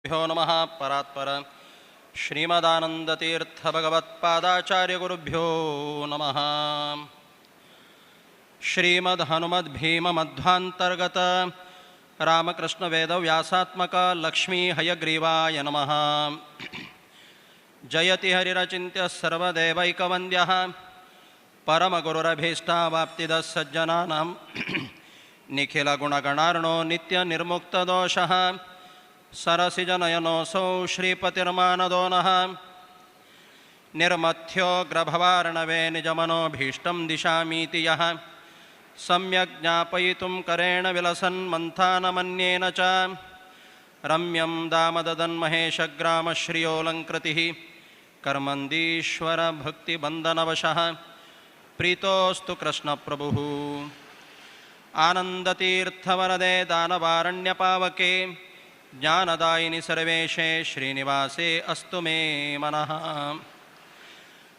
भ्यो नमः परात्पर श्रीमदानन्दतीर्थभगवत्पादाचार्यगुरुभ्यो नमः। श्रीमद्हनुमद्भीममध्वान्तर्गत रामकृष्णवेदव्यासात्मक लक्ष्मी हयग्रीवाय नमः। जयति हरिरचिन्त्य सर्वदेवैकवन्द्यः परमगुरुरभीष्टावाप्तिदः सज्जनानां निखिलगुणगणार्णो नित्यनिर्मुक्तदोषः सरसिजनयनोऽसौ श्रीपतिर्मानदो नः। निर्मथ्यो ग्रभवार्णवे निजमनोभीष्टं दिशामीति यः सम्यक् ज्ञापयितुं करेण विलसन्मन्थानमन्येन च रम्यं दामददन्महेशग्रामश्रियोऽलङ्कृतिः कर्मन्दीश्वरभक्तिबन्धनवशः प्रीतोऽस्तु कृष्णप्रभुः। आनन्दतीर्थवरदे दानवारण्यपावके ज्ञानदायिनि सर्वेशे श्रीनिवासे अस्तु मे मनः।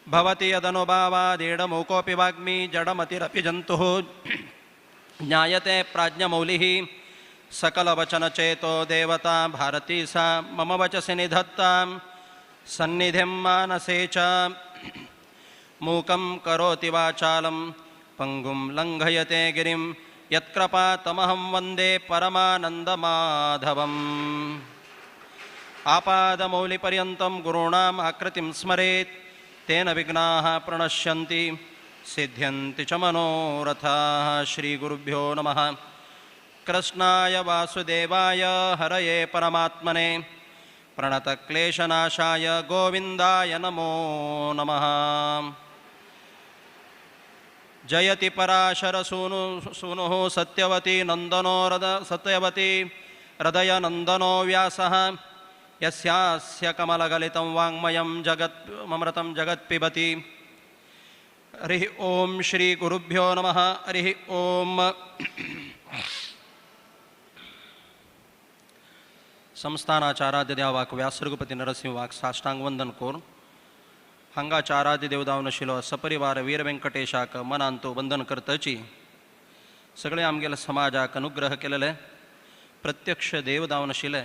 भवति यदनुभावादेडमूकोऽपि वाग्मी जडमतिरपि जन्तुः ज्ञायते प्राज्ञमौलिः सकलवचनचेतो देवता भारती सा मम वचसि निधत्तां सन्निधिं मानसे च। मूकं करोति वाचालं पङ्गुं लङ्घयते गिरिं यत्कृपा तमहं वन्दे परमानन्दमाधवम्। आपादमौलिपर्यन्तं गुरूणाम् आकृतिं स्मरेत् तेन विघ्नाः प्रणश्यन्ति सिद्ध्यन्ति च मनोरथाः। श्रीगुरुभ्यो नमः। कृष्णाय वासुदेवाय हरये परमात्मने प्रणतक्लेशनाशाय गोविन्दाय नमो नमः। जयति पराशर सूनुः सत्यवती नन्दनो सत्यवती हृदयनन्दनो व्यासः यस्यास्य कमलगलितं वाङ्मयं जगत् अमृतं जगत्पिबति। हरिः ओं श्री गुरुभ्यो नमः। हरिः ओं। संस्थानाचाराध्य देवाक व्यासरघुपती नरसिंह वाक साष्टांग वंदन करून हांगाचाराध्य देवदावनशिलो सपरिवार वीर व्यंकटेशाक मनांतो वंदन करतची सगळे आमगेल्या समाजाक अनुग्रह केलेले प्रत्यक्ष देवदावनशिले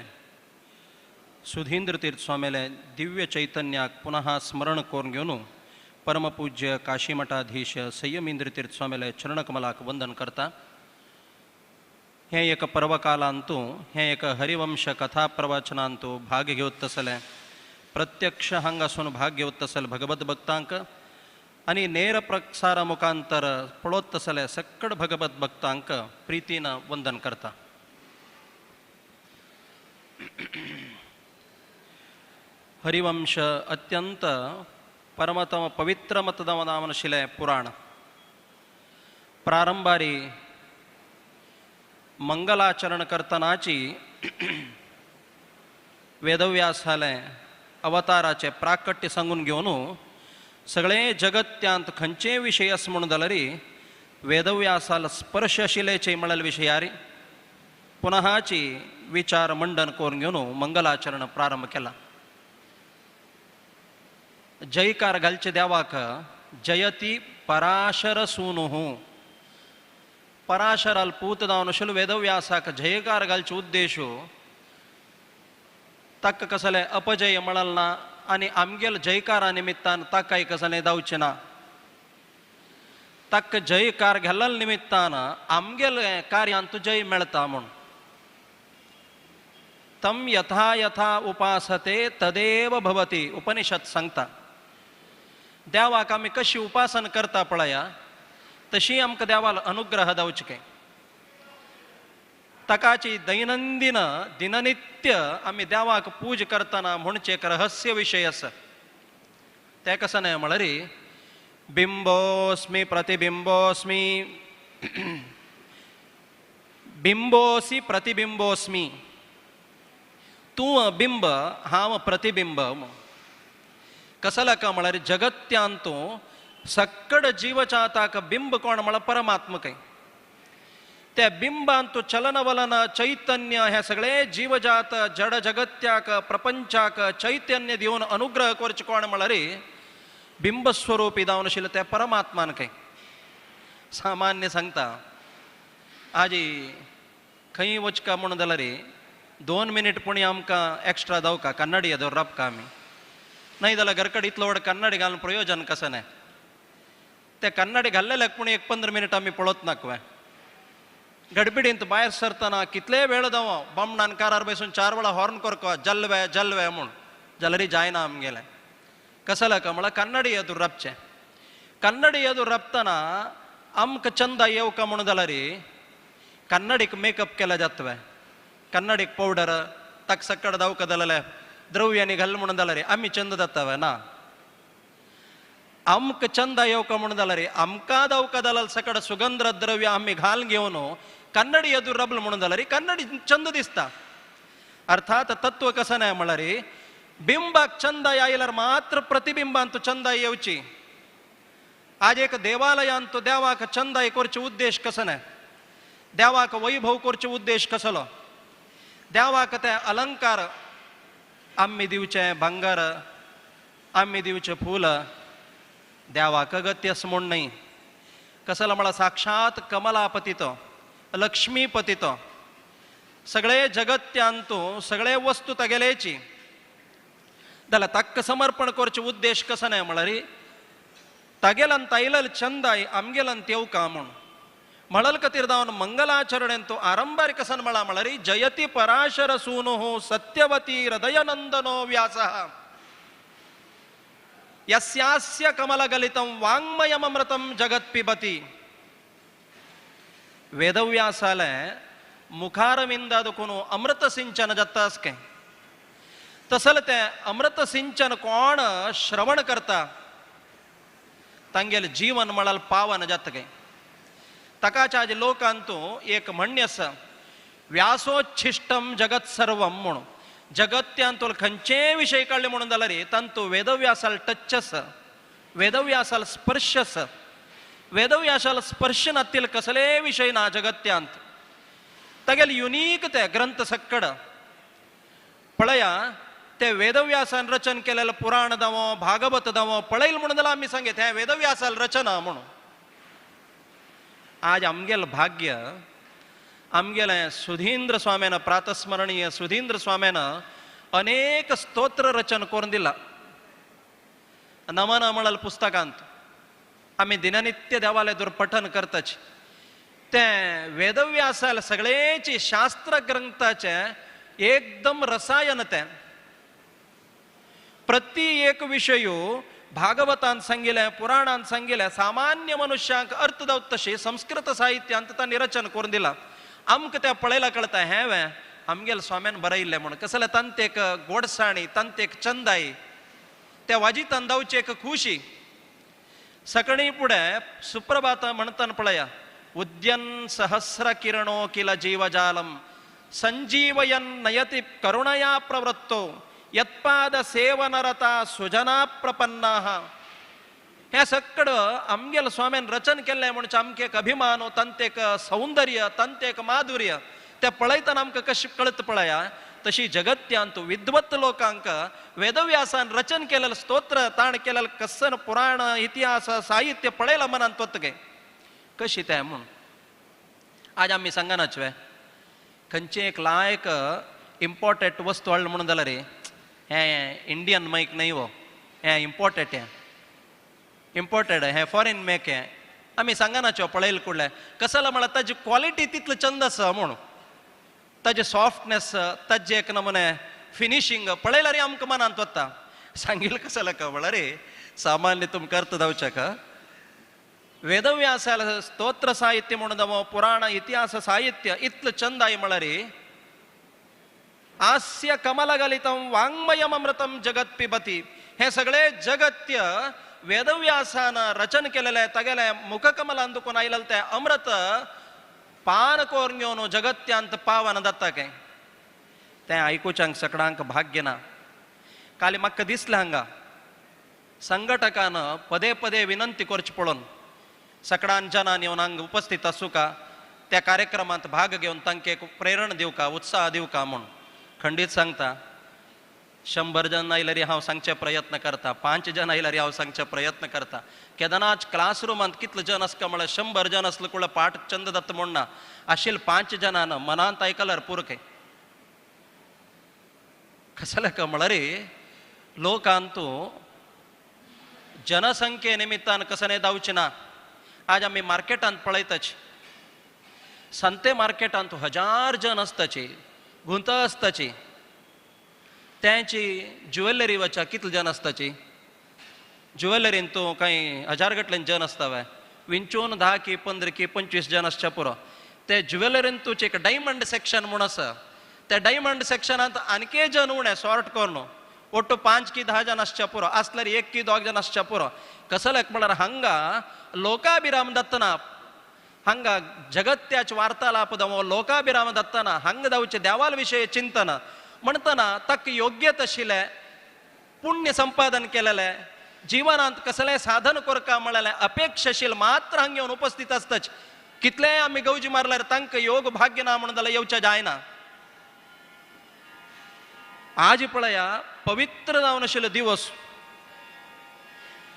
सुधींद्र तीर्थ स्वामीले दिव्य चैतन्याक पुनः स्मरण करून घेवन परमपूज्य काशीमठाधीश संयमींद्र तीर्थ स्वामीले चरणकमलाक वंदन करता। हें एक पर्वकालांतू हें एक हरिवंश कथा प्रवचनांतू भाग घेवत तसलें प्रत्यक्ष हांगासून भाग घेवत तसल भगवत भक्तांक आनी नेर प्रसारा मुखांतर पळोत तसले सकड भगवत भक्तांक प्रितीन वंदन करता। हरिवंश अत्यंत परमतम पवित्र मतदामशिले पुराण। प्रारंभारी मंगलाचरण करतनाची वेदव्यासाले अवताराचे प्राकट्य सांगून घेवन सगळे जगत्यांत खंयचे विशय आस म्हणून जाल्यार वेदव्यासाल स्पर्श आशिल्ल्याचे म्हळ्यार विशयारी पुनःची विचार मंडन करून घेवन मंगलाचरण प्रारंभ केला। जयकार घालचे देवाक जयती पराशर सूनुः पराशराल पूत जावन वेदव्यासाक जयकार घालचे उद्देश ताका कसले अपजय मेळल ना आनी आमगेल जयकारा निमित्तान ताकाय कसलें जावचें ना। ताका जयकार घालल निमित्तान आमगेल कार्यांत जय मेळता म्हूण तम यथा यथा उपासते तदेव भवती उपनिषद सांगता। देवाक आमी कशी उपासन करता पळया तशी आमकां देवाल अनुग्रह जावचे काय। ताकाची दैनंदिन दिननित्य आमी देवाक पूज करतना म्हणचे एक रहस्य विशय आसा। तें कसो न्हय म्हळ्यार बिंबोस्मी प्रतिबिंबोस्मी बिंबोसी प्रतिबिंबोस्मी तूं बिंब हांव प्रतिबिंब। कसो का म्हळ्यार जगत्यांतू सक्कड जीवजाताक बिंब कोण म्हळ्यार परमात्म काय। त्या बिंबांतू चलनवलन चैतन्य हे सगळे जीवजात जड जगत्याक प्रपंचाक चैतन्य दिवन अनुग्रह करचे कोण म्हळ्यार बिंबस्वरूपी जावन आशिल्ले त्या परमात्मान काय। सामान्य सांगता आजी खंय वचका म्हणून जाल्यार 2 मिनीट पुणी आमकां एक्स्ट्रा दावका कन्नडी दवर राबका आमी, नाही जाल्यार घरकड इतलो व्हड कन्नडी घालून प्रयोजन कसं नाही. ते कन्नडी घाल्लेल्याक पुणी एक 15 मिनीट आमी पळोत नाकवे. गडबिडींत भायर सरतना कितले वेळ दावो बामणान कारार बसून 4 वेळा हॉर्न करको जल्वे जल्वे म्हूण, जाल्यार जायना आमगेलें. कसल्या का म्हळ्यार कन्नडी येदूर राबचें. कन्नडी येदूर राबतना आमकां चंदा येवका म्हूण जाल्यार कन्नडीक मेकअप केला जातवे, कन्नडीक पावडर ताका सकड दावका जाल्यार द्रव्यांनी घाल म्हणून जाल्यार आमी चंद जातावे ना. आमकां चंदा येवका म्हणून जाल्यार आमकां दावका जाल्यार सकड सुगंध द्रव्य आमी घाल घेवन कन्नडी येदूर राबल म्हणून जाल्यार कन्नडी चंद दिसता. अर्थात तत्व कसं नाही म्हळ्यार बिंबाक चंदा आयल्यार मात्र प्रतिबिंबांत चंदा येवची. आज एक देवालयांत देवाक चंदाय करचे उद्देश कसो न्हय, देवाक वैभव करचे उद्देश कसलो, देवाक ते अलंकार आमी दिवचें भांगर आमी दिवचें फूल देवाक गत्यस म्हूण न्हय. कसलो म्हळ्यार साक्षात कमलापती तो, लक्ष्मीपती तो, सगळे जगत्यांतू सगळे वस्तू तागेलेची जाल्यार ताका समर्पण करचे उद्देश कसो न्हय म्हळ्यार तागेल्यान तायलल चंदाय आमगेल्यान तेवका म्हूण. म्हणल खातीर जावन मंगलाचरणेन तो आरंभार कसन म्हळा म्हळ्यार जयती पराशर सूनुः सत्यवती हृदयनंदनो व्यासः यस्यास्य कमलगलितं वाङ्मयममृतं जगत् पिबति. वेदव्यासाले मुखारविंदाद कोण अमृत सिंचन जाता असकें तसल तें अमृत सिंचन कोण श्रवण करता तांगेलें जीवन म्हळ्यार पावन जाता काय. ताकाच आज लोकांतू एक म्हणणें आसा, व्यासोच्छिष्टम जगत सर्वम म्हणून. जगत्यांतूल खंयचेय विशय काडले म्हणून जाल्यार तांतू वेदव्यासाल टच आसा, वेदव्यासाल स्पर्श आसा. वेदव्यासाल स्पर्श नातील कसलेय विशय ना जगत्यांत. तागेले युनीक ते ग्रंथ सक्कड पळया, ते वेदव्यासान रचन केलेलं पुराण दावो भागवत दावो पळयल म्हणून जाल्यार आमी सांगेत हें वेदव्यासाल रचना म्हणून. आज आमगेलें भाग्य आमगेलें सुधींद्र स्वाम्यान प्रातस्मरणीय सुधींद्र स्वाम्यान अनेक स्तोत्र रचन करून दिला. नमन म्हळ्यार पुस्तकांत आमी दिननित्य देवाले दूर पठन करताच तें वेदव्यासाल सगळेची शास्त्र ग्रंथाचे एकदम रसायन तें. प्रति एक विशयो भागवतान सांगिलें पुराणान सांगिलें सामान्य मनुष्यांक अर्थ जावत तशी संस्कृत साहित्यांत तांणी रचन करून दिलां. आमकां तें पळयला कळटा हें वें आमगेले स्वाम्यान बरयिल्लें म्हूण. कसलें तांतेक गोडसाणी तांतेक चंदाई त्या वाजितान दावची एक खुशी. सकणी फुडें सुप्रभात म्हणतना पळया, उद्यन सहस्र किरणो किल जीवजालम संजीवयन नयति करुणया प्रवृत्तो यत्पाद सेवनरता सुजना प्रपन्नाः. हें सक्कड आमगेले स्वाम्यान रचन केल्लें म्हणचे आमकां एक अभिमान, तांतेक सौंदर्य, तांतेक माधुर्य तें पळयतना आमकां कशें कळत पळया. तशी जगत्यांत विद्वत लोकांक वेदव्यासान रचन केलेलं स्तोत्र ताण केलेलं कसन पुराण इतिहास साहित्य पळयला मनांत वत गे कशी तें म्हूण. आज आमी सांगनाच वे खंयचें एक लायक इम्पोर्टंट वस्तू हाडली म्हणून जाल्यार हें इंडियन मैक न्हय हो, हें इम्पोर्टेड, हें इम्पोर्टेड, हें फॉरेन मेक. हें आमी सांगनाच्यो पळयलें कुडलें कसलो म्हळ्यार ताजी क्वॉलिटी तितलो चंद आसा म्हूण, ताजें सॉफ्टनेस ताजें एक नमुने फिनिशींग पळयल्यार आमकां मनांत वता. सांगील कसलो का म्हळ्यार सामान्य तुमकां अर्थ जावचें का. वेदव्यासाल स्तोत्र साहित्य म्हणून जावं पुराण इतिहास साहित्य इतलें चंद I म्हळ्यार आस्य कमलगलितं वाङ्मयममृतं जगत् पिबति. हें सगळें जगत्य वेदव्यासान रचन केलेलें तागेलें मुखकमलान दुखून आयलेलें तें अमृत पान करून घेवन जगत्यांत पावन जाता काय. तें आयकुच्यांक सगळ्यांक भाग्य ना. काल म्हाका दिसलें हांगा संघटकान पदे पदे विनंती करची पळोवन सगळ्यां जनान येवन हांगा उपस्थित आसूं का, त्या कार्यक्रमांत भाग घेवन तांकां एक प्रेरणा दिवका उत्साह दिवका म्हूण. खंडीत सांगता 100 जण आयल्यार हांव सांगचे प्रयत्न करता, 5 जण आयल्यार हांव सांगचे प्रयत्न करता. केदनाच क्लासरुमांत कितले जण आसता म्हळ्यार 100 जण आसले कुळ पाठ चंद दत्त म्हूण ना, आशिल्ले 5 जणान मनांत आयकल्यार पुरकें. कसलें का म्हळ्यार लोकांतू जनसंख्ये निमित्तान कसं जावचें ना. आज आमी मार्केटांत पळयताच, संते मार्केटांत हजार जन आसताची, गुंत आसताची, त्यांची ज्युवेलरी वच्या कितले जन आसताची, ज्युवेलरीन तूं कांय हजार गटल्यान जन आसता वे, विंचून 10 की 15 की 25 जन आसच्या पुरो. ते ज्युवेलरीन तुजें एक डायमंड सेक्शन म्हूण आसा, त्या डायमंड सेक्शनांत आणखी जन उणें सॉर्ट करून ಒಟ್ಟು 5 की 10 जन आसच्या पुरो, आसल्यार 1 की 2 जन आसच्या पुरो. कसलें म्हळ्यार हांगा लोकाभिराम दत्तना, हांगा जगत्याच वार्तालाप दमो लोकाभिराम दत्तना, हांगा जावचें देवाल विशय चिंतन म्हणटना ताका योग्य तशिल्लें पुण्य संपादन केलेलें, जिवनांत कसलें साधन करका म्हळ्यार अपेक्षाशील मात्र हांगा येवन उपस्थित आसताच. कितलेय आमी गवजी मारल्यार तांकां योग भाग्य ना म्हणून जाल्यार येवचें जायना. आज पळया पवित्र जावन आशिल्लो दिवस,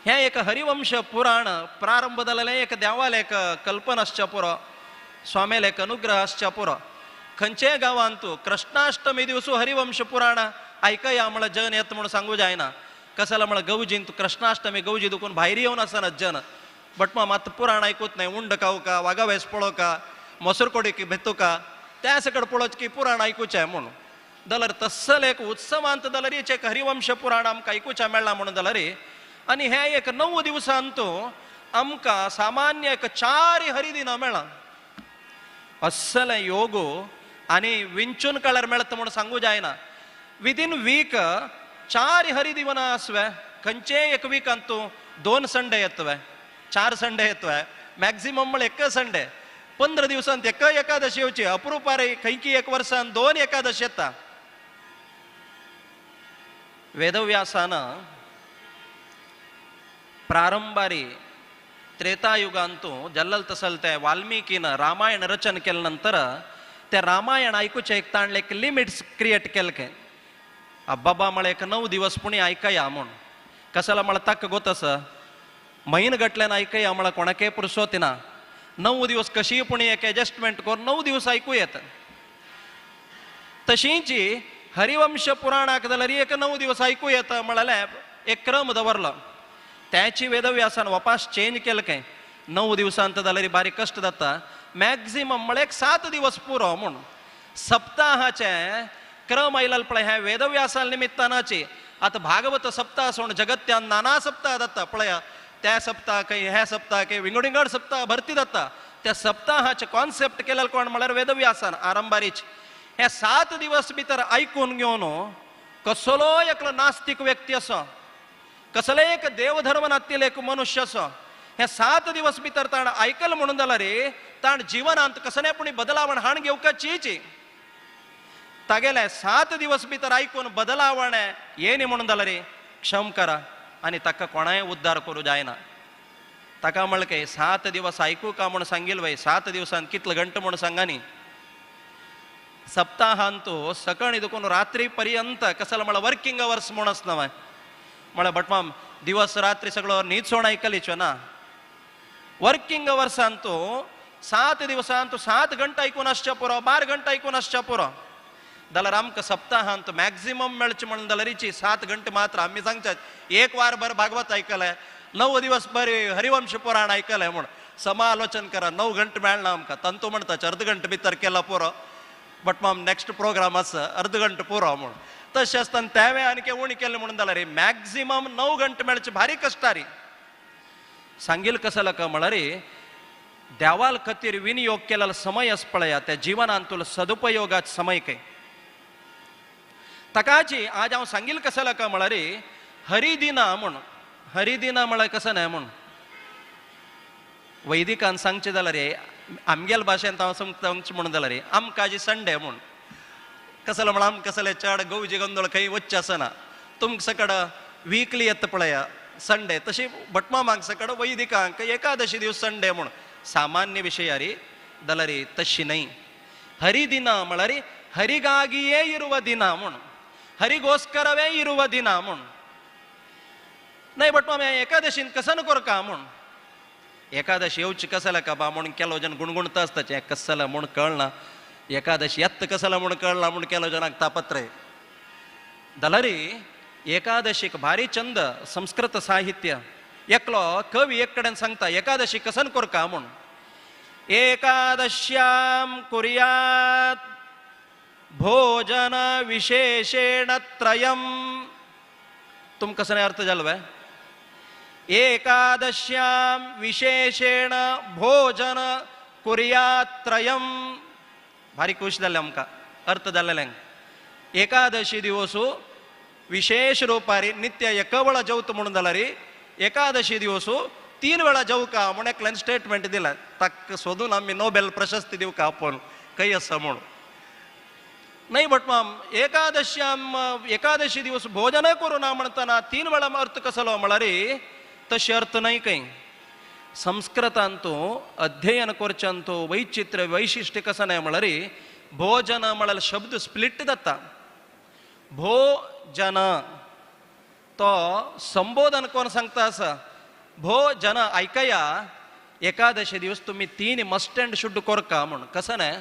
हें एक हरिवंश पुराण प्रारंभ जालेलें एक देवालें एक कल्पना आसच्या पुरो, स्वाम्यालें एक अनुग्रह आसच्या पुरो. खंयचेय गांवांत कृष्णाष्टमी दिवसू हरिवंश पुराण आयकया म्हळ्यार जन येता म्हणून सांगू जायना. कसला म्हळ्यार गवजींत कृष्णाष्टमी गवजी दुखून भायर येवन आसना जन, बट मात पुराण आयकूत न्हय, उंड खावका, वागा वेस पळोवका, मोसर कोडी भेतुका, त्या सकड पळोवचें की पुराण आयकुचें म्हणून जाल्यार तसले एक उत्सवांत जाल्यार एक हरिवंश पुराण आमकां आयकुचें मेळ्ळां म्हणून जाल्यार. आनी हे एक 9 दिवसांत आमकां सामान्य एक 4 हरिदिनां मेळ्ळां. असले योग आनी विंचून काळार मेळटा म्हणून सांगू जायना. विदीन वीक 4 हरिदिवनां आसवे, खंयचेय एक विकांत 2 संडे येतवे, 4 संडे येतवे, मॅक्झिमम म्हळ्यार एक संडे. 15 दिवसांत एक एकादशी येवची, अप्रुपारे खंयकी एक वर्सान 2 एकादशी येता. वेदव्यासान प्रारंभारी त्रेतायुगांतू जल्लल तसल ते वाल्मिकीन रामायण रचन केले नंतर ते रामायण आयकुचे एक ताणले एक लिमिट्स क्रिएट केले के बाबा म्हळ्यार एक 9 दिवस पुणी आयकया म्हूण. कसला म्हळ्यार ताका गोत आसा म्हयन गटल्यान आयकया म्हळ्यार कोणाकय पुरसोत ना. 9 दिवस कशीय पुणी एक एडजस्टमेंट करून 9 दिवस आयकू येता. तशींची हरिवंश पुराणाक जाल्यार एक 9 दिवस आयकू येता म्हळ्यार एक क्रम दवरलो. त्याची वेदव्यासान वापास चेंज केलं काय 9 दिवसांत जाल्यार बारीक कश्ट जाता, मॅक्झिमम म्हळ्यार एक 7 दिवस पुरो म्हूण सप्ताहाचे क्रम आयला पळय. ह्या वेदव्यासा निमित्तानाची आतां भागवत सप्ताह सोड जगत्यान नाना सप्ताह जाता पळया, त्या सप्ताह ह्या सप्ताह विंगड विंगड सप्ताह भरती जाता. त्या सप्ताहाचे कॉन्सेप्ट केलें कोण म्हळ्यार वेदव्यासान आरंभारीच. हे 7 दिवस भितर आयकून घेवन कसलो एकलो नास्तिक व्यक्ती आसा, कसले एक देवधर्म नातिल्लो एक मनुष्य आसा, हे 7 दिवस भितर ताण आयकल म्हणून जाल्यार ताण जिवनांत कसलें पूण बदलावण हाण घेवपाचीच. तागेले 7 दिवस भितर आयकून बदलावण येनी म्हणून जाल्यार क्षम करा आनी ताका कोणाय उद्धार करूं जायना. ताका म्हणलें काय 7 दिवस आयकू का म्हूण सांगील वय, 7 दिवसान कितले घंटे म्हूण सांगा न्ही. सप्ताहांतू सकाळी दुखून रात्री पर्यंत कसलो म्हळ्यार वर्किंग अवर्स म्हूण आसना माय म्हळ्यार भटमाम दिवस रात्री सगळो न्हीद सोड आयकलीच ना. वर्किंग अवर्सांतू 7 दिवसांतू 7 घंटा आयकून आसच्या पुरो, 12 घंटा आयकून आसच्या पुरो. जाल्यार आमकां सप्ताहांत मॅक्झिमम मेळचें म्हणून जाल्यार 7 घंटे मात्र आमी सांगतात एक वार भर भागवत आयकलें, 9 दिवस बरे हरिवंश पुराण आयकलें म्हूण समालोचन करा, 9 घंटे मेळना आमकां. तंतू म्हणटा अर्द घंटे भितर केला पुरो, बट माम नेक्स्ट प्रोग्राम आसा अर्द घंटे पुरो म्हूण. तशें आसतना तेंवें आनी उणी केलें म्हणून जाल्यार मॅक्झिमम 9 घंटे मेळचें भारी कश्टारी. सांगील कसो का म्हळ्यार देवाल खातीर विनियोग केलेलो समय आसा पळया त्या जिवनांतलो सदुपयोगाचो समय काय ताकाची. आज हांव सांगील कसो का म्हळ्यार हरिदिना म्हूण. हरिदिना म्हळ्यार कसं न्हय म्हूण वैदिकान सांगचें जाल्यार आमगेल भाशेन हांव सांगचें म्हणून जाल्यार आमकां जी संडे म्हूण. कसलो म्हळ्यार आमकां कसलें चड गवजी गोंदळ खंय वचचें आसना, तुमकां सकड वीकली येता पळया संडे, तशी भटमामांक सकड वैदिकांक एकादशी दिवस संडे म्हूण. सामान्य विशयारी जाल्यार तशी न्हय. हरिदिना म्हळ्यार हरिगागिಯೇ ಇರುವ ದಿನ म्हूण, हरिಗೋस्करವೇ ಇರುವ ದಿನ म्हूण. न्हय भटमाम एकादशीन कसं करका म्हूण, एकादशी येवची कसला का बा म्हणून केलो जन गुणगुणता आसता कसला म्हूण कळना, एकादशी येत कसला म्हूण कळना म्हूण केलो जनाक तापत्रय. जाल्यार एकादशीक भारी चंद संस्कृत साहित्य एकलो कवी एक कडेन सांगता एकादशी कसन कोरका म्हूण. एकादश्याम कुर्यात भोजन विशेषेण त्रयम. तुमकां कसो अर्थ जालो वे? एकादश्याम विशेषेण भोजन कुर्यात त्रयम. भारी खुश जालें आमकां अर्थ जाल्लें. एकादशी दिवसू विशेष रुपारी नित्य एका वेळा जेवता म्हणून जाल्यार एकादशी दिवसू 3 वेळा जेवका म्हूण एकल्यान स्टेटमेंट दिला. ताका सोदून आमी नोबेल प्रशस्ती दिवका आपोवन खंय आसा म्हूण. नाही भट माम एकादश्याम एकादशी दिवस भोजन करू ना म्हणतना 3 वेळा अर्थ कसलो म्हळ्यार तशें अर्थ नाही खंय. संस्कृतांतू अध्ययन करच्यांतू वैचित्र्य वैशिश्ट्य कसं नाही म्हळ्यार भोजन म्हळ्यार शब्द स्प्लिट जाता. भोजन तो संबोधन कोण सांगता आसा भोजन आयकया एकादशी दिवस तुमी 3 मस्ट अँड should कोरका म्हूण. कसं न्हय?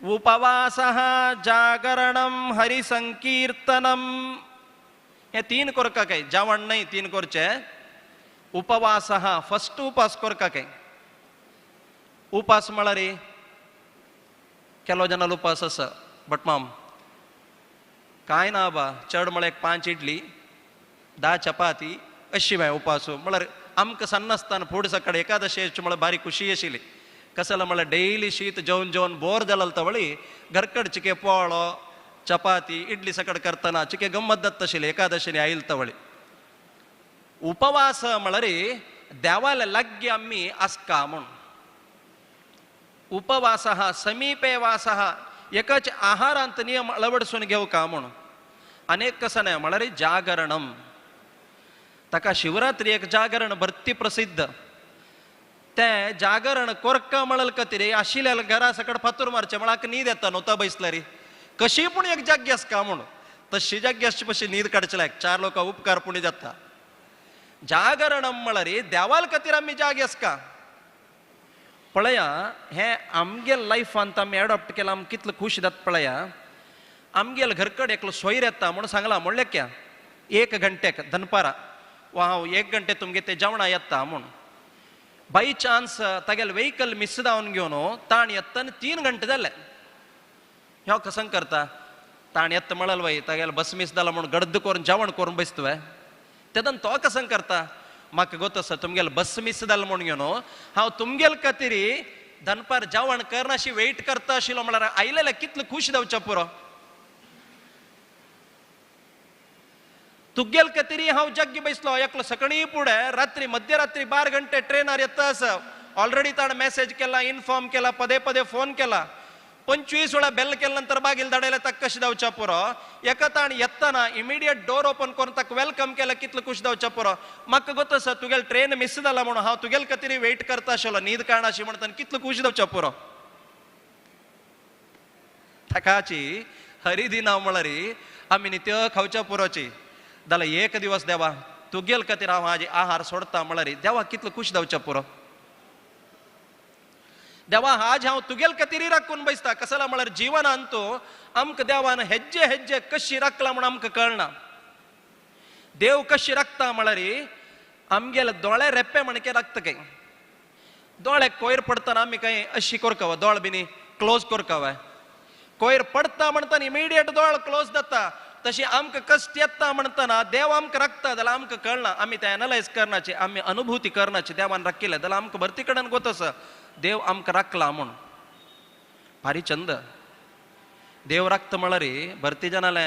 उपवासः जागरणम हरिसंकीर्तनम हे 3 कोरका काय जेवण नाही 3 कोरचे. उपवासः फस्ट उपास कोरका काय. उपास म्हळ्यार केलो जनाल उपास आसा बट माम काय ना बा चड म्हळ्यार 5 इडली 10 चपाती अशी मागीर उपास म्हळ्यार आमकां सन्नासतना फुडें सकाळी एकादशी म्हळ्यार बारी खुशी आशिल्ली. कसला म्हळ्यार डेली शीत जेवन जेवन बोर जालें तवळी घरकड चिके पोळो चपाती इडली सकड करतना चिके गम्मत जाता आशिल्ली एकादशीनी आयल तवळी. उपवास म्हळ्यार देवाले लागीं आमी आसका म्हूण. उपवासः समीपे वासः एकाच आहारांत नियम अळवडसून घेवका म्हूण. अनेक कसं न्हय म्हळ्यार जागरणम. ताका शिवरात्री एक जागरण भरती प्रसिद्ध. ते जागरण कोरका म्हळ्यार खातीर आशिल्ल्या घरा सकड फातूर मारचे म्हळ्यार न्हीद येता न्हू बैसल्यार कशी पूण एक जाग्गी आसका म्हूण. तशी जाग्गी आसची पशी न्हीद काडचे लायक 4 लोकां उपकार पुणी जाता. जागरणम म्हळ्यार देवाल खातीर आमी जागे आसका. पळया हें आमगे लायफांत आमी एडॉप्ट केलां आमकां कितलो खूश जाता पळया. आमगेल घरकड एकलो सोयर येता म्हणून सांगलां म्हणलें क्या 1 घंट्याक दनपारा वा हांव 1 घंटे तुमगे ते जेवणां येता म्हूण. बाय चान्स तागेले व्हेकल मिस जावन घेवन ताण येता आनी 3 घंटे जाले. ह्यो कसं करता ताण येता म्हळ्यार वय तागेले बस मिस जाला म्हूण गड्द करून जेवण करून बसतवे तेन्ना तो कसं करता म्हाका गोत आसा तुमगेले बस मिस जाल म्हूण घेवन हांव तुमगेल खातीर दनपार जेवण करनाशी वेट करता आशिल्लो म्हळ्यार आयलेले कितलो खूश जावचें पुरो. तुगेल खातीर हांव जाग्गी बसलो एकलो सकाळी फुडें रात्री मध्यरात्री 12 घंटे ट्रेनार येता आसा. ऑलरेडी ताणें मॅसेज केला इन्फॉर्म केला पदे पदे फोन केला 25 वेळा बेल केल्या नंतर बागील धाडयलें ताका कशें जावचें पुरो. एका ताण येतना इमिडिएट डोर ओपन करून ताका welcome केलें कितलो खूश जावचें पुरो. म्हाका गोत आसा तुगेल ट्रेन मिस जाला म्हणून हांव तुगेल खातीर वेट करता आशिल्लो न्हीद काडनाशी म्हणून ताणें कितलो खूश जावचें पुरो. ताकाची हरिदिना म्हळ्यार आमी नित्य खावच्या पुरोची जाल्यार एक दिवस देवा तुगेल खातीर हांव आज आहार सोडता म्हळ्यार देवा कितलो खूश जावचें पुरो. देवा आज हांव तुगेल खातीर राखून बसता. कसला म्हळ्यार जिवनांत तो आमकां देवान हेज्जे हेज्जे कशी राखला म्हूण आमकां कळना. देव कशी राखता म्हळ्यार आमगेले दोळे रेप्पे म्हणके राखता काय. दोळे कोयर पडटना आमी काय अशी करकाव दोळ बिनी क्लोज करकाव कोयर पडटा म्हणटना इमिडिएट दोळ क्लोज जाता. तशी आमकां कश्ट येता म्हणटना देव आमकां राखता जाल्यार आमकां कळना. आमी तें एनलायज करनाची आमी अनुभूती करनाची देवान राखिल्लें जाल्यार आमकां भरती कडेन गोत आसा देव आमकां राखला म्हूण. भारी चंद देव राखता म्हळ्यार भरती जनाले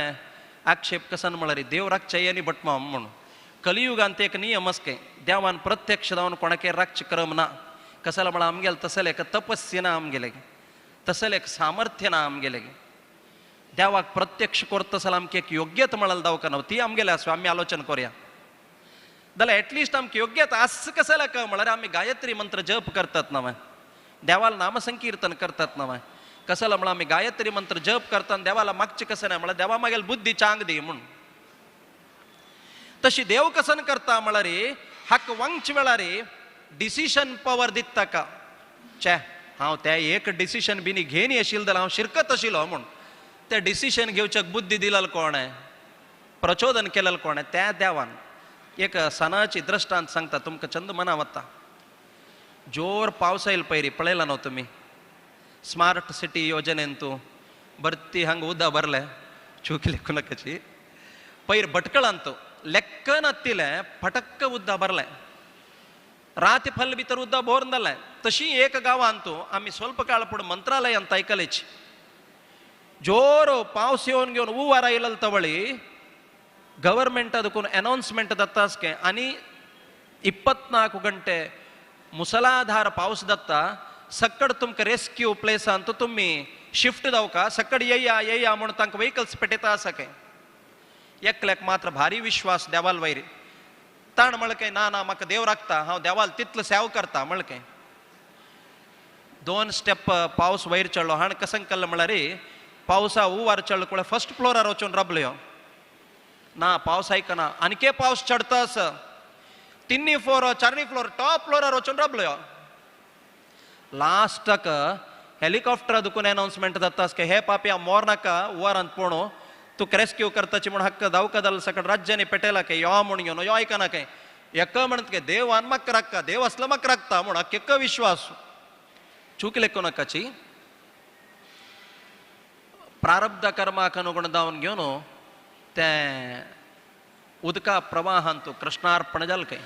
आक्षेप कसन म्हळ्यार देव राखचे आनी भटमाम म्हूण. कलियुगांत एक नियम आसा काय देवान प्रत्यक्ष जावन कोणाके राखचे क्रम ना. कसाला म्हळ्यार आमगेले तसलें एक तपस्य ना आमगेले तसलें एक सामर्थ्य ना आमगेले. देवाक प्रत्यक्ष करता जाल्यार आमकां एक योग्यता म्हळ्यार दावका ती आमगेले आसा आमी आलोचन करुया. जाल्यार एटलिस्ट आमकां योग्यता आस कसाला का म्हळ्यार आमी गायत्री मंत्र जप करतात ना देवाला नामसंकीर्तन करतात ना. कसाला म्हळ्यार आमी गायत्री मंत्र जप करता देवाला मागचें कसं ना म्हळ्यार देवा मागेल बुद्धी चांग दी म्हूण. तशी देव कसन करता म्हळ्यार हाक वांगचे वेळार डिसिशन पवर दिता का चे हांव त्या एक डिसिशन बिनी घेन आशिल्लो जाल्यार हांव शिरकत आशिल्लो म्हूण. ते डिसिशन घेवच्याक बुद्धी दिलाल कोण आहे, प्रचोदन केलेलं कोण आहे? त्या देवान. एक सणाची दृष्टांत सांगता तुमकां चंद मना वता. जोर पावस येयल पयरी पळयला न्हू तुमी, स्मार्ट सिटी योजनेन तूं भरती हांगा उदक भरलें, चुकी लेखूं नाकाची. पयर भटकळांत लेक्क नातिलें फटक्क उदक भरलें, रात फल भितर उदक भरून जालें. तशी एक गांवांत आमी स्वल्प काळ पूण मंत्रालयांत आयकलेची, जोर पावस येवन घेवन उवार आयिल्लो तवळी गव्हर्मेंट ಅದಕ್ಕೂ ಅನೌನ್ಸ್ಮೆಂಟ್ ದತ್ತಾಸ್ಕೆ आनी 24 ಗಂಟೆ मुसलाधार पावस दत्ता सक्कड तुमकां रेस्क्यू प्लेसांत तुमी शिफ्ट जावका, सक्कड येया येया म्हूण तांकां व्हेकल्स पेटयता आसा काय. एकल्याक मात्र भारी विश्वास देवाल वयर, ताण म्हणलें काय ना ना म्हाका देव राखता, हांव देवाल तितलो सेव करता म्हणलें काय. 2 स्टेप पावस वयर चडलो हाण कसंग केल्लो म्हळ्यार पावसा उवार चडलो कुळे फर्स्ट फ्लोरार वचून राबलो. ना पावस आयकना, आनीके पावस चडता आसा, 3 फ्लोर 4 फ्लोर टॉप फ्लोरार वचून राबलो. लास्टाक हेलिकॉप्टर दुकून अनाउन्समेंट जाता की हे पापया मोर नाका उवारांत पोणो तुका रेस्क्यू करताची म्हूण हक्क धांवका जाल्यार सकट राज्यांनी पेटयला काय यो म्हूण घेवन यो आयकना काय. एका म्हणत काय देवान म्हाका राखता, देव आसलो म्हाका राखता म्हूण हक्क विश्वास. चूक लेखू नाकाची. प्रारब्ध कर्माक अनुगुण जावन घेवन तें उदका प्रवाहांत कृष्णार्पण जालें काय.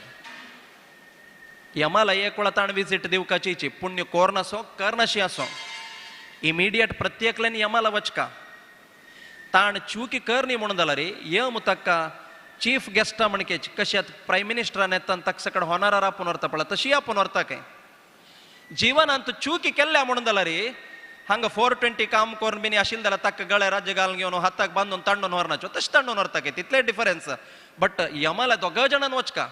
यमाला एक वेळा ताण विजीट दिवकाची, पुण्य कोर नासो करनाशी आसो, इमिडिएट प्रत्येकल्यान यमाला वचका. ताण चुकी करनी म्हणून जाल्यार यम ताका चीफ गेस्टा म्हणके कशी आतां प्रायम मिनिस्टरान येता ताका सकड होनारार आपोवन व्हरता पळय तशी आपोवन व्हरता काय. जिवनांत चुकी केल्ल्या म्हणून जाल्यार हांगा 420 काम करून बीन आशिल्लें जाल्यार ताका गळे राज्य घालून घेवन हाताक बांदून तांडून व्हरनाच्यो, तशें तांडून व्हरता काय, तितलें डिफरन्स. बट यमाला दोगा जाणान वचका,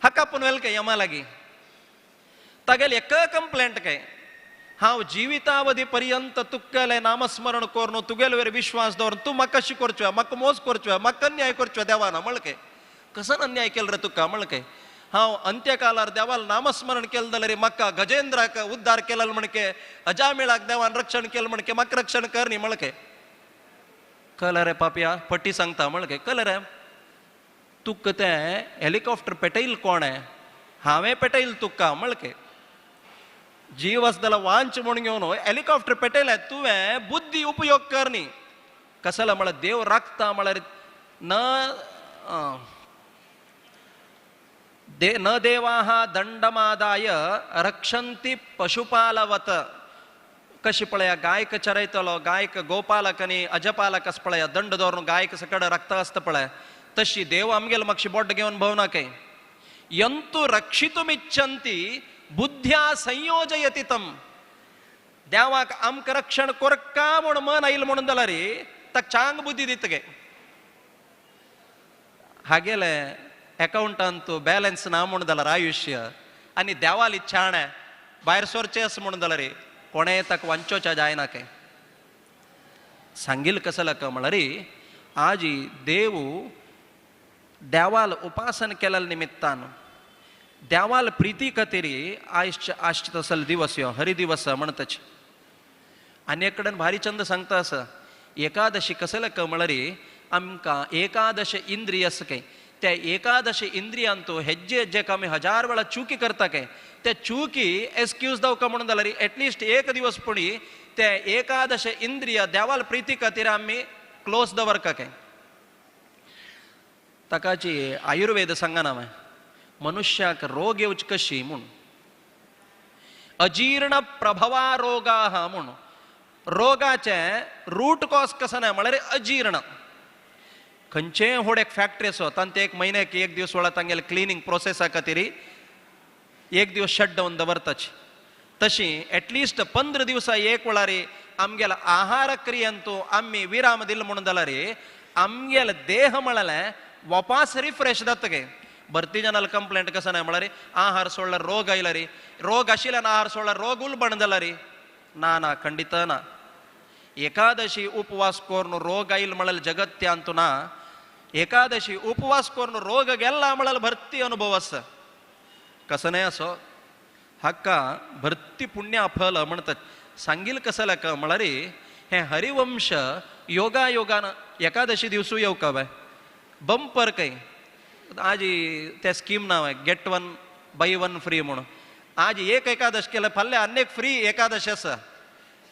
हाका आपूण व्हेल काय यमा लागीं. तागेली एक कंप्लेंट काय, हांव जिवितावधी पर्यंत तुगेलें नामस्मरण करून तुगेले वयर विश्वास दवरून तूं म्हाका कशी करच्यो, म्हाका मोस करच्यो, म्हाका अन्याय करच्यो देवान म्हणलें काय. कसन अन्याय केलो रे तुका म्हणलें काय. हांव अंत्यकालार देवाल नामस्मरण केलें जाल्यार म्हाका गजेंद्राक उद्धार केलो म्हणके, अजामिळाक देवान रक्षण केलें म्हणके, म्हाका रक्षण कर न्ही म्हणलें काय. कळ्ळें रे पापया, फटी सांगता म्हणलें काय. कळ्ळें रे तुका तें हेलिकॉप्टर पेटयल कोण आहे, हांवें पेटयल तुका म्हणलें काय. जीव आसा जाल्यार वांच म्हूण घेवन हेलिकॉप्टर पेटयलें तुवें, बुद्धी उपयोग कर न्ही. कसलो म्हळ्यार देव राखता म्हळ्यार न न देवाः दंडमादाय रक्षंती पशुपालवत. कशी पळया गायक चरयतलो, गायक गोपालक आनी अजपालक आसा पळया, दंड दवरून गायक सकड राखता आसता पळय, तशी देव आमगेलो मातशी बोट घेवन भोवना काय. यंतु रक्षितुमिच्छन्ति बुद्ध्या संयोजयति तम. देवाक आमकां रक्षण कोरका म्हूण मन आयल म्हणून जाल्यार ताका चांग बुद्धी दिता गे. हागेले एकावंटांत बॅलन्स ना म्हूण जाल्यार आयुश्य आनी देवाली छाण भायर सरचें अशें म्हणून जाल्यार कोणें ताका वांचोच्या जायना काय. सांगील कसो का म्हळ्यार आजी देव देवाल उपासन केल्या निमित्तान देवाल प्रिती खातीर आयज आजचे तसल दिवस यो हरी दिवस म्हणताची. आनी एक कडेन भारी चंद सांगता आसा एकादशी कसले का म्हळ्यार आमकां एकादश इंद्रिय आसा काय, त्या एकादश इंद्रियांतो हेज्जे हेज्जेक आमी 1000 वेळा चुकी करता काय, त्या चुकी एक्सक्यूज दावका म्हणून जाल्यार एटलिस्ट एक दिवस पुणी त्या एकादश इंद्रिय देवाल प्रिती खातीर आमी क्लोज दवरका काय. ताकाची आयुर्वेद सांगना हांवें मनुष्याक रोग येवची कशी म्हूण, अजीर्ण प्रभवा रोगाः म्हूण. रोगाचें रूट कॉज कसो ना म्हळ्यार अजीर्ण. खंयचेय व्हड एक फॅक्टरी आसो तांचे एक म्हयन्याक एक दीस वेळा तांगेले क्लिनींग प्रोसेसा खातीर एक दिवस शटडावन दवरताची, तशी एटलिस्ट 15 दिवसा एक वेळार आमगेल्या आहार क्रियेंतू आमी विराम दिलो म्हणून जाल्यार आमगेले देह म्हळ्यार वापास रिफ्रेश जाता गे. भरती जनाल कंप्लेंट कसो ना म्हळ्यार आहार सोडल्यार रोग आयला रे, रोग आशिल्ल्यान आहार सोडल्यार रोग उलबण जाला रे. ना ना खंडित ना. एकादशी उपवास करून रोग आयल म्हळ्यार जगत्यांतू ना, एकादशी उपवास करून रोग गेला म्हळ्यार भरती अनुभव आसा. कसो न्हय असो हाका भरती पुण्य फल म्हणतात. सांगील कसं का म्हळ्यार हें हरिवंश योगायोगान एकादशी दिवसू येवका बाय बंपर काय आज त्या स्कीम नाव आहे get one buy one free म्हणून. आज एक एकादश केलं फाल्यां आनी एक फ्री एकादश आसा.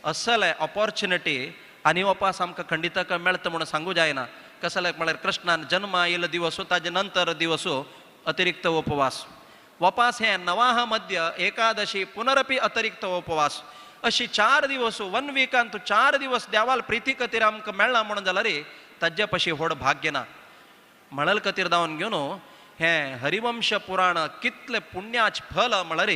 असल आहे ऑपॉर्च्युनिटी आनी वपास आमकां खंडित मेळटा म्हणून सांगू जायना. कसले म्हळ्यार कृष्णान जन्म आयिल्लो दिवस ताजे नंतर दिवस अतिरिक्त उपवास वपास हे नवाह मध्य एकादशी पुनरपी अतिरिक्त उपवास अशी 4 दिवस 1 विकान तूं 4 दिवस देवाल प्रिती खातीर आमकां मेळ्ळा म्हणून जाल्यार ताजे पशी व्हड भाग्य ना. म्हणल खातीर दावन घेवन हें हरिवंश पुराण कितलें पुण्याच फल म्हळ्यार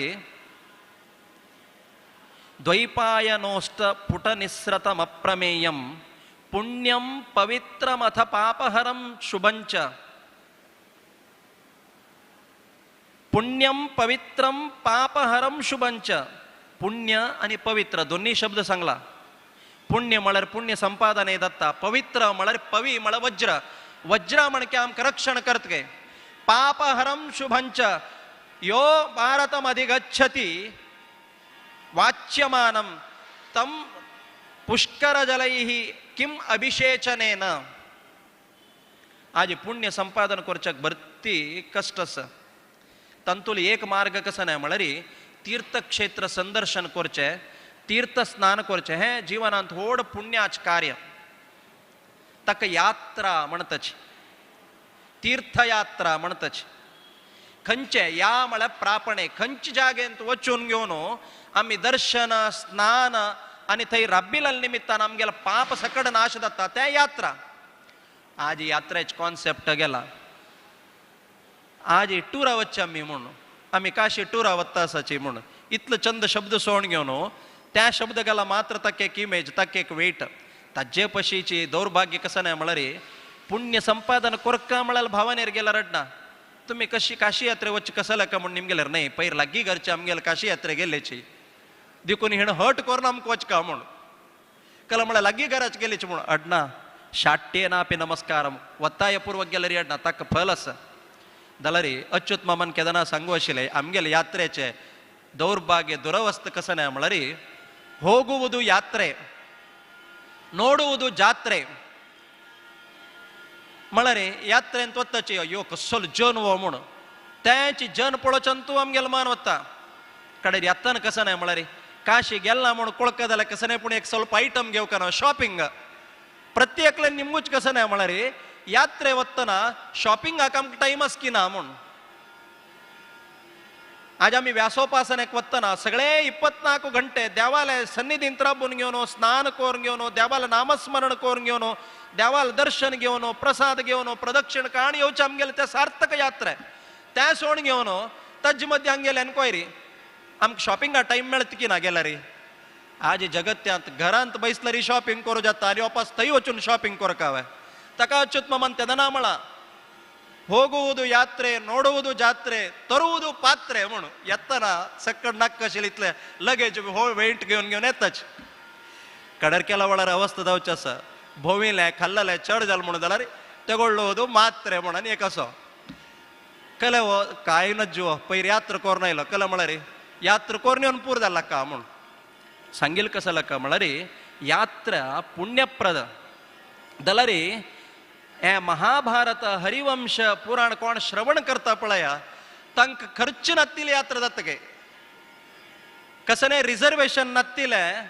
द्वैपायनोष्ट पुटनिस्रतमप्रमेयं पुण्यं पवित्रमथ पापहरं शुभंच पुण्यं पवित्रं पापहरं शुभंच. पुण्य आणि पवित्र दोन्ही शब्द सांगला. पुण्य म्हळ्यार पुण्य संपादन दत्ता, पवित्र म्हळ्यार पवी म्हळ्यार वज्र, वज्र म्हणके आमकां रक्षण करत गे. पापहरं शुभंच यो भारतम अधिगच्छति वाच्यमानं तम पुष्करजलैः किम अभिषेचनेन. आज पुण्य संपादन करच्याक भरती कष्ट आसा. तातूंतलो एक मार्ग कसो न्हय म्हळ्यार तीर्थक्षेत्र संदर्शन करचें, तीर्थ स्नान करचें. हें जिवनांत व्हड पुण्याच कार्य. ताका यात्रा म्हणटाची, तीर्थयात्रा म्हणटाची. खंयचे या म्हळ्यार प्रापणे खंयचे जागेंत वचून घेवन आमी दर्शन स्नान आनी थंय राबिल्ल्या निमित्तान आमगेलो पाप सकट नाश जाता त्या यात्रा. आज यात्रेच कॉन्सेप्ट गेला. आज टुरा वचचे आमी म्हणून आमी काशी टुरा वता आसाची म्हणून इतलो चंद शब्द सोड घेवन त्या शब्द गेला मात्र ताका एक इमेज, ताका एक वेट. ताजे पशीची दौर्भाग्य कसं न्हय म्हळ्यार पुण्य संपादन कोरका म्हळ्यार भावानेर गेल्यार रडना. तुमी कशी काशी यात्रे वच कसं का म्हणून निमगेल्यार न्हय पयर लागीं घरचे आमगेले काशी यात्रे गेल्ल्याची देखून हिण हट करून आमकां वचका म्हूण कला म्हळ्यार लागीं घराच गेल्याची म्हूण अडना. शाट्येनापी नमस्कार वत्तायपूर्वक गेल्यार अडना ताका फल आसा. जाल्यार अच्युत मामान केदना सांगू आशिल्लें आमगेले यात्रेचे दौर्भाग्य दुरवस्थ कसं न्हय म्हळ्यार ಹೋಗುವುದು ಯಾತ್ರೆ ನೋಡುವುದು ಜಾತ್ರೆ म्हळ्यार यात्रेंत वताची अय्यो कसलो जन हो म्हूण तेंची जन पळोवच्यान तूं आमगेलो मान वता. कडेन यात्रा कसं न्हय म्हळ्यार काशी गेला म्हूण कोळका जाल्यार कसं न्हय पूण एक ಸ್ವಲ್ಪ आयटम घेवका ना शॉपिंग प्रत्येकल्यान निमगूच कसं न्हय म्हळ्यार यात्रे वतना शॉपिंगाक आमकां टायम आसकी ना म्हूण. आज आमी व्यासोपासनेक वतना सगळे 24 घंटे देवाले सन्निधींत राबून घेवन स्नान करून घेवन देवाले नामस्मरण करून घेवन देवाल दर्शन घेवन प्रसाद घेवन प्रदक्षिण काण येवचें आमगेलें तें सार्थक यात्रा. तें सोड घेवन ताजे मदीं आमगेले एनक्वायरी आमकां शॉपिंगा टायम मेळटा की ना गेल्यार. आज जगत्यांत घरांत बैसल्यार शॉपिंग करूं जाता आनी वापस थंय वचून शॉपिंग करका हांवें. ताका अच्युत मामान तेन्ना म्हळां ಹೋಗುವುದು ಯಾತ್ರೆ ನೋಡುವುದು ಜಾತ್ರೆ ತರುವುದು ಪಾತ್ರೆ म्हणून येतना सकड नाका आशिल्लें इतलें लगेज हो वेंट घेवन घेवन येताच. कडेर केला वेळार अवस्था जावची आसा. भोंविलें खाल्लें चड जालें म्हणून जाल्यार तेगोडलो मात्रे म्हणून एक असो कले हो कांय ना जीव पयर यात्रा करून आयलो कले म्हळ्यार यात्रा करून येवन पूर जाला का म्हूण सांगील कसं लका म्हळ्यार यात्रा पुण्यप्रद जाल्यार हे महाभारत हरिवंश पुराण कोण श्रवण करता पळया तांकां खर्च नातिल्ली यात्रा जाता काय कसलें रिजर्वेशन नातिल्लें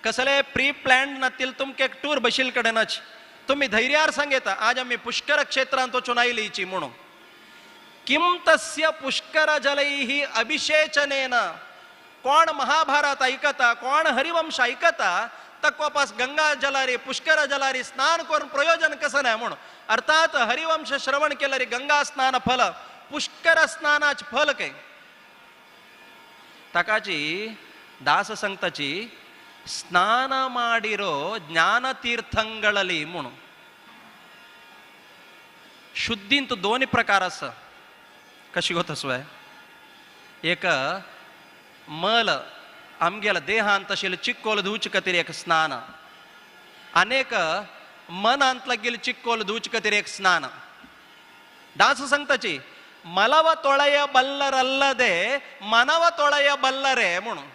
कसले प्री प्लॅन नातिल्लें तुमकां एक टूर बशील कडेनच तुमी धैर्यार सांगता आज आमी पुष्कर क्षेत्रांत वचून आयलीची म्हणून. किम तस्य पुष्कर जलैः अभिषेचनेन कोण महाभारत ऐकता कोण हरिवंश ऐकता तक वापस गंगा जलारी पुष्कर जलारी स्नान करून प्रयोजन कसं नाही म्हणून. अर्थात हरिवंश श्रवण केलं रे गंगा स्नान फल पुष्कर स्नानाच फल काय ताकाची दास सांगताची ಸ್ನಾನ ಮಾಡಿರೋ ಜ್ಞಾನತೀರ್ಥಂಗಳಲ್ಲಿ म्हणून. शुद्धींत दोन प्रकार आसा. कशी गोत आसवय एक मल आमगेल्या देहांत आशिल्लें चिक्कोल धुवचे खातीर एक स्नान आनी एक मनांत लागिल्लें चिक्कोल धुवचे खातीर एक स्नान. दास सांगताची मलव ತೊಳೆಯ ಬಲ್ಲರಲ್ಲದೆ ಮನವ ತೊಳೆಯ ಬಲ್ಲರೆ म्हणून.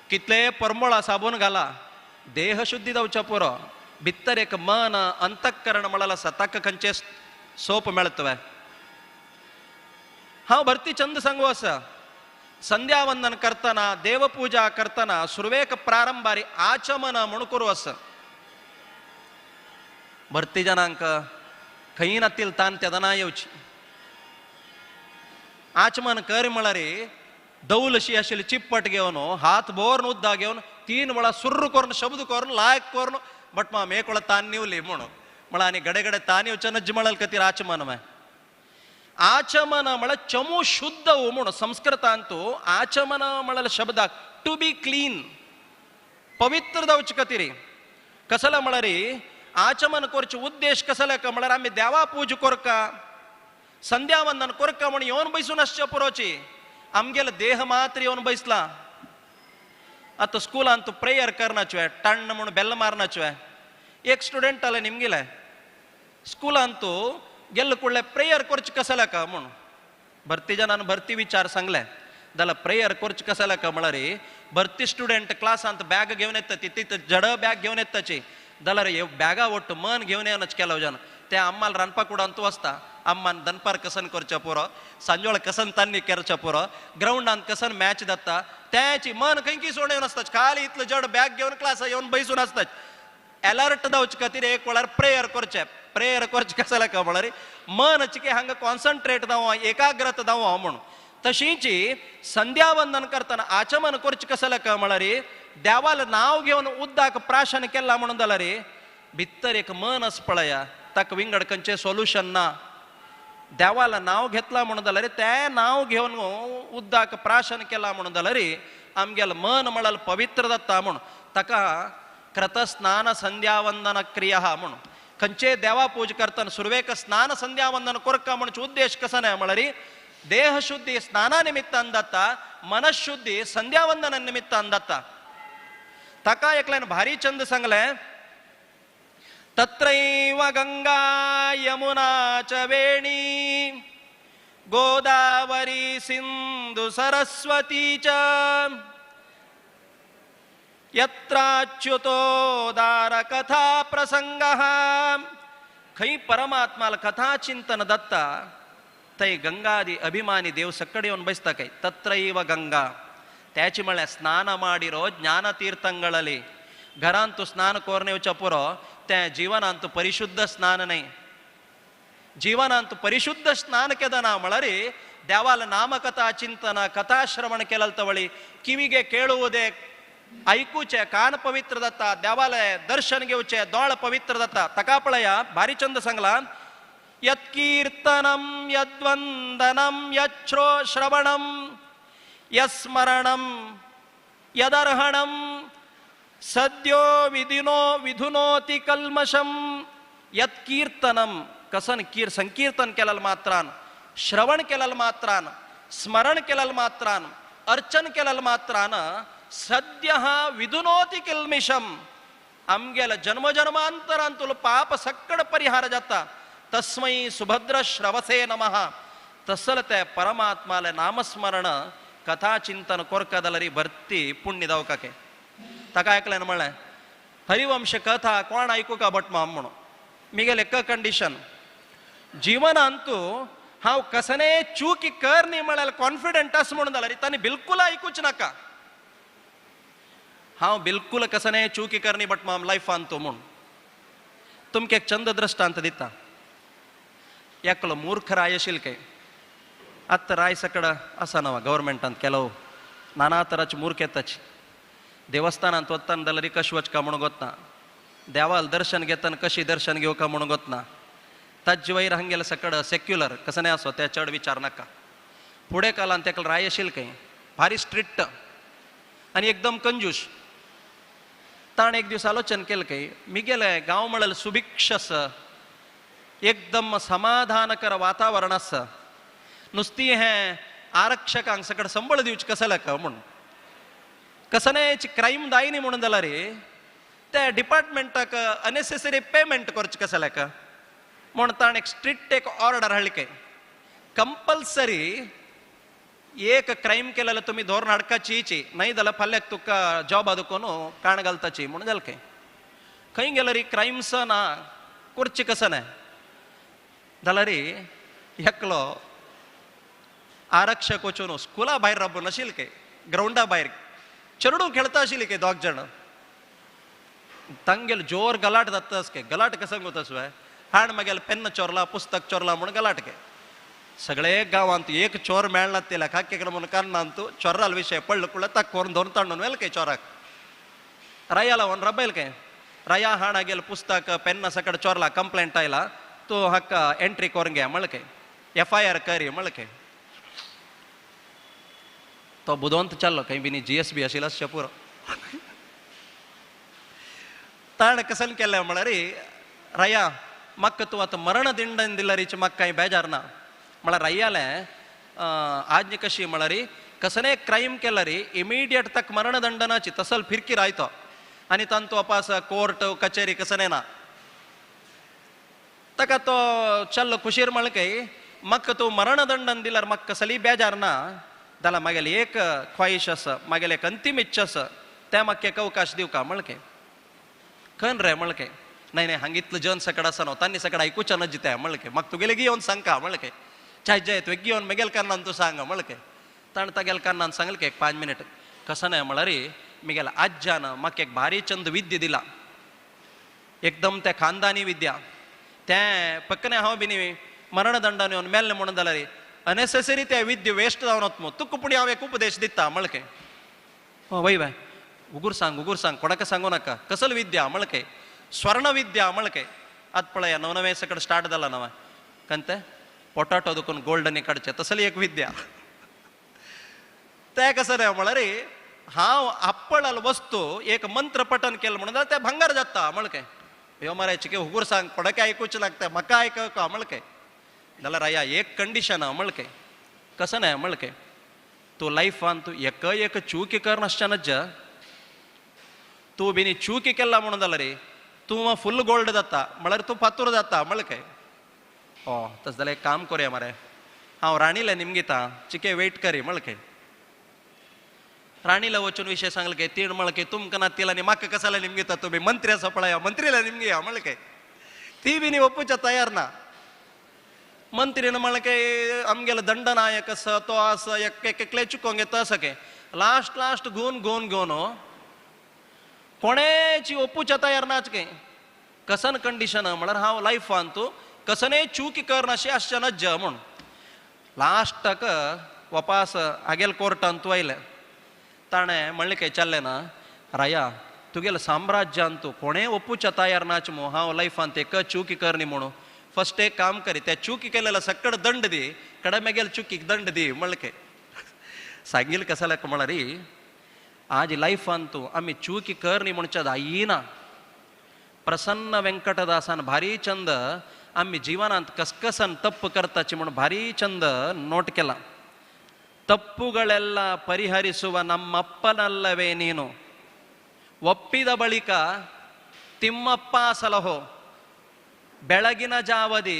कितले परमळा साबून घाला देहशुद्धी जावच्या पुरो भितर एक मन अंतःकरण म्हळ्यार आसा ताका खंयचें सोप मेळतवे. हांव भरती चंद सांगू आसा, संध्यावंदन करतना देवपूजा करतना सुरवेक प्रारंभारी आचमन म्हूण करूं आसा. भरती जनांक खंय नातील तान तेदना येवची. आचमन कर म्हळ्यार दौल अशी आशिल्ली चिप्पट घेवन हात भोर उद्दा घेवन 3 वेळा सुर्र करून शब्द करून लायक करून बट माम एक वेळा तान निवली म्हणून म्हळ्यार आनी गडे गडे तान येवचे नज्ज म्हळ्यार खातीर आचमन माय. आचमन म्हळ्यार चमू शुद्ध म्हणून संस्कृतांतू आचमन म्हळ्यार शब्दाक टू बी क्लीन, पवित्र जावचे खातीर. कसला म्हळ्यार आचमन करचे उद्देश कसले का म्हळ्यार आमी देवा पूज करका संध्यावंदन करका म्हण येवन बैसून आसचे पुरोची, आमगेलो देह मात्र येवन बैसला. आतां स्कुलान तूं प्रेयर करनाचवे टण्ण म्हूण बेल मारनाचवे. एक स्टुडंट आले निमगेले स्कुलान तूं गेल्ले कुडले प्रेयर करचें कसले का म्हूण भरती जनान भरती विचार सांगले जाल्यार प्रेयर करचें कसले का म्हळ्यार भरती स्टुडंट क्लासांत बॅग घेवन येता ती जड बॅग घेवन येताची जाल्यार हे बॅगा वट्ट मन घेवन येवनच केलो जन ते अम्माल रांदपा कुडांत तूं वचता अम्मान दनपार कसन करचें पुरो, सांजोळ कसन तान्नी करचें पुरो, ग्रावंडांत कसन मॅच जाता त्याची मन खंयकी सोड येवन आसता, खाली इतलो जड बॅग घेवन क्लासा येवन बैसून आसता. एलर्ट जावचे खातीर एक वेळार प्रेयर करचें. प्रेयर करचें कसलें का म्हळ्यार मन चिके हांगा कॉन्सन्ट्रेट जावं एकाग्रत जावं म्हूण. तशींची संध्यावंदन करतना आचमन करचें कसलें का म्हळ्यार देवाल नांव घेवन उद्दाक प्राशन केला म्हणून जाल्यार भितर एक मन आस पळया ताका विंगड खंयचें सोल्युशन ना. देवाला नांव घेतला म्हणून जाल्यार तें नांव घेवन उद्दाक प्राशन केला म्हणून जाल्यार आमगेलें मन म्हळ्यार पवित्र जाता म्हूण ताका क्रतस्नान संध्यावंदन क्रिया म्हूण. खंयचे देवा पूज करतना सुरवेक स्नान संध्यावंदन करका म्हणचे उद्देश कसो न्हय म्हळ्यार देहशुद्धी स्नाना निमित्तान जाता, मनशुद्धी संध्यावंदना निमित्तान जाता. ताका एकल्यान भारी चंद सांगलें, तत्रैव गंगा यमुना च वेणी गोदावरी सिंधु सरस्वती च यत्राच्युतोदार कथा प्रसंगः. खंय परमात्माला कथा चिंतन दत्ता थंय गंगादी अभिमानी देव सकड येवन बसता काय. तत्रैव गंगा त्याची म्हळ्यार स्नान ಮಾಡಿರೋ ಜ್ಞಾನತೀರ್ಥಗಳಲ್ಲಿ घरांतु स्नान कोरनेवच्या पुरो त्या जीवनांतु परिशुद्ध स्नान नाही. जीवनांतु परिशुद्ध स्नान केदना म्हळ्यार देवाಲ नामकथा चिंतन कथाश्रवण केलल तवळी ಕಿವಿಗೆ ಕೇಳುವುದೇ ऐकूचे कान पवित्र जाता, देवालय दर्शन घेवचे दोळ पवित्र जाता. ताका पळया भारी चंद सांगला, यत्कीर्तनम यद्वंदनम यच्छ्रो श्रवणम यस्मरणम यदर्हणम सद्यो विधिनो विधुनोति कल्मषम. यत्कीर्तनम कसन कीर संकीर्तन केलल मात्रान, श्रवण केलल मात्रान, स्मरण केलल मात्रान, अर्चन केलल मात्रान सद्यः विधुनोति किल्मिषम आमगेल जन्म जन्मांतरांतुल पाप सक्कड परिहार जाता. तस्मै सुभद्र श्रवसे नमः. तसल ते परमात्माले नामस्मरण कथा चिंतन कोरकादलरी भरती पुण्य दावकाके. ताका एकल्यान म्हळें हरिवंश कथा कोण आयकूका भट माम म्हणून मिगेल एक कंडिशन जीवनांतू हांव कसने चूकी कर न्ही म्हळ्यार कॉन्फिडंट आस म्हणून जाल्यार तांणी बिलकूल आयकूच नाका. हांव बिलकूल कसने चूकी कर न्ही बट माम लायफान तो म्हूण तुमकां एक चंद दृश्टांत दिता. एकलो मूर्ख राय आशिल्लो काय आतां राय सकड आसा ना गव्हर्मेंटांत केलो नाना तराचे मूर्ख येताच देवस्थानांत वतना जाल्यार कशें वचका म्हणून गोतना, देवाल दर्शन घेतना कशी दर्शन घेवका म्हणून गोतना. ताजे वयर हांगेले सकड सेक्युलर कसं नाही असो त्या चड विचार नाका. फुडें कालान तेका राय आशिल्लो काय भारी स्ट्रिक्ट आनी एकदम कंजूस. ताणें एक दीस आलोचन केलें काय मिगेले गांव म्हळ्यार सुभिक्ष आसा, एकदम समाधानकर वातावरण आसा, नुस्ती हें आरक्षकांक सकड संबळ दिवचें कसं का म्हणून कसं क्रायम जायनी म्हणून जाल्यार त्या डिपार्टमेंटाक अनेसेसरी पेमेंट करचें कसं का म्हूण ताणें एक स्ट्रिक्ट एक ऑर्डर हाडली काय कंपल्सरी एक क्रायम केलेलं तुमी धोरण हाडकाचीची नाही जाल्यार फाल्याक तुका जॉब दुकोन काण घालताची म्हणून जालें काय. खंय गेल्यार क्रायम्स ना करची कसं नाही जाल्यार एकलो आरक्षक वचून स्कुला भायर राबून आशिल्ले काय ग्रावंडा भायर चेडूं खेळता आशिल्ली काय दोग जाण तांगेल जोर गलाट जाता काय. गलाट कसं वता वय हाण मागेल पेन्न चोरला पुस्तक चोरला म्हणून गलाट काय. सगळे गांवांत एक चोर मेळना तिला खाके म्हणून कारणांत चोराल विषय पडलं कुळ ताक कोरून धरून तांडून वेल काय चोराक रायाला वन रबेल काय. राया हाणागेल पुस्तक पेन्न सकड चोरला कंप्लेंट आयला तो हक्का एंट्री करून घ्या म्हणलं काय एफ I R करी म्हणलं काय. तो बुदवंत चाललो खंय बिनी जी एस बी आशिल्लो आसचें पुरो. ताणें कसन केलें म्हळ्यार राया म्हाका तूं आतां मरण दिंडन दिल्यारीच म्हाका कांय बेजार ना. म्हळ्यार रायालें आज्ञ कशी म्हळ्यार कसने क्रायम केल्यार इमिडिएट ताका मरणदंडनाची तसल फिरकी रायतो आनी तांतू अपास कोर्ट कचेरी कसने ना. ताका तो चल्लो खुशीर म्हणलें काय म्हाका तूं मरणदंडन दिल्यार म्हाका कसली बेजार ना. जाल्यार मागेली एक ख्वाहिश आसा मागेली एक अंतीम इच्छा आसा त्या म्हाका एक अवकाश दिवका म्हणलें काय. खंय रे म्हणलें काय नाही नाही हांगा इतलो जन सकड आसा न्हू तांणी सकड आयकुच्या नज तें म्हणलें काय म्हाका तुगेलें घेवन सांगका म्हणलें काय चाय जय तुवें घेवन मेगेल कारणान तूं सांग म्हणलें काय. ताणें तागेल्या कारणान सांगलें की एक 5 मिनट कसं नाही म्हळ्यार मेगेल्या आज्यान म्हाका एक भारी चंद विद्या दिला एकदम त्या खानदानी विद्या तें पक्कने हांव बिनी मरणदंडान येवन मेल्लें म्हणून जाल्यार अनेसेसरी त्या विद्या वेस्ट जावन वता मू तुका पूण हांव एक उपदेश दिता म्हणलें काय. वय बाय उगूर सांग उगूर सांग कोणाक सांगू नाका. कसल विद्या म्हणलें काय स्वर्ण विद्या म्हणलें काय. आतां पळया नव नवें सकड स्टार्ट जाला नवें कंते पोटाटो दुखून गोल्डन काडचें तसली एक विद्या. तें कसं रे म्हळ्यार हांव आपणाल वस्तू एक मंत्र पठन केलें म्हणून जाल्यार तें भांगर जाता म्हणलें काय. ह्यो मारायचे की हुगूर सांग कोणाक आयकुचें लागता म्हाका आयक म्हणलें काय. जाल्यार राया एक कंडिशन आहा म्हणलें काय. कसं नाही म्हणलें काय तूं लायफान तूं एक एक चुकी करनासच्या नज्ज तूं बिनी चुकी केला म्हणून जाल्यार तूं फुल गोल्ड जाता म्हळ्यार तूं फातूर जाता म्हणलें काय. ओ तशें जाल्यार एक काम करुया मरे हांव राणीला निमगिता चिके वेट करी म्हणलें काय. राणीला वचून विशय सांगले काय तीण म्हणलें की तुमकां ना तिला आनी म्हाका कसाला निमगिता तुमी मंत्री आसा पळया मंत्रीला निमगिया म्हणलें काय. ती बी न्ही ओपूच्या तयार ना. मंत्रीन म्हणलें काय आमगेलो दंडनायक आसा तो आसा एक एकले चुकोंक येता आसा काय. लास्ट लास्ट घेवन घेवन घेवन कोणेची ओपूच्या तयार नाच काय. कसन कंडिशन म्हळ्यार हांव लायफान तूं कसने चुकी करनाशे आसचें नज्ज म्हूण लास्टाक वापास हागेल कोर्टान तूं आयलें. ताणें म्हणलें काय चल्लें ना राया तुगेलें साम्राज्यान तूं कोणें ओपूच्या तयार नाच मू हांव लायफान ते चुकी करनी म्हणून फस्ट एक काम करी त्या चुकी केलेला सकड दंड दी कडे मेगेल चुकीक दंड दी म्हणलें काय. सांगील कसाल्याक म्हळ्यार आज लायफान तूं आमी चुकी करनी म्हणच्या जायना. प्रसन्न वेंकटदासान भारी चंद आमी जीवनांत कसकसन तप्पು करताची म्हणून भारी ಚಂದ ನೋಟ್ केला. ತಪ್ಪುಗಳೆಲ್ಲ ಪರಿಹರಿಸುವ ನಮ್ಮಪ್ಪನಲ್ಲವೇ ನೀನು, ಒಪ್ಪಿದ ಬಳಿಕ ತಿಮ್ಮಪ್ಪ ಸಲಹೋ, ಬೆಳಗಿನ ಜಾವದಿ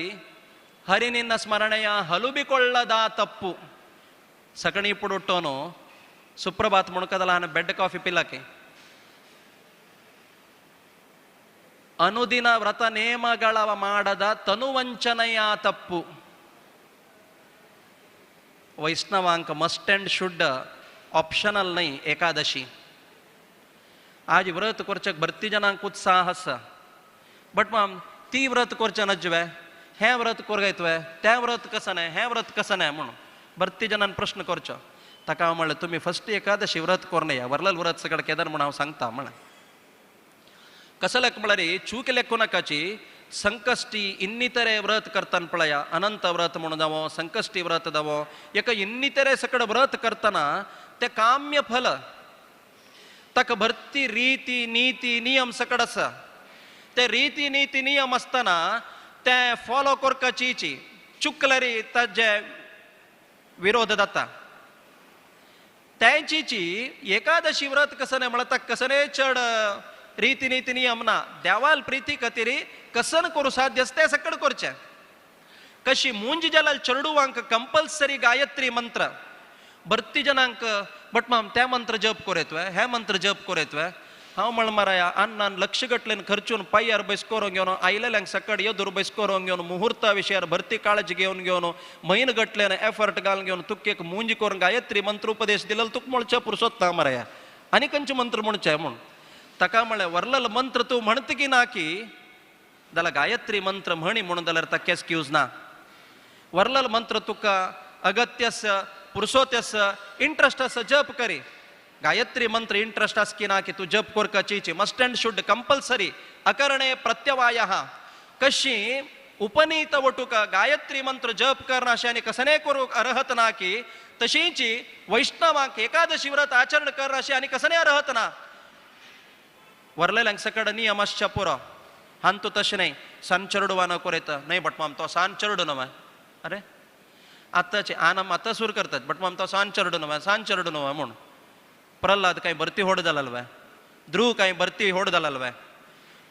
ಹರಿ ನಿನ್ನ ಸ್ಮರಣೆಯ ಹಲುಬಿಕೊಳ್ಳದ ತಪ್ಪು. ಸಕಣಿ ಪುಡುಟ್ಟೋನು ಸುಪ್ರಭಾತ್ ಮುಣಕದಲ್ಲ ಬೆಡ್ ಕಾಫಿ ಪಿಲ್ಲಕ್ಕೆ. ಅನುದಿನ ವ್ರತ ನೇಮಗಳ ಮಾಡದ ತನುವಂಚನೆಯ ತಪ್ಪು. ವೈಷ್ಣವಾಂಕ ಮಸ್ಟ್ ಆ್ಯಂಡ್ should optional ನೈ ಏಕಾದಶಿ. आज व्रत करच्याक भरती जनांक उत्साह आसा, बट माम ती व्रत करच्या नज्जवे, हें व्रत करगायतवे, तें व्रत कसं न्हय, हें व्रत कसं न्हय म्हणून भरती जनान प्रश्न करचो. ताका हांव म्हणलें तुमी फस्ट एकादशी व्रत करून या, वरलल व्रत सगळें केदर म्हूण हांव सांगता म्हणलें. कसल्याक म्हळ्यार चूक लेखू नाकाची संकश्टी ಇನ್ನಿತರೆ ವ್ರತ ಕರ್ತಾನ ಪಳಯ, ಅನಂತ ವ್ರತ म्हणून जावो, संकश्टी व्रत जावो, एका ಇನ್ನಿತರೆ सगळं व्रत करतना ते काम्य फल ताका भरती रीती नीती नियम सकड आसा. ते रीती नीती नियम आसतना ते फॉलो करपाची चुकल्यार ताजे विरोध जाता. तेंचीची एकादशी व्रत कसं न्हय म्हळ्यार ताका कसं न्हय चड रीती नीती नियम ना, देवाल प्रिती खातीर कसन करूं साध्य आसा तें सकड करचें. कशी मुंज जाल्यार चेडुवांक कंपल्सरी गायत्री मंत्र, भरती जनांक बट माम त्या मंत्र जप कोरेतवे हे मंत्र जप कोरेतवे. हांव म्हण माराया अन्नान लक्ष गटलेन खर्चून पांयार बैस करून घेवन आयलेल्यांक सकड येदूर बैस करून घेवन मुहुर्ता विशयार भरती काळजी घेवन घेवन म्हयन गटल्यान एफर्ट घालून घेवन तुका एक मुंजी करून गायत्री मंत्र उपदेश दिलेलो तुका म्हणचे पुरसोत ना माराया आनी खंयचे मंत्र म्हणचे म्हूण. ताका म्हळें वरलेलो मंत्र तूं म्हणत की ना की जाल्यार गायत्री मंत्र म्हणी म्हणून जाल्यार ताका एक्सक्यूज ना. वरलेलो मंत्र तुका अगत्यस पुरुषोत्यस इंट्रस्ट आसा जप करी. गायत्री मंत्र इंट्रस्ट आस की ना की तूं जप करपाची मस्ट अँड should compulsory अकरणे प्रत्यवाय. कशी उपनीत वटूक गायत्री मंत्र जप करना अशें आनी कसने करूंक अर्हत ना की तशींची वैष्णवांक एकादशी व्रत आचरण करना अशें आनी कसने अर्हत ना. वरलेल्यांक सकड नियम आसच्या पुरो हांतू तशें न्हय सान चेडवा न कोरेत न्हय बट माम तो सान चेडू न्हय. अरे आतांचे आन आतां सूर करतात बट माम तो सान चेडू न्हय सान चेडू न्हय म्हूण. प्रल्हाद कांय भरती होड जालवे, ध्रुव कांय भरती होड जालवे.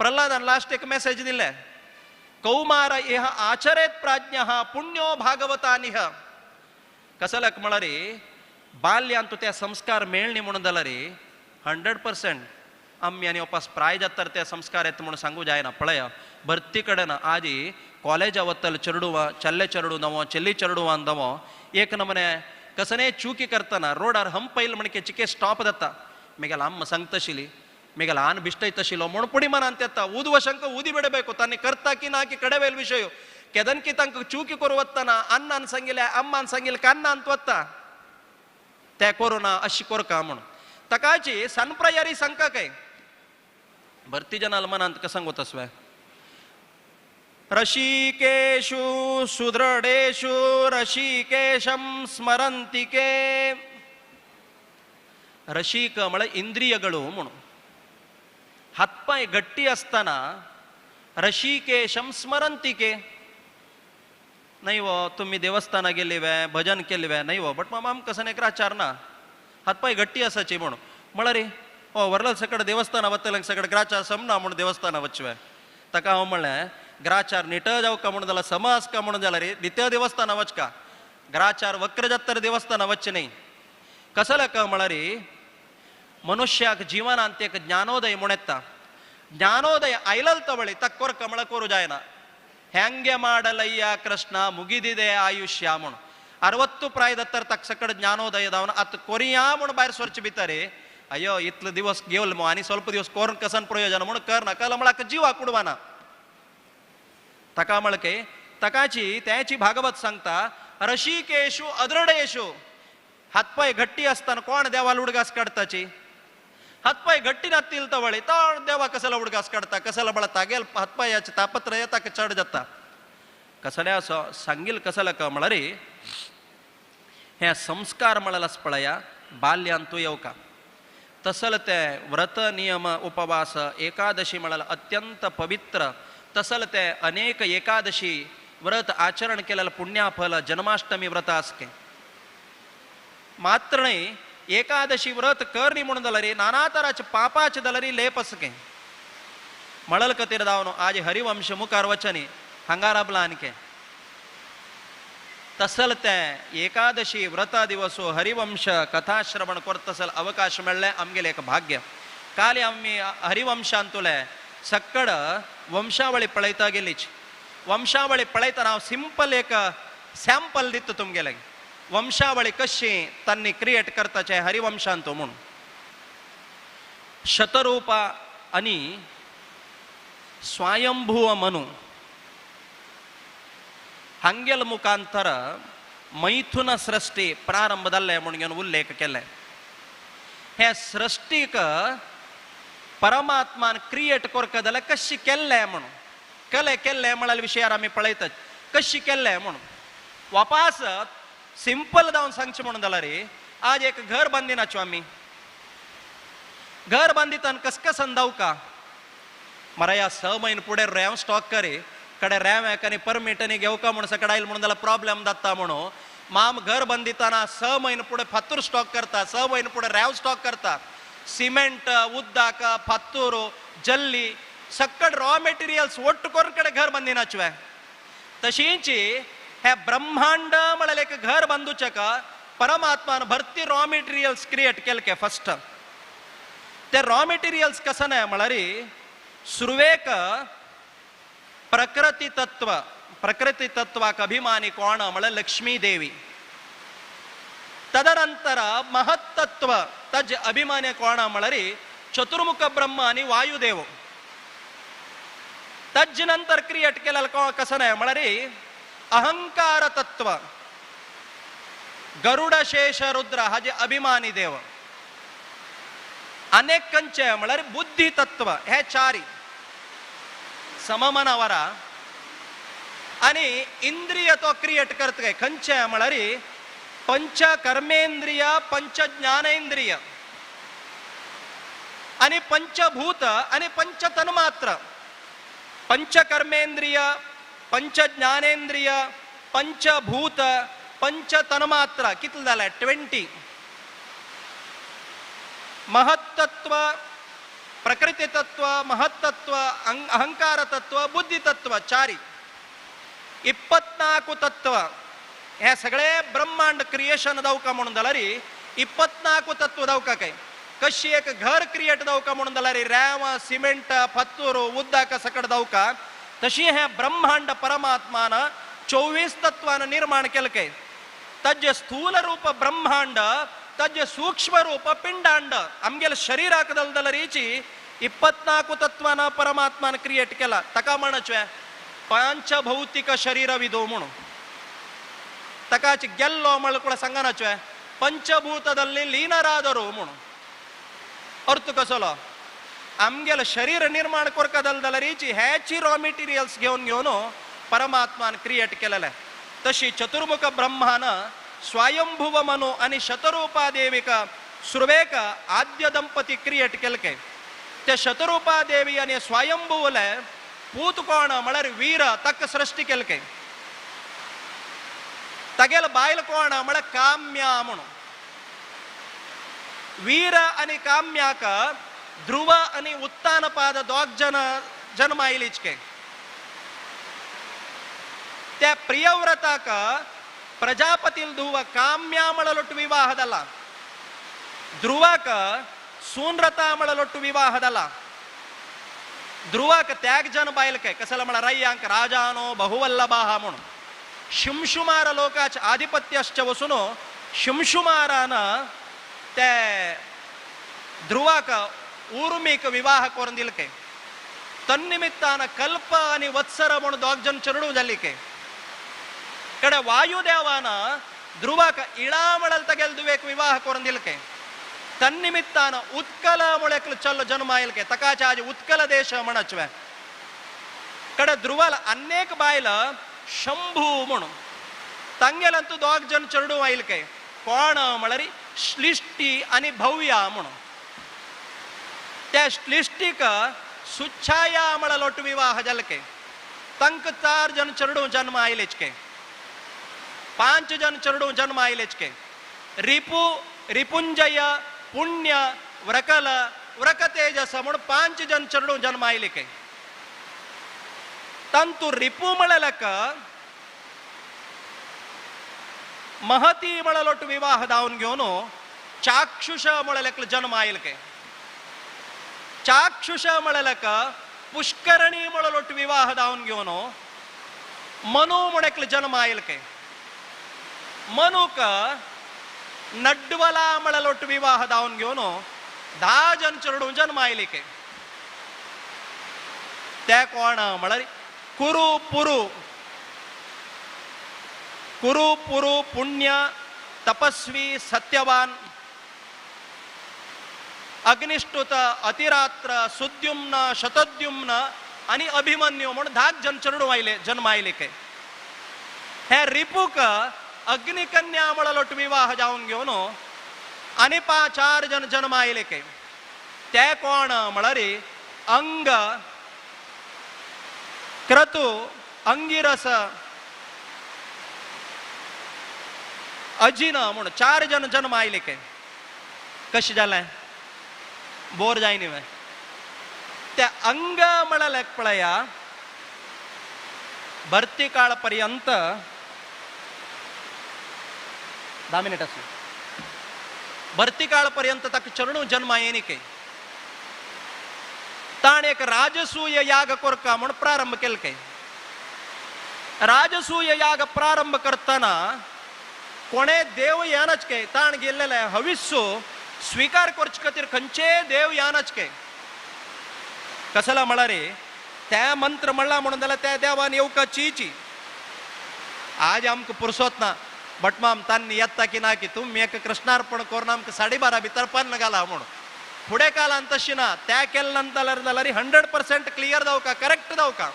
प्रल्हादान लास्ट एक मेसेज दिले, कौमार इह आचरेत प्राज्ञ पुण्यो भागवतानिह. कसल्याक म्हळ्यार बाल्यांत त्या संस्कार मेळणी म्हणून जाल्यार 100% आमी आनी ओपास प्राय जाता ते संस्कार येता म्हणून सांगू जायना. पळया भरती कडेन आदी कॉलेजा वतल चेडुवा चल्ले चेडू नवो चेल्ली चेडुवान नवो एक नमने कसने चुकी करतना रोडार हंपैल म्हणके चिके स्टॉप जाता. मेगेल अम्म सांगतशिली मेगेल आन बिश्टयतशिलो म्हूण पुडी मनांत येता. उदव शंक उदी बिडಬೇಕು तांणी करता की ना की कडेवेल विशय केदनकी तांकां चुकी करू वतना अन्नान सांगिल्लें अम्मान सांगिल्लें कान्नान वता ते करूं ना अशी करका म्हूण ताकाची सनप्रयारी सांगका काय भरती जनाल मनांत कसंग वतसवे. ऋषिकेशु सुदृढेषु ऋषिकेशं स्मರಂತಿಕೆ. ಋಷಿಕ म्हळ्यार ಇಂದ್ರಿಯಗಳು म्हणून हातपाय गट्टी असताना ऋषिकेशं स्मರಂತಿಕೆ. नाही वो तुम्ही देवस्थाना गेली वे भजन केली वे नाही वो बट माम कसं एक आचार ना हातपाय गट्टी असायची म्हणून म्हळ्यार रे ओ वरल सकड देवस्थाना वतले सगळं ग्राचार समना म्हणून देवस्थाना वचवे. ताका हांव म्हणलें ग्राचार निट जावका म्हणून जाल्यार समाज का म्हणून जाल्यार रे नित्य देवस्थाना वचका ग्राचार वक्र जातर देवस्थाना वचचे न्ही. कसल्याक म्हळ्यार मनुष्याक जिवनांत एक ज्ञानोदय म्हूण येता. ज्ञानोदय आयलल तवळी ताका कोरका म्हळ्यार करूं जायना. ಹೆಂಗೆ ಮಾಡಲಯ್ಯ ಕೃಷ್ಣ ಮುಗಿದಿದೆ ಆಯುಷ್ಯ म्हूण 60 ಪ್ರಾಯದತ್ತರ ತಕ್ಕ ಸಕಡ ಜ್ಞಾನೋದಯದವನ ಅತ್ ಕೊರಿಯಾ म्हूण भायर सरचे भितर अय्यो इतले दिवस घेवल मो आनी ಸ್ವಲ್ಪ दिवस कोरून कसन प्रयोजन म्हूण कर नाका म्हळ्यार जिवा कुडवाना. ताका म्हळके ताकाची त्याची भागवत सांगता ऋषिकेशु अद्रडेशु. हातपाय घट्टी असताना कोण देवाला उडगास काडताची हातपाय घट्टी नातील तवळे तर देवा कसला उडगास काडता कसला बळा तागेल हातपायाचे तापत्र येता चड जाता कसल्या असो सांगील कसला का म्हळ्यार हे संस्कार म्हळ्यार पळया बाल्यांतू येवका तसल ते व्रत नियम उपवास एकादशी म्हळ्यार अत्यंत पवित्र तसल ते अनेक एकादशी व्रत आचरण केलेलं पुण्याफल जन्माष्टमी व्रत आसके मात्र नाही एकादशी व्रत करणी म्हणून जाल्यार नाना तराचे पापाचे जाल्यार लेप आसके म्हणल खातीर जावन आज हरिवंश मुखार वचनी हांगा राबला आनके तसल ते एकादशी व्रता दिवस हरिवंश कथा श्रवण करतसल अवकाश मेळ्ळे आमगेले एक भाग्य. काल आमी हरिवंशांतुले सक्कड वंशावळी पळयता गेलीच. वंशावळी पळयतना हांव सिंपल एक सॅम्पल दिता तुमगेले वंशावळी कशी तांणी क्रिएट करताचे हरिवंशांतू म्हूण. शतरूपा आनी स्वयंभुव मनु हांगेल मुखांतर मैथुन सृष्टी प्रारंभ जाल्ले म्हूण घेवन उल्लेख केले. हे सृष्टीक परमात्मान क्रिएट करका जाल्यार कशी केल्ले म्हणून कले केल्ले म्हळ्यार विशयार आमी पळयतात कशी केल्ले म्हणून वापास सिंपल जावन सांगचें म्हणून जाल्यार आज एक घर बांदिनाच्यो आमी घर बांदितान कसकसन दावका मराया 6 म्हयने फुडें रॅम स्टॉक करी कडे रॅम आनी परमीट आनी घेवका म्हूण सकड आयल म्हणून जाल्यार प्रॉब्लेम जाता म्हणून माम घर बांदिताना 6 म्हयने फुडें फातूर स्टॉक करता 6 म्हयने फुडें रॅव स्टॉक करता सिमेंट उदक फातूर जल्ली सक्कड रॉ मटेरियल्स ಒಟ್ಟು करून कडे घर बांदिनाच्यो. तशींची हे ब्रह्मांड म्हळ्यार एक घर बांदूचें का परमात्मान भरती रॉ मटेरियल्स क्रिएट केले फस्ट. ते रॉ मटेरियल्स कसं नाही म्हळ्यार सुरवेक प्रकृती तत्व, प्रकृती तत्वाक अभिमानी कोण म्हळ्यार लक्ष्मी देवी. तदनंतर महत्तत्व तज अभिमानी कोण म्हळ्यार चतुर्मुख ब्रह्म आनी वायुदेव. तज नंतर क्रिएट केलेलं कसं नाही म्हळ्यार अहंकार तत्व, गरुड शेष रुद्र हाजे अभिमानी देव. अनेक कंचे म्हळ्यार बुद्धी तत्व. हे चारी सममनावरा आणि इंद्रिय तो क्रिएट करत काय खंचे म्हळ्यार पंच कर्मेंद्रिय, पंच ज्ञानेंद्रिय आणि पंचभूत आणि पंच तन्मात्र. पंचकर्मेंद्रिय, पंच ज्ञानेंद्रिय, पंचभूत, पंच तन्मात्र कितले जाले 20. महत्तत्व, प्रकृती तत्व, महत्तत्व, अहंकार तत्व, बुद्धी तत्व, चारी 24 तत्व. हे सगळे ब्रह्मांड क्रिएशन दावका म्हणून जाल्यार 24 तत्व दावका काय कशी एक घर क्रिएट दावका म्हणून जाल्यार रेंव, सिमेंट, फातूर, उदक सकट दावका, तशी हे ब्रह्मांड परमात्मान 24 तत्वान निर्माण केलं काय. तज्जे स्थूल रूप ब्रह्मांड, तज्जे सूक्ष्म रूप पिंडांड. आमगेले शरीराक दलदलरीची 24 तत्वान परमात्मान क्रिएट केला. ताका म्हणचें पंचभौतिक शरीर विदो म्हणून. ताकाच गेल्लो म्हळ्यार सांगनाचें पंचभूतದಲ್ಲಿ लीनराದರು म्हणून. अर्थ कसलो आमगेले शरीर निर्माण करका दलदलरीची हेची रॉ मटेरियल्स घेवन घेवन परमात्मान क्रिएट केलेले. तशी चतुर्मुख ब्रह्मान स्वयंभुव मनु आणि शतरूपा देविका सुरवेक आद्य दंपती क्रिएट केले. ते शतरूपा देवी आणि स्वयंभुवले पूत कोण म्हळ्यार वीर तक सृष्टी केले. तागेल बायल कोण म्हळ्यार काम्या म्हणून. वीर आणि काम्याक ध्रुव आणि उत्तानपाद दोग जन जन्म आयलीचके. त्या प्रियव्रताक प्रजापतील ध्रुव काम्या म्हळलोट्टु विवाह जाला, ध्रुवाक सूनरता म्हळलोट्टु विवाह जाला. ध्रुवाक त्याग जन बायल काय कसला म्हळ्यार रय्यांक राजानो बहुवल्लभाः म्हणून. शिंशुमार लोकाच आधिपत्यश्च वसून शिंशुमारान ते ध्रुवाक ऊर्मीक विवाह करून दिले काय. तन्निमित्तान कल्प आणि वत्सर म्हणून दोग जन चेडूं जाली काय. कडे वायुदेवान ध्रुवाक इळा म्हळ्यार तागेले दुवेक विवाह करून दिले काय. तन्निमित्तान उत्कल म्हळ्यार चल जन्म आयल काय. ताकाच आज उत्कल देश म्हणचवे. कडे ध्रुवाल अनेक बायल शंभू म्हणून तांगेल्यांतू दोग जन चेडूं आयल काय. कोण म्हळ्यार श्लिष्टी आनी भव्या म्हणून. त्या श्लिष्टीक सुच्छाया म्हळ्यार विवाह जाले काय. तांकां 4 जन चेडूं जन्म आयलेच काय. 5 जन चेडूं जन्म आयलेच काय. रिपू, रिपुंजय, पुण्य, व्रकल, व्रकतेजस म्हणून 5 जन चेडूं जन्म आयले काय. तांतू रिपू म्हळ्यार महती म्हळ्यार विवाह दावन घेवन चाक्षुष म्हळ्यार जन्म आयल काय. चाक्षुष म्हळ्यार पुष्करणी म्हळ्यार विवाह दावन घेवन मनु म्हळ्यार जन्म आयल काय. मनुक नड्वला म्हळ्यार विवाह दावन घेवन 10 जन चेडूं जन्म आयले काय. ते कोण म्हळ्यार कुरु पुरु, कुरु पुरु पुण्य तपस्वी सत्यवान अग्निष्टुत अतिरात्र सुद्युम्न शतद्युम्न आणि अभिमन्यू म्हणून 10 जन चेडूं आयले जन्म आयले काय. हे रिपूक अग्निकन्या म्हळ्यार विवाह जावन घेवन आनी 4 जन जन्म आयले काय. ते कोण म्हळ्यार अंग, क्रतु, अंगिरस, अजिन म्हणून 4 जन जन्म आयले काय. कशें जालें बोर जायनी वे. त्या अंग म्हळ्यार पळया भरती काळ पर्यंत 10 मिनिट आसली भरती काळ पर्यंत ताका चरणू जन्मा येनिके ताणें एक राजसूय याग कोरका म्हूण प्रारंभ केल काय. राजसूय याग प्रारंभ करतना कोणे देव यानच के ताण गेल्लेले हविस्सो स्वीकार करचे खातीर खंयचे देव यानच के कसला म्हळ्यार रे त्या मंत्र म्हणला म्हणून जाल्यार त्या देवान येवकाचीची. आज आमकां पुरसोत ना भटमाम तांणी येता की ना की तुमी एक कृष्णार्पण करून आमकां 12:30 भितर पन्न घाला म्हणून. फुडें कालान तशी ना, त्या केल्या नंतर जाल्यार 100% क्लियर जावका, करेक्ट जावका.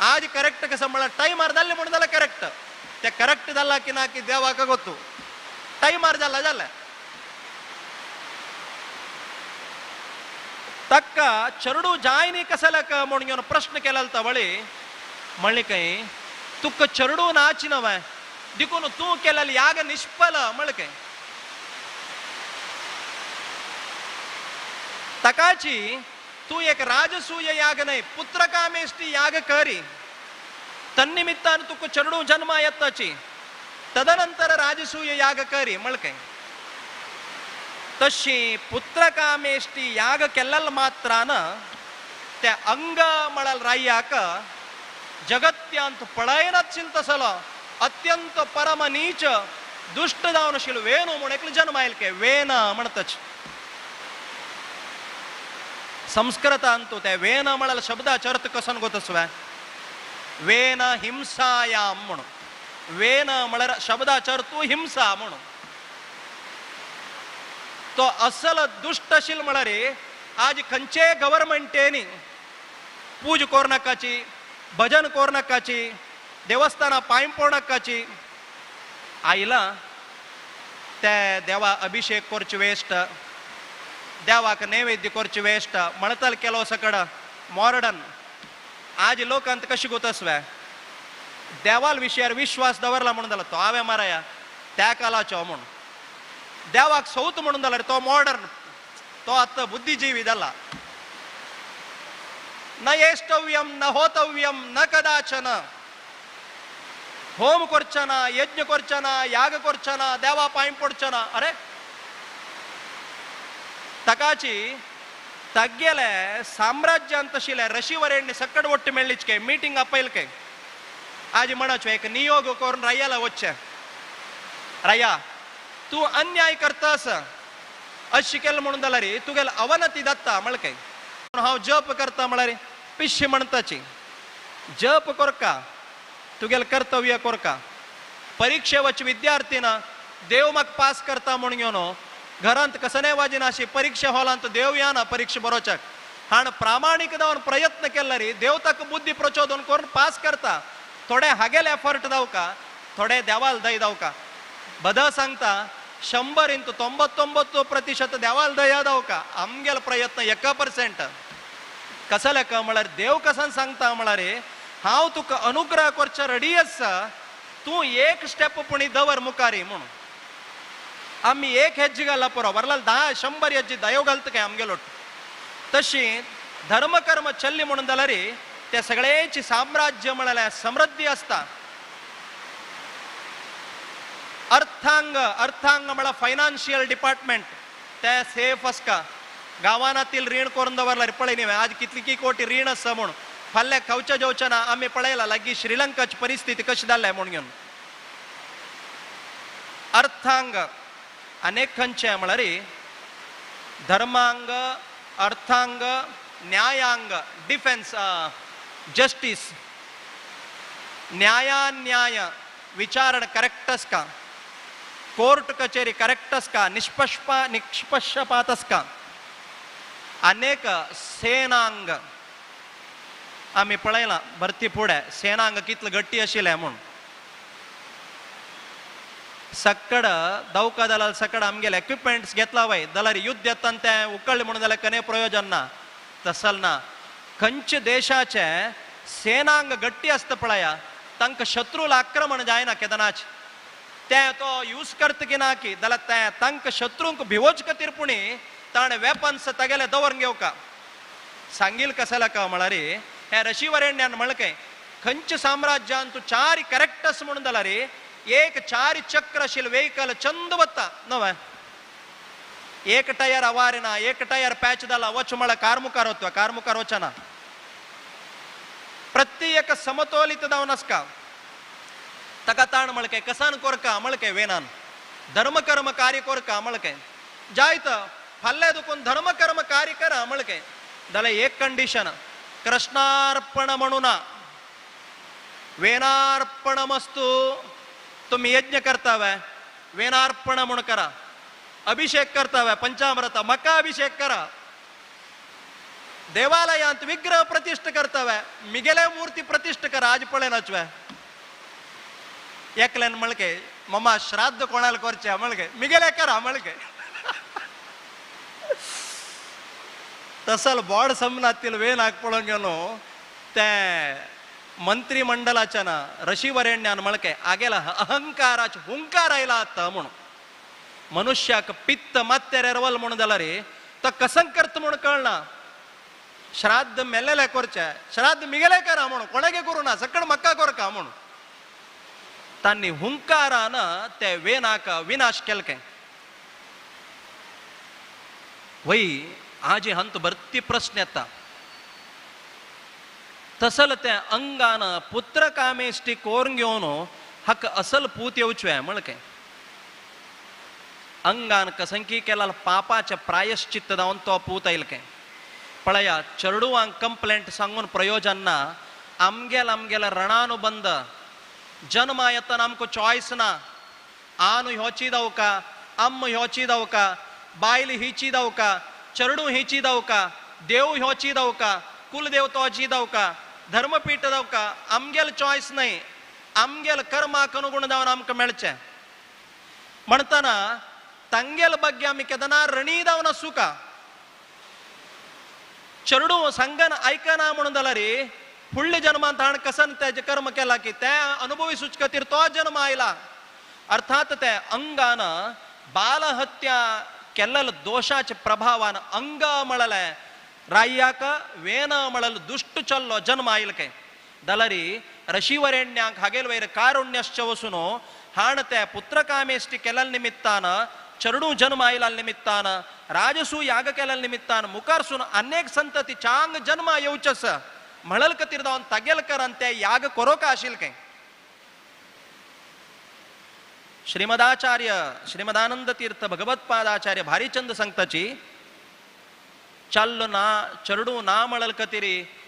आज करेक्ट कसं म्हळ्यार टायमार जाल्लें म्हणून जाल्यार करेक्ट, ते करेक्ट जाला की ना की देवाक गोतू टायमार जाला जालें. ताका चरडू जाय न्ही कसल्याक म्हणून घेवन प्रश्न केला तवळी म्हणली काय तुका चरडू नाची नवें देखून तूं केलेली याग निष्फल म्हणलें काय. ताकाची तूं एक राजसूय याग न्हय पुत्रकामेष्टी याग करी तन्निमित्तान तुका चरडू जन्मा येताची तदनंतर राजसूय याग करी म्हणलें काय. तशी पुत्रकामेष्टी याग केल्लल मात्रान त्या अंग म्हळ्यार राय्याक जगत्यांत पळयनात तसलो अत्यंत परम नीच दुश्ट जावन आशिल्लो वेणू म्हूण एकलो जन्म आयल के वेन म्हणतच. संस्कृतांत त्या वेन म्हळ्यार शब्दाचो अर्थ कसो गोतसवे वेन हिंसायाम म्हणून. वेन म्हळ्यार शब्दाचो अर्थ हिंसा म्हणून. तो असल दुश्ट आशिल्लो म्हळ्यार आज खंयचे गव्हर्मेंटेनी पूज कोरनाकाची, भजन कोरनाकाची, देवस्थानां पांय पडनाकाची आयला ते देवा अभिषेक करचे वेस्ट, देवाक नैवेद्य करचे वेस्ट म्हणताल केलो सकड मॉडर्न. आज लोकांत कशी गोतसवे देवाल विशयार विश्वास दवरला म्हणून जालो तो हांवें माराया त्या कालाचो म्हूण देवाक सौत म्हणून जाल्यार तो मॉडर्न, तो आतां बुद्धिजीवी जाला. न येष्टव्यम न होतव्यम न कदाचन होम करचना, यज्ञ करचना, याग करचना, देवा पांय पडचना. अरे ताकाची तागेले साम्राज्यांत आशिल्ले रशीवरेणी सकट ಒಟ್ಟು मेळ्ळीचके मिटींग आपयलके आज म्हणचो एक नियोग करून रायाला वचचें. राया तूं अन्याय करतास अशें केलें म्हणून जाल्यार तुगेले अवनती जाता म्हणलें काय. हांव जप करता म्हळ्यार पिश्शी म्हणटाची जप कोरका तुगेलें कर्तव्य कोरका. परिक्षे वच विद्यार्थी ना देव म्हाका पास करता म्हणून घेवन घरांत कसने वाजिना अशी परिक्षा हॉलांत देव येना परिक्षा बरोवच्याक हाण प्रामाणीक जावन प्रयत्न केल्यार देव ताका बुद्धी प्रचोदन करून पास करता. थोडे हागेले एफर्ट जावका, थोडे देवाल दय जावका. बद सांगता 100 इंतू 99% देवाल दया जावका, आमगेलो प्रयत्न 1%. कसले का म्हळ्यार देव कसान सांगता म्हळ्यार हांव तुका अनुग्रह करच्या रेडी आसा, तूं एक स्टेप पुणी दवर मुखारी म्हणून. आमी एक हेज्जी घाला पुरो वरलाल 10 100 हेज्जी दयो घालता काय आमगेलो. तशी धर्मकर्म चल्ली म्हणून जाल्यार त्या सगळ्याची साम्राज्य म्हळ्यार समृद्धी आसता. अर्थांग, अर्थांग म्हळ्यार फायनान्शियल डिपार्टमेंट ते सेफ आसता. गांवांतील रीण करून दवरल्यार पळय न्ही आज कितली की कोटी रीण आसा म्हूण फाल्यां खावच्या जेवच्या ना. आमी पळयला लागीं श्रीलंकाची परिस्थिती कशी जाल्या म्हूण घेवन. अर्थांग अनेक खंयचे म्हळ्यार धर्मांग, अर्थांग, न्यायांग, डिफेन्स, जस्टीस, न्यायान्याय विचारण करेक्ट आसता, कोर्ट कचेरी करेक्ट आसता, निष्पक्षपात आसता. अनेक सेनांग आमी पळयलां भरती फुडें सेनांग कितलें गट्टी आशिल्लें म्हूण. सकड दौका दलाल सकड आमगेले एक्विपमेंट्स घेतला वय जाल्यार युद्ध येता तें उकळ्ळें म्हणून जाल्यार कने प्रयोजन ना, तसल ना. खंयच्या देशाचें सेनांग गट्टी आसता पळया तांकां शत्रूला आक्रमण जायना केदनाच ते तो यूज करता की ना की जाल्यार ते तांकां शत्रूंक भिवोच खातीर पुणी ताणें वेपन्स तागेले दवरून घेवका. सांगील कसल्या का म्हळ्यार हे रशीवरेण्यान म्हणलें काय खंयच्या साम्राज्यान तूं चार करेक्टस म्हणून जाल्यार एक चार चक्र आशिल्लें व्हेकल चंद वता नवें, एक टायर आवार ना, एक टायर पॅच जाला, वच म्हळ्यार कार मुखार वता, कार मुखार वचना. प्रत्येक समतोलीत जावन आसका. ताका ताण म्हळके कसान कोरका म्हळके वेनान धर्मकर्म कार्य कोरका म्हळके जायत फाल्यां दुखून धर्मकर्म कार्य करा म्हळके. जाल्यार एक कंडिशन, कृष्णार्पण म्हणू ना, वेनार्पणमस्तु. तुम्ही यज्ञ करतावे वेनार्पण म्हणून करा, अभिषेक करतावे पंचामृत मका अभिषेक करा, देवालयांत विग्रह प्रतिष्ठ करतावे मिगेले मूर्ती प्रतिष्ठ करा. आज पळय नाचवे एकल्यान म्हळके मम्मा श्राद्ध कोणाला करचे म्हळके मिगेले करा म्हळके. तसल बोड समनातील वेनाक पळोवन गेलो ते मंत्रिमंडलाच्या ना ऋषीवरेण्यान म्हळके आगेला अहंकाराचे हुंकार आयला आतां म्हणून. मनुष्याक पित्त मात्तेर एरवल म्हणून जाल्यार रे तो कसं करता म्हणून कळना. श्राद्ध मेल्लेले करचे, श्राद्ध मिगेले करा म्हणून, कोणागे करू ना, सकळ मक्का कोरका म्हणून. तांणी हुंकारान ते वेनाक विनाश केलके. वय आजी हंत भरती प्रश्न येता. तसल ते अंगान पुत्र कामेष्टी कोरून घेवन हाका असल पूत येवचें म्हळकें. अंगान कसंकी केला पापाच्या प्रायश्चित्त जावन तो पूत आयलकें. पळया चेडवांक कंप्लेंट सांगून प्रयोजन ना. आमगेल आमगेल रणानुबंध जन्मा येतना आमकां चॉयस ना. आनु ह्योची दावका, अम्म ह्योची दावका, बायल हिची दावका, चेडूं हिची दावका, देव ह्योची दावका, कुलदेव तोची दावका, धर्मपीठ दावका, आमगेल चॉयस न्हय. आमगेल कर्माक अनुगुण जावन आमकां मेळचें म्हणटना तांगेल ಬಗ್ಗೆ आमी केन्ना रणी जावन आसूका. चेडूं सांगन आयकना म्हणून जाल्यार फुडल्या जन्मांत ताणें कसन तेजें कर्म केलां की तें अनुभवी खातीर तो जन्म आयला. अर्थात ते अंगान बालहत्या केल्ल्या दोशाच्या प्रभावान अंग म्हळें राय्याक वेन म्हळें दुश्ट चल्लो जन्म आयल काय. जाल्यार ऋषीवरेण्यांक हागेल वयर कारुण्यश्च वसून हाण ते पुत्रकामेष्टी केल्ल्या निमित्तान, चेडूं जन्म आयला निमित्तान, राजसू याग केल्ल्या निमित्तान मुखारसून अनेक संतती चांग जन्म येवचस म्हणल खातीर जावन तागेल करान ते याग कोरोका आशिल्ले काय. श्रीमदाचार्य श्रीमदानंद तीर्थ भगवत्पादाचार्य भारीचंद सांगताची चाल्लो ना चेडूं ना म्हणल खातीर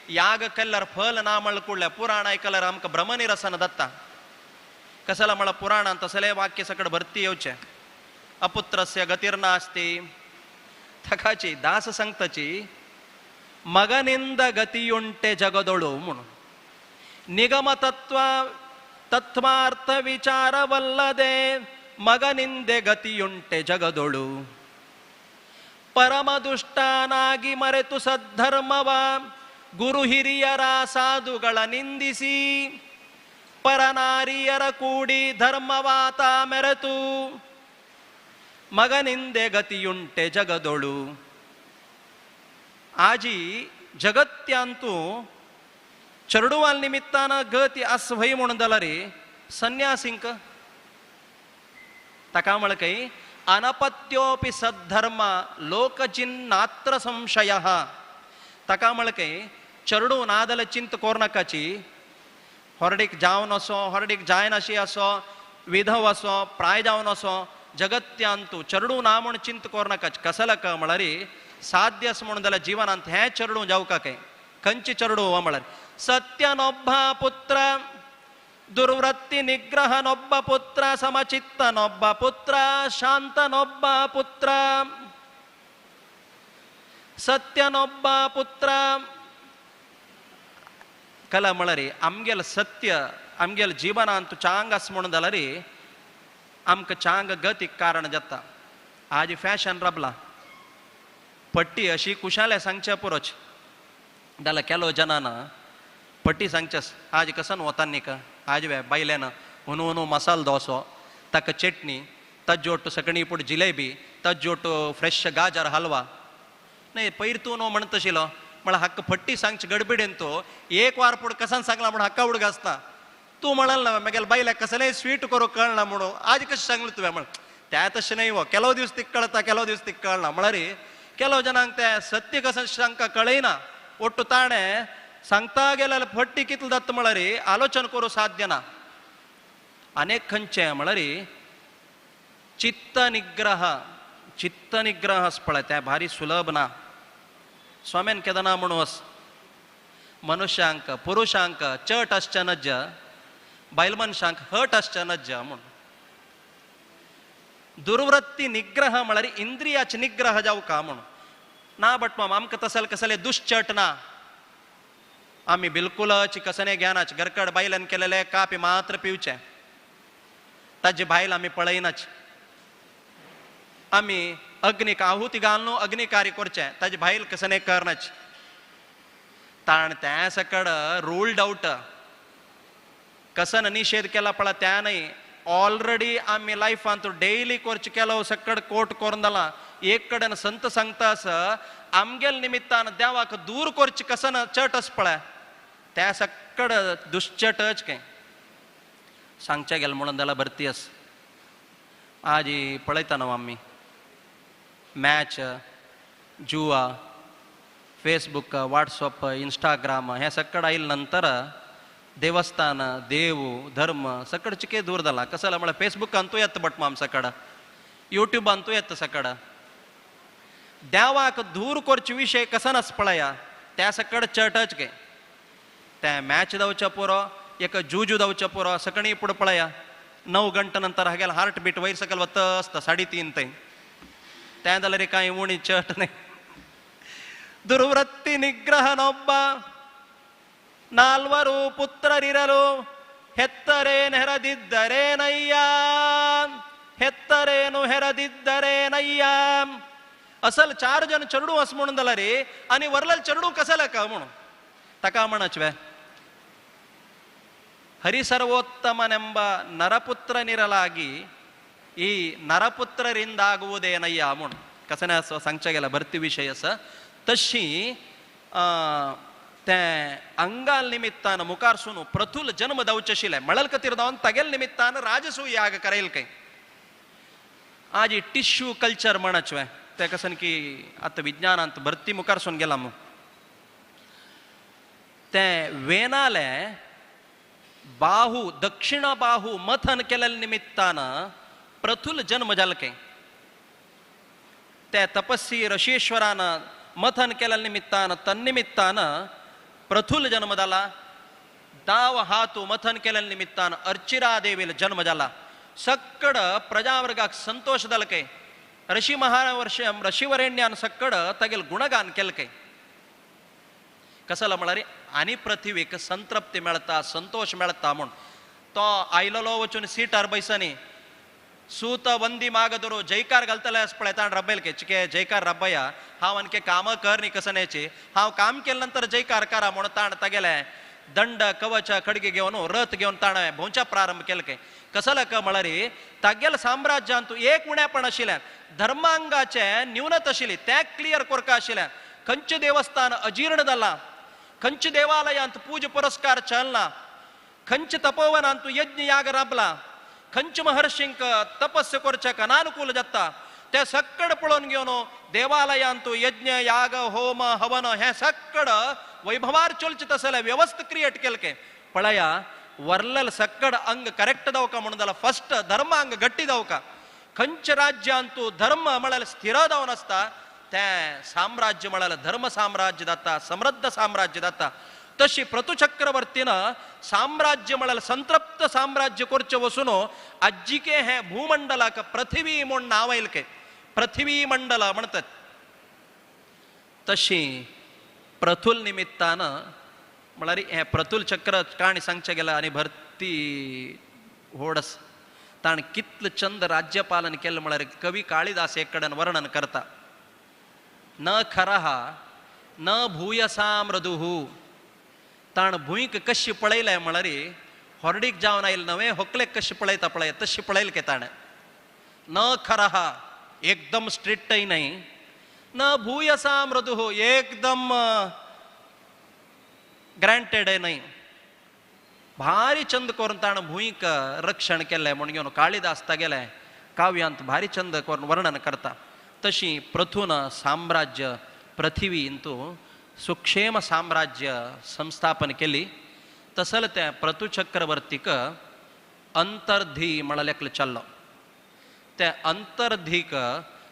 याग केल्यार फल ना म्हणल कुडल्या पुराण आयकल्यार आमकां भ्रमनिरसन दत्ता. कसला म्हळ्यार पुराणान तसले वाक्य सकट भरती येवचें. अपुत्रस्य गतीर्नास्ति थकाची दास सांगताची मगनिंद गतियुंटे जगदोळू म्हणून. निगम तत्व तत्वार्थ विचारवಲ್ಲದೆ ಮಗನಿಂದೆ ಗತಿಯುಂಟೆ ಜಗದೊಳು. ಪರಮದುಷ್ಟನಾಗಿ ಮರೆತು ಸದ್ಧರ್ಮವ ಗುರು ಹಿರಿಯರ ಸಾಧುಗಳ ನಿಂದಿಸಿ ಪರನಾರಿಯರ ಕೂಡಿ ಧರ್ಮವಾತ ಮೆರೆತು ಮಗನಿಂದೆ ಗತಿಯುಂಟೆ ಜಗದೊಳು. ಆಜಿ ಜಗತ್ಯಾಂತೂ चेडवाल निमित्तान गती आस व्हय म्हणून जाल्यार संन्यासींक ताका म्हळ्यार काय अनपत्योपि सद्धर्म लोकचिन्नात्र संशय. ताका म्हळ्यार काय चेडूं ना जाल्यार चिंत कोरनाकाची, हॉर्डीक जावन असो, हॉर्डीक जायनाशी असो, विधव असो, प्राय जावन असो, जगत्यांतू चेडूं ना म्हूण चिंत कोरनाकाची. कसलक म्हळ्यार साध्य आसा म्हणून जाल्यार जिवनांत हें चेडूं जावका काय खंयचें चेडूं हो म्हळ्यार ಸತ್ಯನೊಬ್ಬ ಪುತ್ರ, ದುರ್ವೃತ್ತಿ ನಿಗ್ರಹನೊಬ್ಬ ಪುತ್ರ, ಸಮಚಿತ್ತನೊಬ್ಬ ಪುತ್ರ, ಶಾಂತನೊಬ್ಬ ಪುತ್ರ. ಸತ್ಯನೊಬ್ಬ ಪುತ್ರ ಕಲ ಮಳರಿ ಆಮ್ಗೆಲ್ ಸತ್ಯ ಆಮ್ಗೆಲ್ ಜೀವನ ಅಂತೂ ಚಾಂಗ್ ಅಸ್ म्हणून आमकां चांग गतीक कारण जाता. आज फॅशन रबला पट्टी अशी कुशाले सांगच्या पुरोच जाल्यार केलो जनाना पट्टी सांगच्यास आज कसन वतान का आज वे बायल्यान हुनू हुनू मसाल दोसो ताका चटणी तज्जोट सकणी पूण जिलेबी तज्जोट फ्रेश गाजर हलवा नाही पैर तूं न्हू म्हणतशिलो म्हळ्यार हाका पट्टी सांगचे गडबिडेन तो एक वार पूण कसान सांगला म्हण हाका उडग आसता. तूं म्हणल ना मागीर बायलाक कसलेंय स्वीट करूंक कळना म्हणून आज कशें सांगलें तुवें म्हण त्या तशें न्हय हो केलो दीस तिका कळटा केलो दीस तिका कळना म्हळ्यार केलो जनांक तें सत्य कसं तांकां कळयना ಒಟ್ಟು ताणें सांगता गेल्यार फट्टी कितलें जाता म्हळ्यार आलोचन करूं साध्य ना. अनेक खंयचें म्हळ्यार चित्त निग्रह, चित्त निग्रह आसा पळय तें भारी सुलभ ना. स्वाम्यान केदना म्हणून वस मनुष्यांक पुरुषांक चट आसचें नज्ज, बायल मनशांक हट आसचें नज्ज म्हूण. दुर्वृत्ती निग्रह म्हळ्यार इंद्रियाचे निग्रह जावका म्हूण ना. बट माम आमकां तसले कसले दुश्चट ना, आमी बिलकुलच कसने ज्ञानाच घरकड बायलान केलेले कापी मात्र पिवचें, ताजी बायल आमी पळयनाच. आमी अग्नीक आहुती घालून अग्निकार्य करचें, ताजी बायल कसने करनाच. ताण त्या सकड रूल्ड आउट कसन निशेध केला पळय त्या न्हय. ऑलरेडी आमी लायफांत डेली करचें केलो सकड कोट करून जाला. एक कडेन संत सांगता आस आमगेल निमित्तान देवाक दूर करचें कसन चट आसा पळय त्या सकड दुश्चटच काय सांगचें गेलें म्हणून जाल्यार भरती आसा. आजी पळयता न्हू आमी मॅच, जुवा, फेसबूक, वॉट्सअप, इंस्टाग्राम हें सकड आयले नंतर देवस्थान, देव, धर्म सकड चिके दूर जाला. कसं जाला म्हळ्यार फेसबुकांतू येता बट माम सकड, युट्यूबांतू येता सकड. देवाक दूर करचे विशय कसन आसा पळया त्या सकड चटच गे. त्या मॅच जावच्या पुरो, एक जुजू जावच्या पुरो, सकणी पुढे पळया 9 घंटे नंतर हागेल हार्ट बीट वयर सकल वता आसता 3.5 थंय. त्या जाल्यार कांय उणी चट न्हय. ದುರ್ವೃತ್ತಿ ನಿಗ್ರಹನೊಬ್ಬ ನಾಲ್ವರು ಪುತ್ರರಿರಲು ಹೆತ್ತರೇನು ಹೆರದಿದ್ದರೇನಯ್ಯ, ಹೆತ್ತರೇನು ಹೆರದಿದ್ದರೇನಯ್ಯ. असल 4 जण चेडूं आसा म्हणून जाल्यार आनी वरलेल चेडूं कसलें का म्हणून ताका म्हणच वे ಹರಿಸರ್ವೋತ್ತಮನೆಂಬ ನರಪುತ್ರನಿರಲಾಗಿ ಈ ನರಪುತ್ರರಿಂದಾಗುವುದೇನಯ್ಯ म्हूण कसने सांगचें गेल्यार भरती विशय आसा. तशी तें अंगाल निमित्तान मुखारसून प्रथुल जन्म जावचें आशिल्लें म्हणल खातीर जावन तागेल निमित्तान राजसूय याग करयल काय. आज टिश्यू कल्चर म्हणच वे तें कसन की आतां विज्ञानांत भरती मुखारसून गेला म्हूण तें वेनालें बाहू दक्षिण बाहू मथन केलेल्या निमित्तान प्रथुल जन्म जाल काय. त्या तपस्वी ऋषीश्वरान मथन केलेल्या निमित्तान तन्निमित्तान प्रथुल जन्म जाला. दाव हातू मथन केलेल्या निमित्तान अर्चिरा देवीला जन्म जाला. सक्कड प्रजावर्गाक संतोष जाल काय. ऋषी महावर्ष ऋषिवरेण्यान सक्कड तागेल गुणगान केलं काय. कसला म्हळ्यार आनी पृथ्वीक संतृप्ती मेळटा, संतोष मेळटा म्हूण तो आयलेलो वचून सिटार बैसनी सूत वंदी मागदरो जयकार घालतले आस पळय ताण रब्बेल के चिके जयकार रब्बया हांव आणखी कामां कर न्ही कसण्याची, हांव काम केले नंतर जयकार करा म्हणून ताण तागेले दंड कवच खडगे घेवन रथ घेवन ताणें भोंवच्या प्रारंभ केले काय. कसला क म्हळ्यार तागेल साम्राज्यांत एक उणेपण आशिल्लें, धर्मांगाचें न्यूनत आशिल्ली, तें क्लियर करका आशिल्लें. खंयचें देवस्थान अजीर्ण जालां, खंयच्या देवालयांत पूज पुरस्कार चलना, खंयच्या तपोवनांत यज्ञ याग राबला, खंयच्या महर्षींक तपस्य करच्याक अनानुकूल जाता ते सक्कड पळोवन घेवन देवालयांत यज्ञ याग होम हवन हें सक्कड वैभवार चलचें तसलें व्यवस्था क्रिएट केलें के. पळया वरलेल सक्कड अंग करेक्ट जावका म्हणून जाल्यार फस्ट धर्मांग गट्टी जावका. खंयच्या राज्यांत धर्म म्हळ्यार स्थिर जावन आसता तें साम्राज्य म्हळ्यार धर्म साम्राज्य जाता, समृद्ध साम्राज्य जाता. तशी प्रतु चक्रवर्तीन साम्राज्य म्हळ्यार संतृप्त साम्राज्य करचें वसून आज्जिके हें भूमंडलाक पृथ्वी म्हूण नांव आयलें के, पृथ्वी मंडल म्हणतात. तशी प्रथुल निमित्तान म्हळ्यार हें प्रथुल चक्र काणी सांगचें गेल्यार आनी भरती व्हड आसा. ताणें कितलें चंद राज्यपालन केलें म्हळ्यार कवी काळिदास एक कडेन वर्णन करता. न खरः न भूयसा मृदुः ताण भूंयक कशी पळयलें म्हळ्यार होर्डीक जावन आयलें नवें होकलेक कशी पळयता पळय तशी पळयलें के ताणें. न खरः एकदम स्ट्रिक्टय न्हय, न भूयसा मृदुः एकदम ग्रांटेडय न्हय, भारी चंद करून ताणें भूंयक रक्षण केलें म्हूण घेवन काळिदास तागेलें काव्यांत भारी चंद करून वर्णन करता. तशी पृथून साम्राज्य पृथिवींतू सुक्षेम साम्राज्य संस्थापन केली. तसल तें पृथु चक्रवर्तीक अंतर्धी म्हळ्यालेकलो चल्लो, तें अंतर्धीक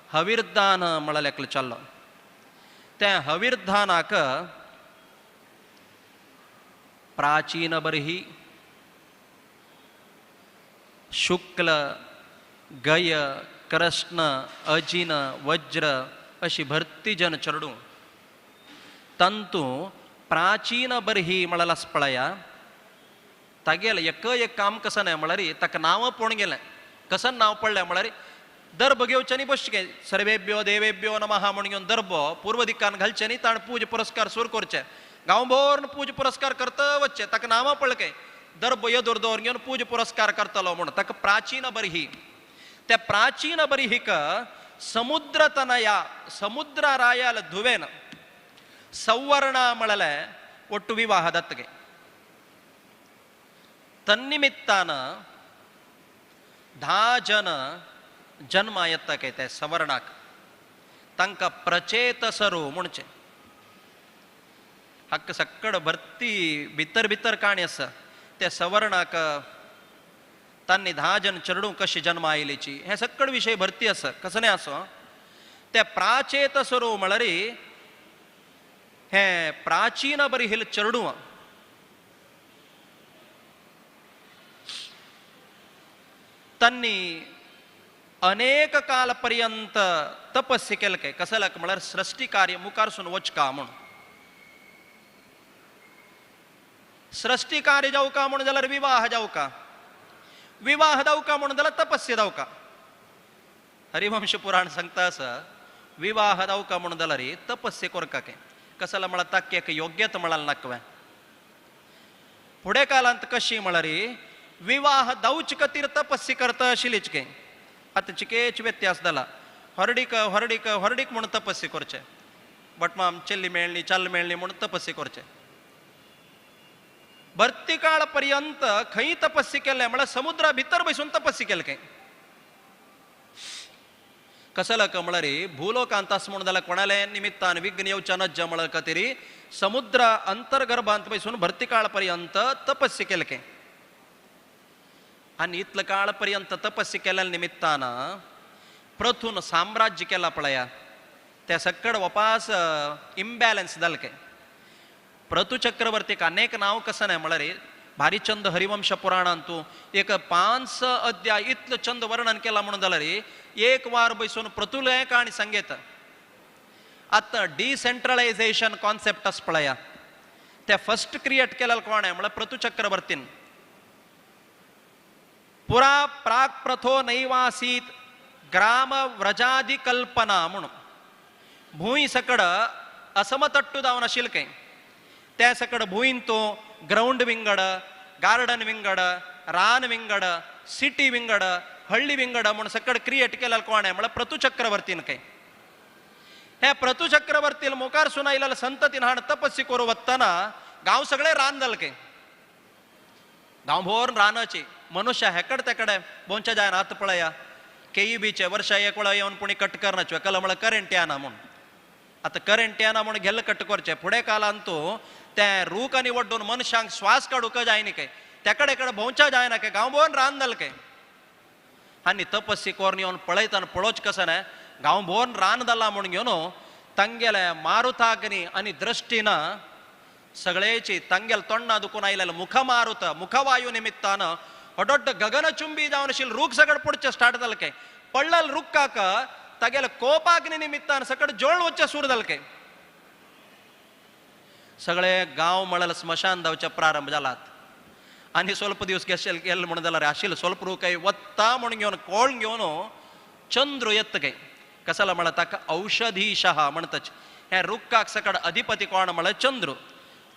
हविर्दान म्हळ्यालेकलो चल्लो, तें हविर्दानाक प्राचीन बर्ही शुक्ल गय कृष्ण अजिन वज्र अशी भरती जन चरडू तंतू प्राचीन बर्ही म्हळ्यार पळया तागेलें एक एक काम कसं न्हय म्हळ्यार ताका नांव पळोवन गेलें. कसं नांव पडलें म्हळ्यार दर्भ घेवचें न्ही बसचें सर्वेभ्यो देवेभ्यो नमः म्हूण घेवन दर्भ पूर्व दिकान घालचें न्ही ताणें पूज पुरस्कार सुरू करचें, गांवभर पूज पुरस्कार करता वचचें. ताका नांवां पडलें काय दर्भ येदोर दवर घेवन पूज पुरस्कार करतलो म्हूण ताका प्राचीन बर्ही. त्या प्राचीन बर्हीक समुद्र तनया समुद्र रायाल धुवेन सौवर्णा म्हळ्यार ಒಟ್ಟು ವಿವಾಹ ದತ್ತಗೆ. तन्निमित्तान 10 जन जन्मा येता काय ते सवर्णाक तांकां प्रचेतसरू म्हणचें. हक्क सक्कड भरती भितर भितर काणी आसा. त्या सवर्णाक तांणी 10 जन चेडूं कशी जन्मा आयलीची हे सक्कड विशय भरती आसा. कसं न्हय आसो त्या प्राचेतसरू म्हळ्यार हे प्राचीन बरी चेडूं तांणी अनेक काल पर्यंत तपस्या केलं काय कसल्याक म्हळ्यार सृष्टी कार्य मुखारसून वचका म्हूण. सृष्टी कार्य जावका म्हूण जाल्यार विवाह जावका, विवाह जावका म्हूण जाल्यार तपस्या जावका. हरिवंश पुराण सांगता आसा विवाह जावका म्हूण जाल्यार तपस्या करका काय कसला म्हळ्यार ताका योग्यता म्हळ्यार नाकवें. फुडें कालांत कशी म्हळ्यार विवाह दावचे खातीर तपस्या करता आशिल्लीच काय. आतां चिकेच व्यत्यास जाला. हरडीक हरडीक हरडीक म्हूण तपस्या करचें, बट माम चेल्ली मेळ्ळी चल मेळ्ळी म्हूण तपस्या करचें. भरती काळ पर्यंत खंय तपस्या केलें म्हळ्यार समुद्रा भितर बसून तपस्या केलें काय. कसलक म्हळ्यार भूलोकांत आस म्हूण जाल्यार कोणाले निमित्तान विघ्न येवच्या नज्ज म्हळ्यार खातीर समुद्र अंतर्गर्भांत बसून भरती काळ पर्यंत तपस्या केलें काय. आनी इतलो काळ पर्यंत तपस्या केल्या निमित्तान पृथून साम्राज्य केला पळया त्या सक्कड वपास इम्बॅलन्स जालें काय. पृथु चक्रवर्तीक अनेक नांव कसं न्हय म्हळ्यार भारी चंद हरिवंश पुराणांतू एक 5 अध्याय इतलो चंद वर्णन केला म्हणून जाल्यार एक वार बसून पृथुलें काणी सांगयता. आतां डिसेंट्रलायझेशन कॉन्सेप्ट आसा पळया ते फर्स्ट क्रिएट केलें कोण आहे म्हळ्यार पृथु चक्रवर्तीन. पुरा प्राग प्रथो नैवासीत ग्राम व्रजादी कल्पना म्हणून भूंय सकड असमतट्टू जावन आशिल्लें काय. त्या सकड भूंयन तो ग्रावंड विंगड, गार्डन विंगड, रान विंगड, सिटी विंगड, हळ्ळी विंगड म्हूण सकड क्रिएट केलें कोण आहे म्हळ्यार पृथु चक्रवर्तीन काय. हे पृथु चक्रवर्तीन मुखार सून आयिल्ल्या संततीन हाण तपस्या करूं वतना गांव सगळे रान जालें काय. गांवभर रानाची मनुष्य हेकड तेकडे बोंच्या जायना. आतां पळया केईबीचे वर्षा एक वेळा येवन पुणी कट करनाचे कला म्हळ्यार करंट येना म्हूण. आतां करंट येना म्हूण गेल्ले कट करचे. फुडें कालान तूं ते रूख आनी वड्डून मनशांक श्वास काडूंक जायना काय, तेकडे कडेन भोंवच्या जायना काय, गांवभर रान जालें काय. आनी तपस्या करून येवन पळयता पळोवच कसं न्हय गांवभर रान जाला म्हूण घेवन तांगेले मारुताग्नी आनी दृश्टीन सगळ्याची तांगेल तोंडा दुखून आयिल्ले मुखमारुत मुखवायू निमित्तान होडोड्ड गगनचुंबी जावन आशिल्ले रूख सगळे पडचे स्टार्ट जालें काय. पडलेले रुखाक तागेले कोपाग्नी निमित्तान सगळे जळ वचचे सुरू जालें काय. सगळे गांव म्हळ्यार स्मशान धांवचे प्रारंभ जालात. आनी स्वल्प दिवस गेल गेले म्हणून जाल्यार आशिल्ले स्वल्प रूख काय वत्ता म्हणून घेवन कोळ घेवन चंद्र येता काय. कसला म्हळ्यार ताका औषधीशः म्हणटाच. हे रुखाक सकड अधिपती कोण म्हळ्यार चंद्र.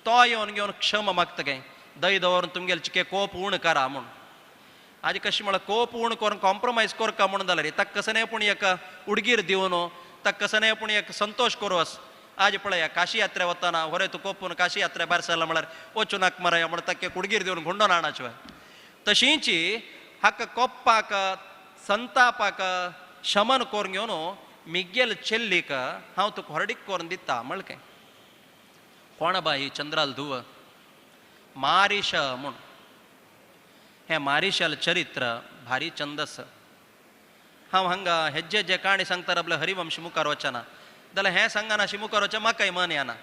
तो येवन घेवन क्षमा मागता काय दय दवरून तुमगेले चिके कोप उण करा म्हूण. आनी कशें म्हळ्यार कोप उण करून कॉम्प्रोमायज करका म्हणून जाल्यार ताका कसं न्हय पूण एक उडगीर दिवन ताका कसं न्हय पूण एक संतोश करूं आस. आज पळया काशी यात्रे वतना होरे तूं कोपून काशी यात्रे भायर सरला म्हळ्यार वचूं नाका मरे म्हण ताके कुडगीर दिवन गुंडोन हाडाचो. तशींची हाका कोप्पाक संतापाक शमन करून घेवन मिगेल चेल्लीक हांव तुका हरडीक करून दिता म्हणलें. कोण बाई चंद्राल धुव मारिश म्हूण. हें मारिशल चरित्र भारी चंदस. हांव हांगा हेज्जे जे काणी सांगता आपल्या हरिवंश मुखार वचना जाल्यार हें सांगना अशी मुखार वचना म्हाकाय मन येना.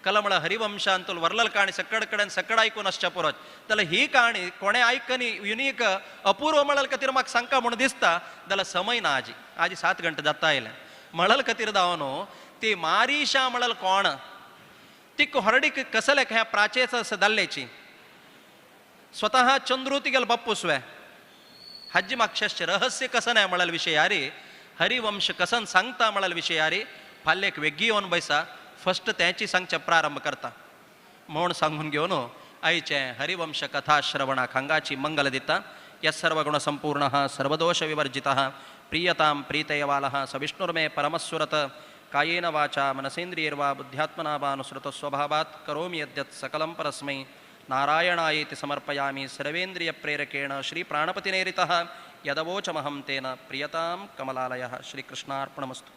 कला म्हळ्यार हरिवंशान तुल वरलल काणी सकड कडेन सकड आयकून आसच्या पुरोच जाल्यार ही काणी कोणें आयकनी युनीक अपूर्व म्हळ्यार खातीर म्हाका सांगका म्हूण दिसता जाल्यार समय ना. आजी आजी 7 घंटे जाता आयलें म्हळ्यार खातीर दावन ती मारिशा म्हळ्यार कोण तिक हरडीक कसले ह्या प्राचेच दाल्लेची स्वतः चंद्रू तिगेल बाप्पूसवे हाजी माक्षाचे रहस्य कसं नाही म्हळ्यार विशयारी हरिवंश कसन सांगता म्हळ्यार विशयारी फाल्लेक वेग्गी येवन बैसा फस्ट त्याची सांगचे प्रारंभ करता म्हूण सांगून घेवन आयचे हरिवंश कथा श्रवणाक हांगाची मंगल दिता. यस्सर्वगुण संपूर्ण सर्वदोष विवर्जितः प्रियतां प्रीतयवालः स विष्णुर्मे परमस्सुरत कायेन वाचा मनसेन्द्रियैर्वा बुद्ध्यात्मना वानुसृत स्वभावात् करोमि यद्यत् सकलं परस्मै नारायणायेति समर्पयामि. सर्वेन्द्रिय प्रेरकेण श्री प्राणपतिनेरितः यदवोचमहं तेन प्रियतां कमलालयः. श्रीकृष्णार्पणमस्तु.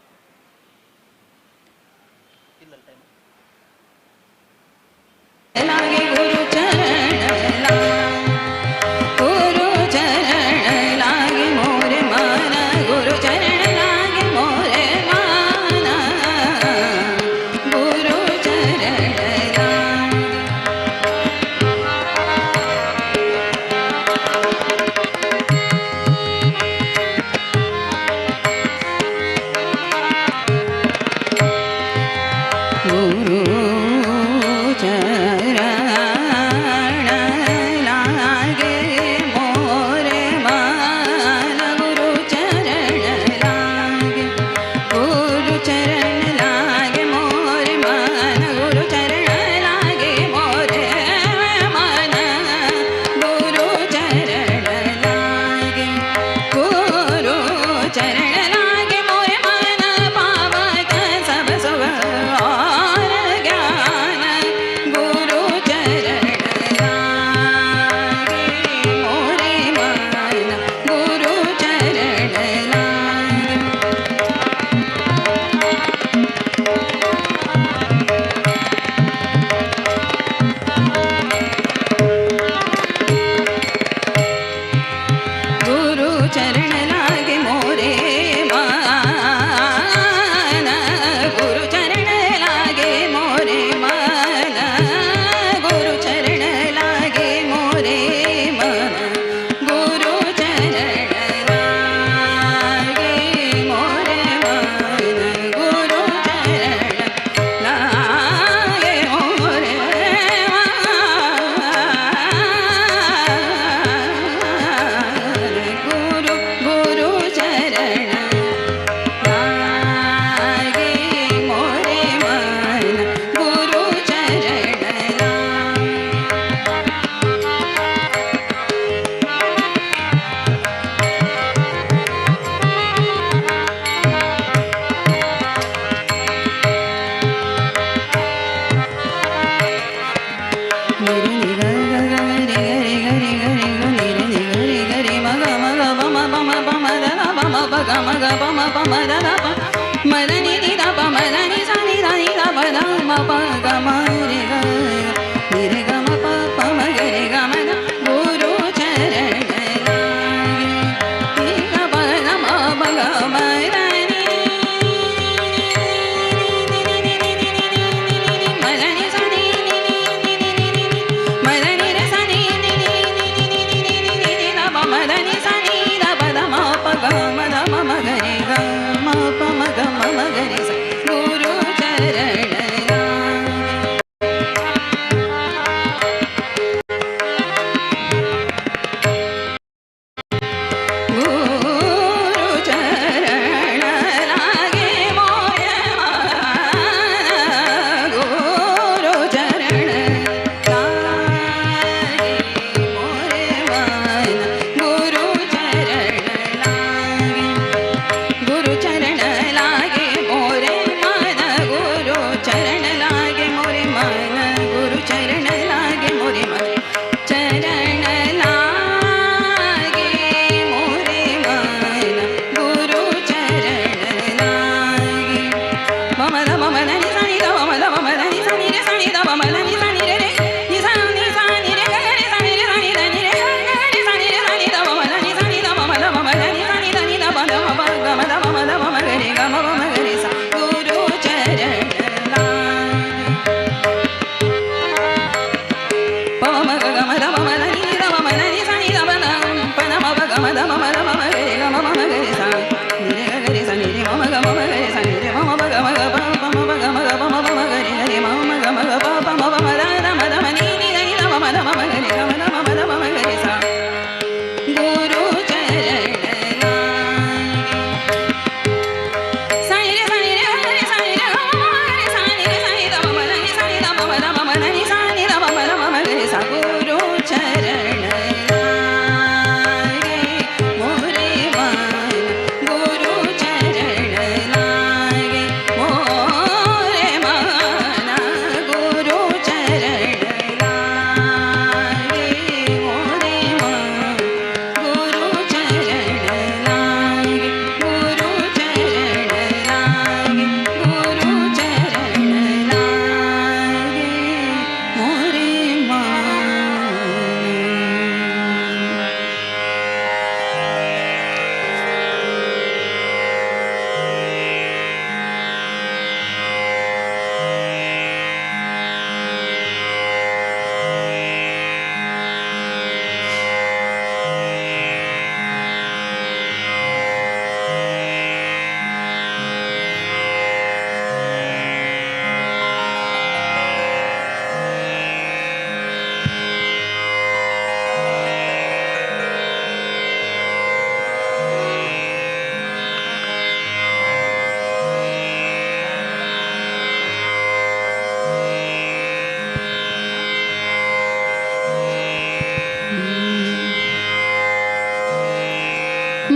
गुरु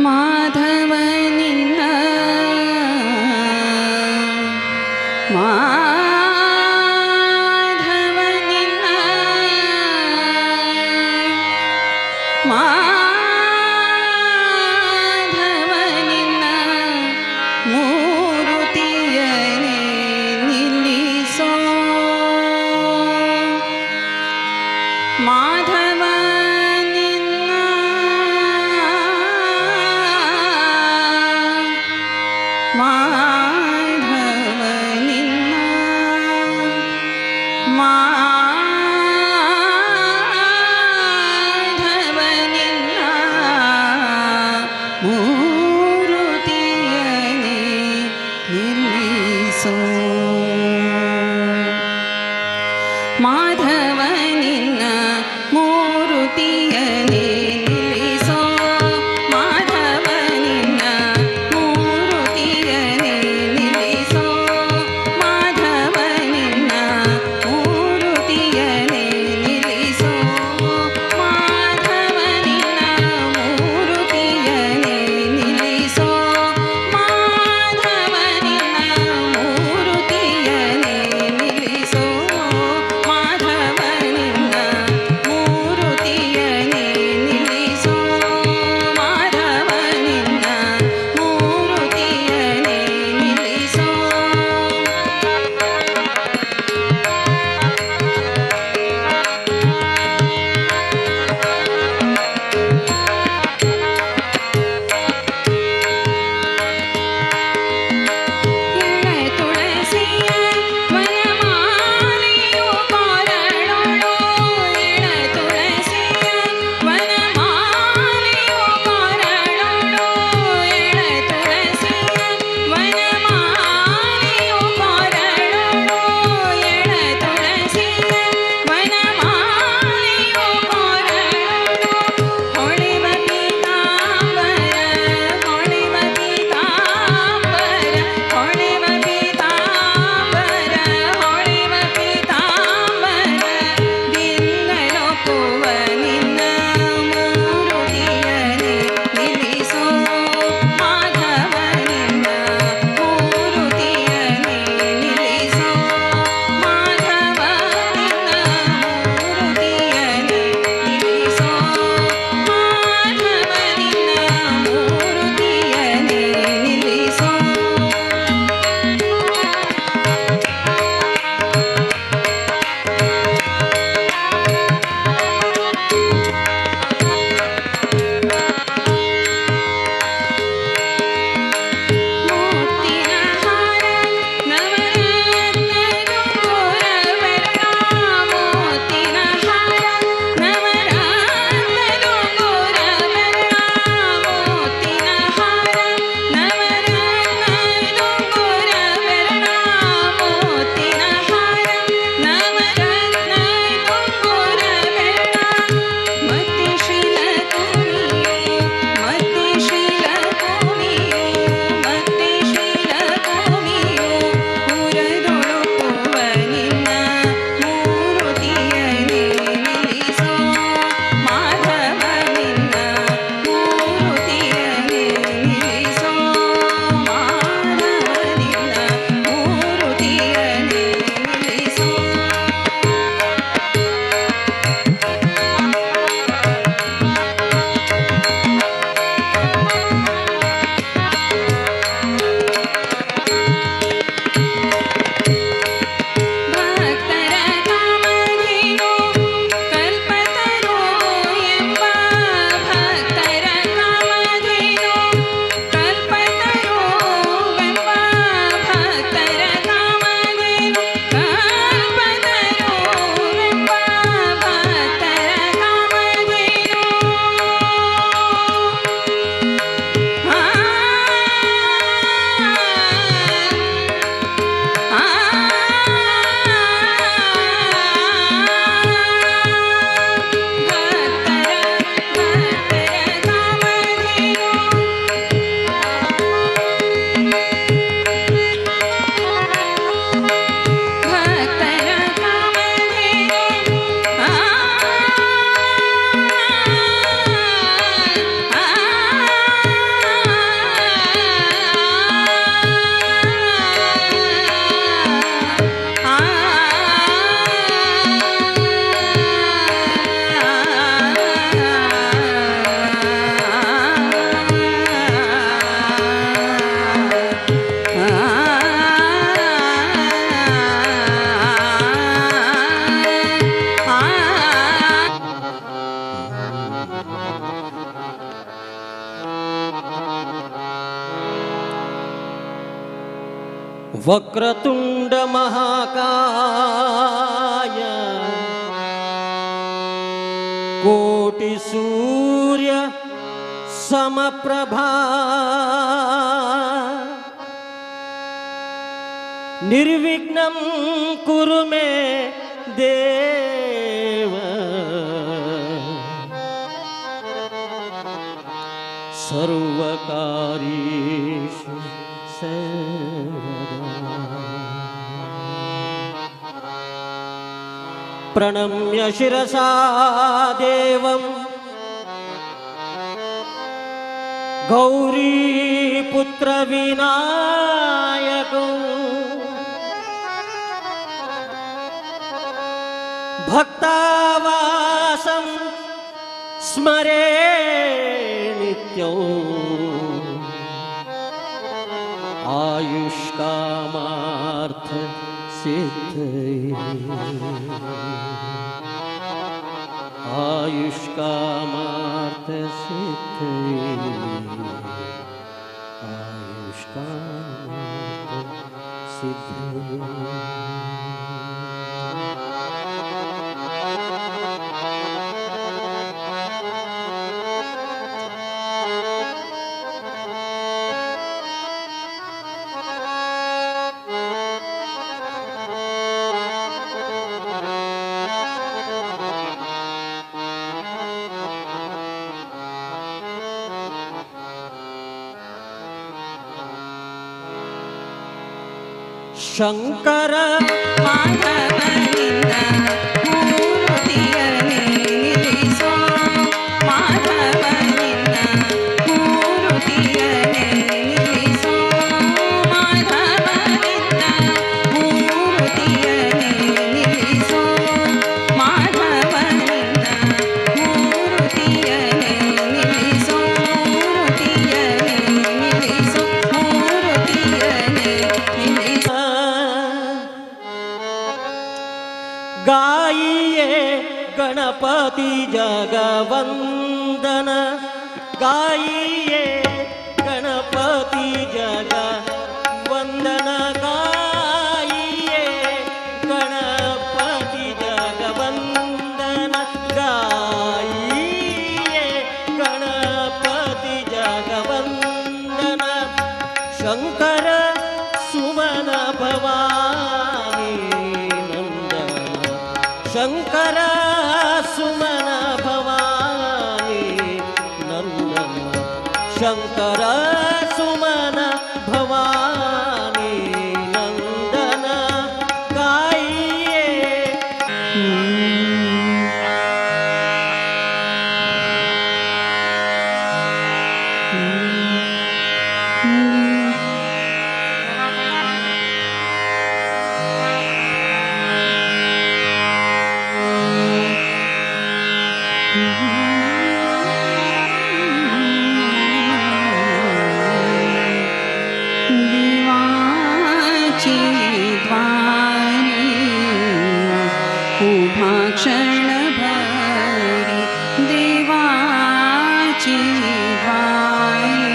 ಮಾಧವ ನಿನ್ನ ಮಾಧವ ನಿನ್ನ ಮಾಧವ ನಿನ್ನ ಮೂರುತಿಯನೇ ನಿಲ್ಲಿಸೋ ಮಾಧವ ನಿನ್ನ वक्रतुंड महाकाय कोटि सूर्य समप्रभा निर्विघ्नं कुरु मे देव सर्वकार्येषु सर्वदा। प्रणम्य शिरसा देवं गौरीपुत्र विनायकं भक्तावासं स्मरे नित्यं आयुष्कामार्थ सिद्धये आयुष्कामार्थ सिद्धये आयुष्कामार्थ सिद्धये। शंकर माधव निನ್ನ ಮೂರುತಿಯನೇ ನಿಲ್ಲಿಸೋ ಮಾಧವ ನಿನ್ನ ಮೂರುತಿಯನೇ ನಿಲ್ಲಿಸೋ ಮಾಧವ ನಿನ್ನ ಮೂರುತಿಯನೇ ನಿಲ್ಲಿಸೋ ಮಾಧವ ನಿನ್ನ ಮೂರುತಿಯನೇ ನಿಲ್ಲಿಸೋ ಮೂರುತಿಯನೇ ನಿಲ್ಲಿಸೋ ಮೂರುತಿಯನೇ ನಿಲ್ಲಿಸೋ. गाइए गणपति जगवंदन गाइए गणपति जगवंदन गाइए गणपति जगवंदन गाइए गणपति जगवंदन शंकर सुमन भवानी नंदन शंकर सुमन भवानी नंदन शंकर सुमन भवानी नंदन गाइए। दिवाची द्वारी उभा क्षणभरी देवाची द्वारी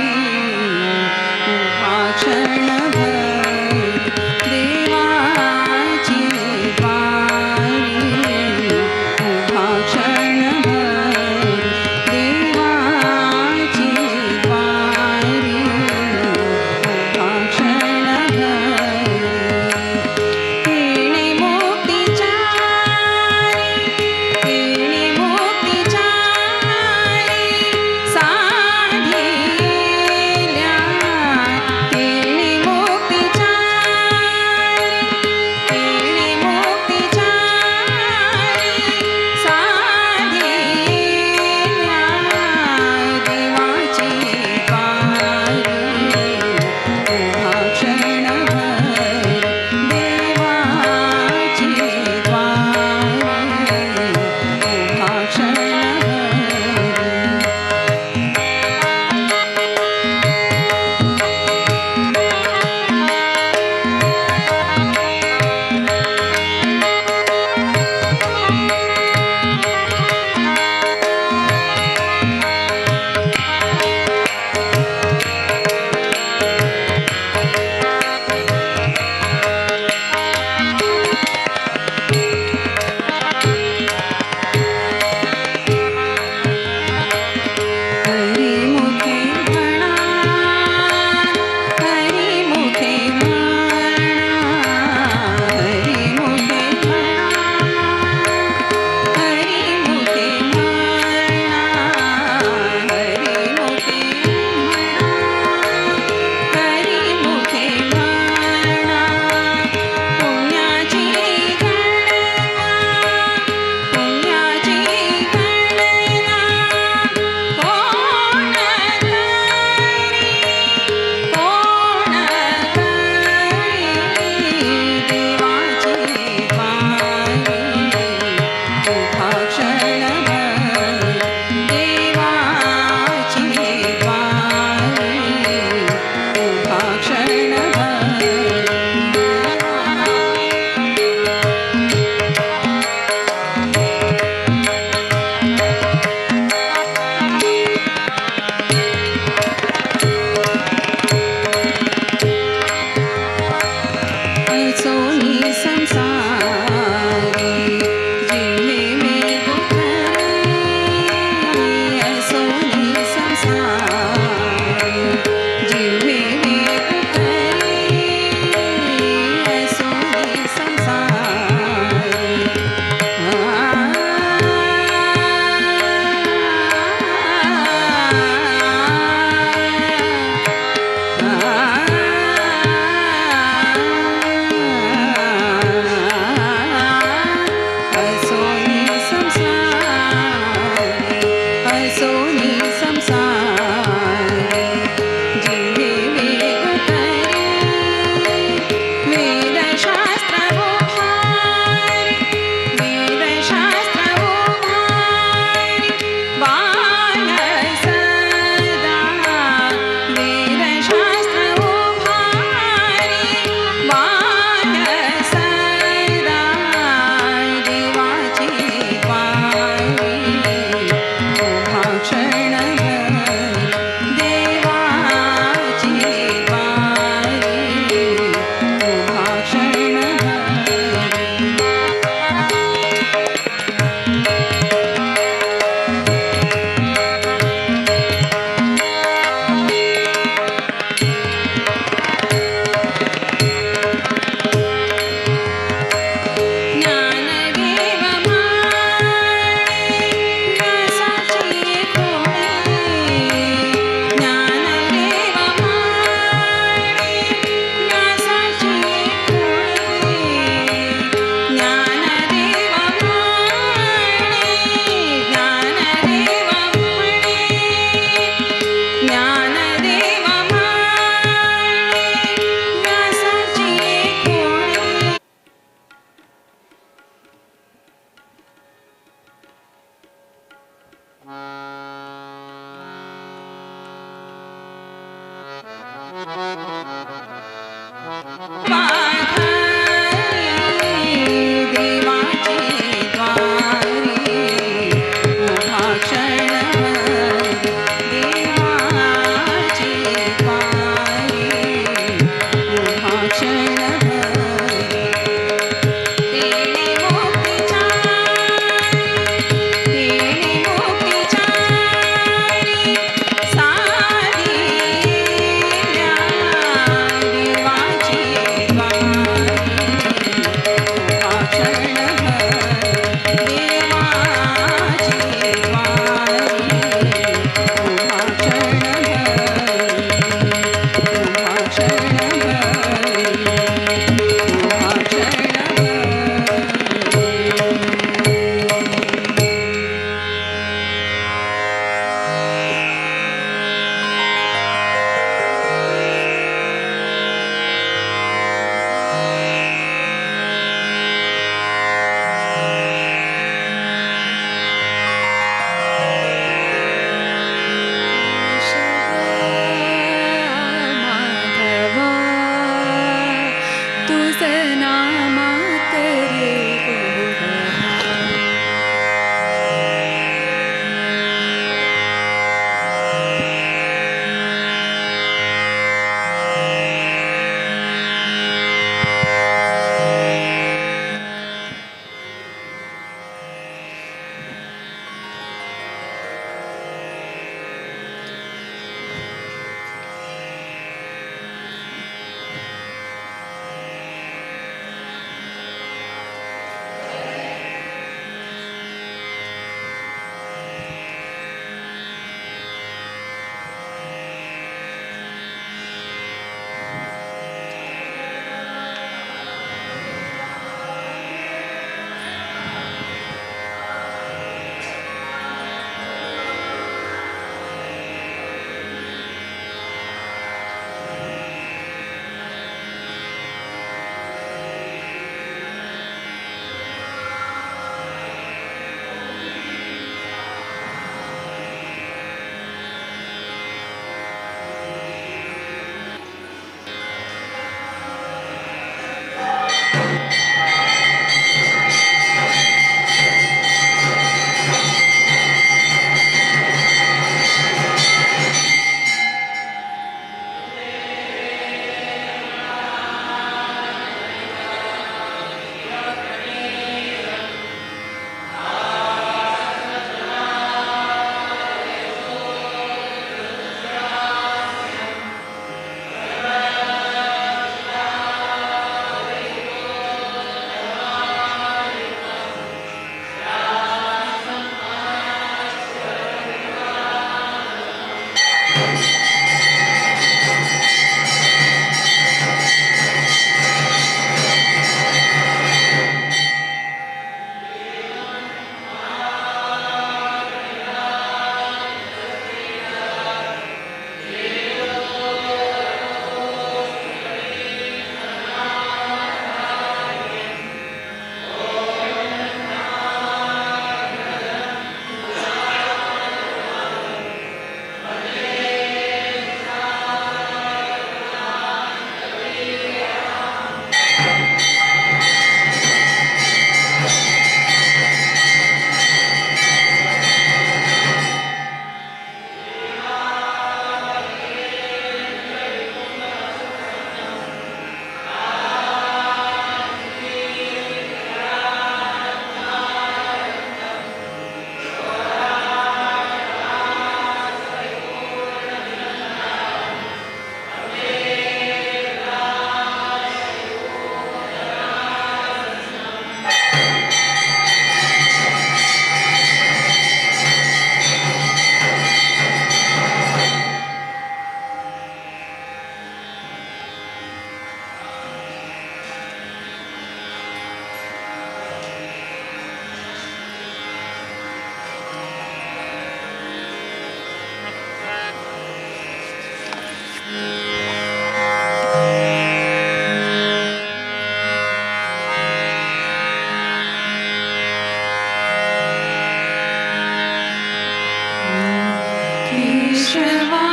Keshava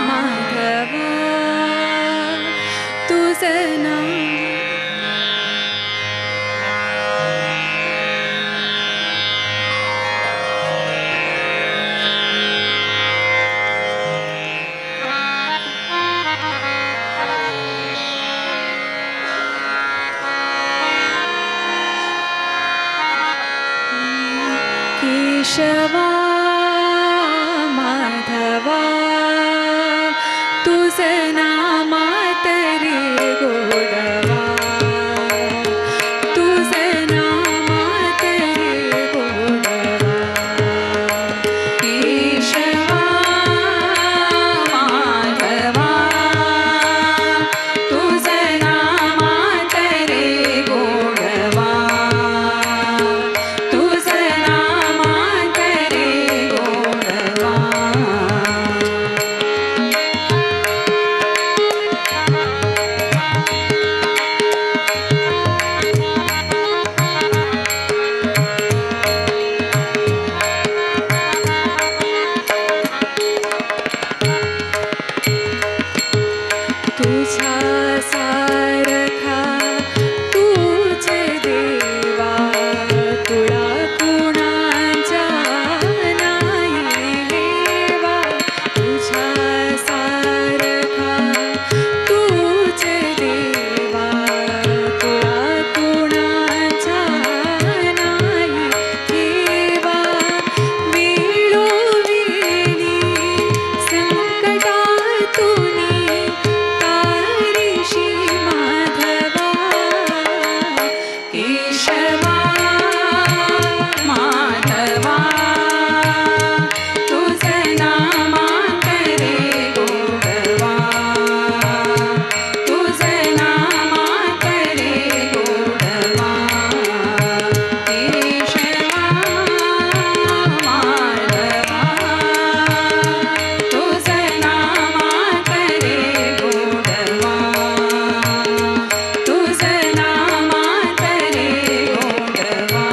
Madhava तुझं नामातरी गोडवा, तुझं नामातरी गोडवा. केशवा माधवा, तुझं नामातरी गोडवा, तुझं नामातरी गोडवा. तुझ्या सारखा तूच देवा, तुला कुणाच्या नाही लेवा. तुझ्या सारखा तूच देवा, तुला कुणाच्या नाही लेवा. वेळोवेळी संकटातून तारीशी माधवा, केशवा माधवा, तुझं नामातरी गोडवा, तुझं नामातरी गोडवा. केशवा माधवा, तुझं नामातरी गोडवा, तुझं नामातरी गोडवा.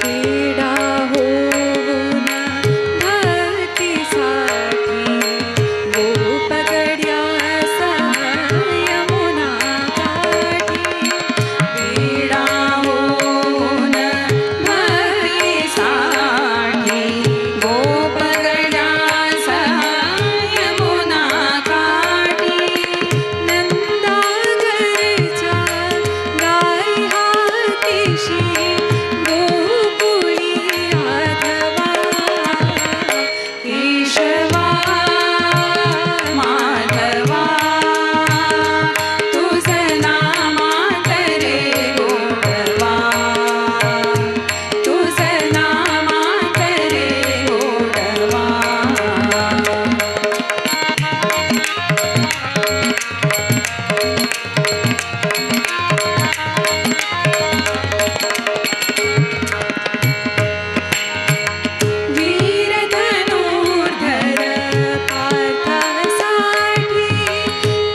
वेडा होऊन भक्तीसाठी गोपगड्यास यमुना काठी. वेडा होऊन भक्तीसाठी गोपगड्यास यमुना काठी. नंदाघरच्या गाई हातीशी गोकुळी आधवा, केशवा माधवा, तुझं नामातरी गोडवा, तुझं नामातरी गोडवा. वीरधनुर्धर पार्थासाठी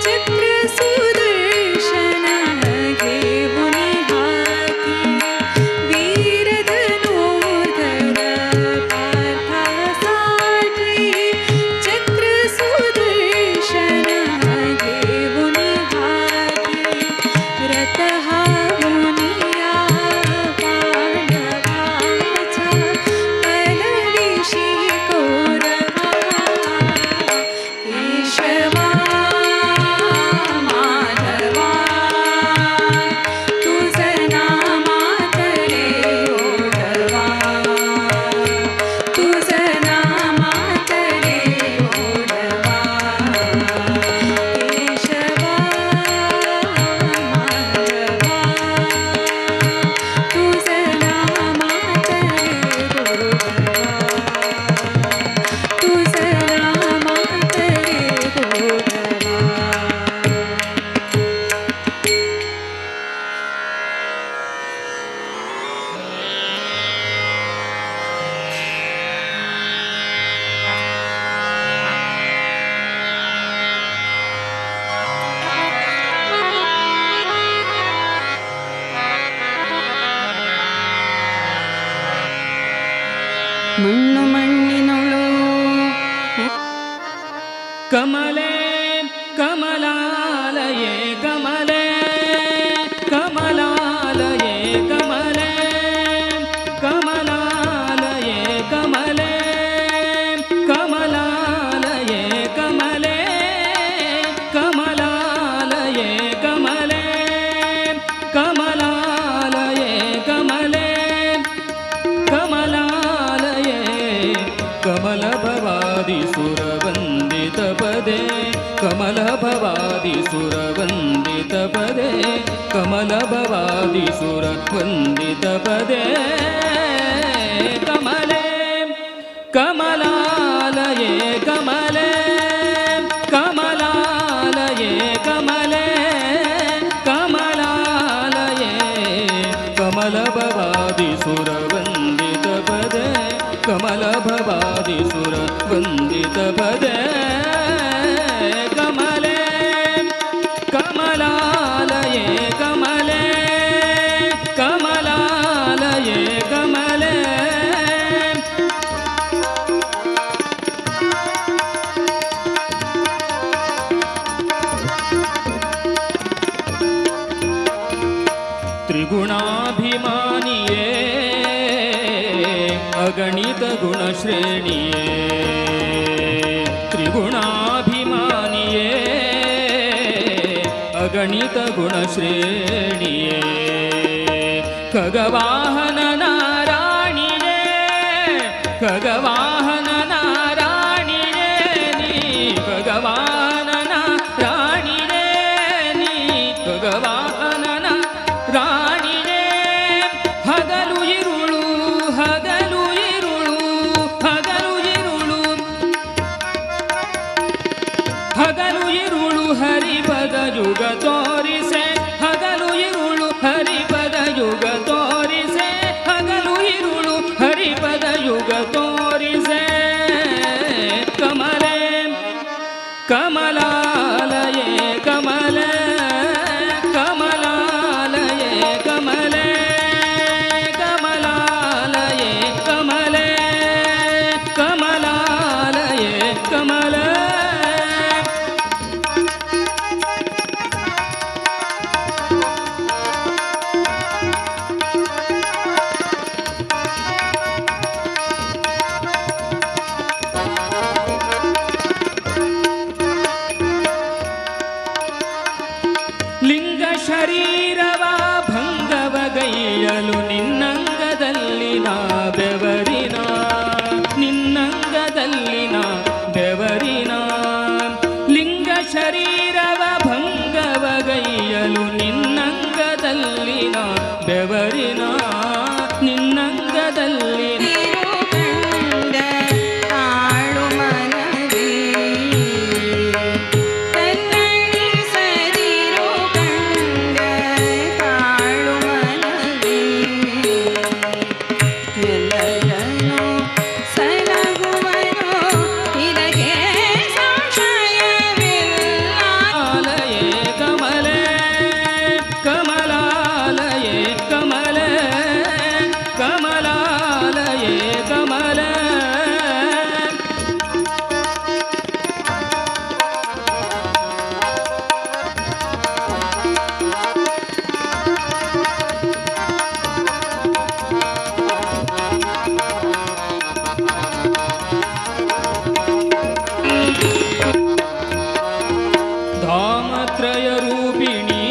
चक्र सुदर्शन घेऊन हाती. वीरधनुर्धर पार्थासाठी चक्र सुदर्शन घेऊन हाती. रथ हा मुनिया पांडवाचा, पलविशी कौरवा. केशवा माधवा, तुझं नामातरी गोडवा, तुझं नामातरी गोडवा. केशवा माधवा, तुझं नामातरी गोडवा, तुझं नामातरी गोडवा. ಮಣ್ಣು ಮಣ್ಣಿನೊಳು ಕಮಲೆ ಕಮಲಾಲಯೇ ಕಮಲೆ ಕಮಲಾಲಯೇ ಕಮಲೆ ಕಮಲಾಲಯೇ ಕಮಲೆ. कमल भवादि सुरवंदित पदे कमल भवादि सुरवंदित पदे कमल भवादि सुरवंदित पदे कमले कमलालये कमले कमलालये कमले कमलालये कमल भवादि सुरवंदित पदे कमल भवादि सुरवंदित पदे कमले कमलालये कमले कमलालये कमले। त्रिगुणाभिमानिये अगणित गुणश्रेणिये त्रिगुणाभिमानिये अगणित गुणश्रेणिये खगवाहन नारायणिये खगवाहन नारायणिये नी खगवाहन नारायणिये नी खगवाहन नारायणिये हगलु इरुळु हगलु इरुळु हगलु इरुळु हगलु इरुळु हरिपद युग तोरिसे हगलु इरुळु हरिपद युग तोरिसे हगलु इरुळु हरिपद युग तोरिसे कमले कमलालये कमले कमलालये कमले कमलालये कमले कमलालये कमले। ಲಿಂಗ ಶರೀರವ ಭಂಗವಗೈಯಲು ನಿನ್ನಂಗದಲ್ಲಿನ ಬೆವರಿನ ನಿನ್ನಂಗದಲ್ಲಿನ ಬೆವರಿನ ಲಿಂಗ ಶರೀರವ ಭಂಗವಗೈಯಲು ನಿನ್ನಂಗದಲ್ಲಿನ ಬೆವರಿನ ನಿನ್ನಂಗದಲ್ಲಿ ತಿರುಗಂಡ ಆಳು ಮನವೇ ತನ್ನಣಿಸದಿರು ಕಂಡ ತಾಳು ಮನವೇ ಎಲ್ಲರನ್ನು ಸಲಹುವನು ಇದಕ್ಕೆ ಸಂಶಯವಿಲ್ಲ. ಕಮಲಾಲಯೇ ಕಮಲೆ ಕಮಲಾಲಯೇ ಕಮಲೆ ಕಮಲಾಲಯೇ ಕಮಲೆ. धामत्रयरूपिणी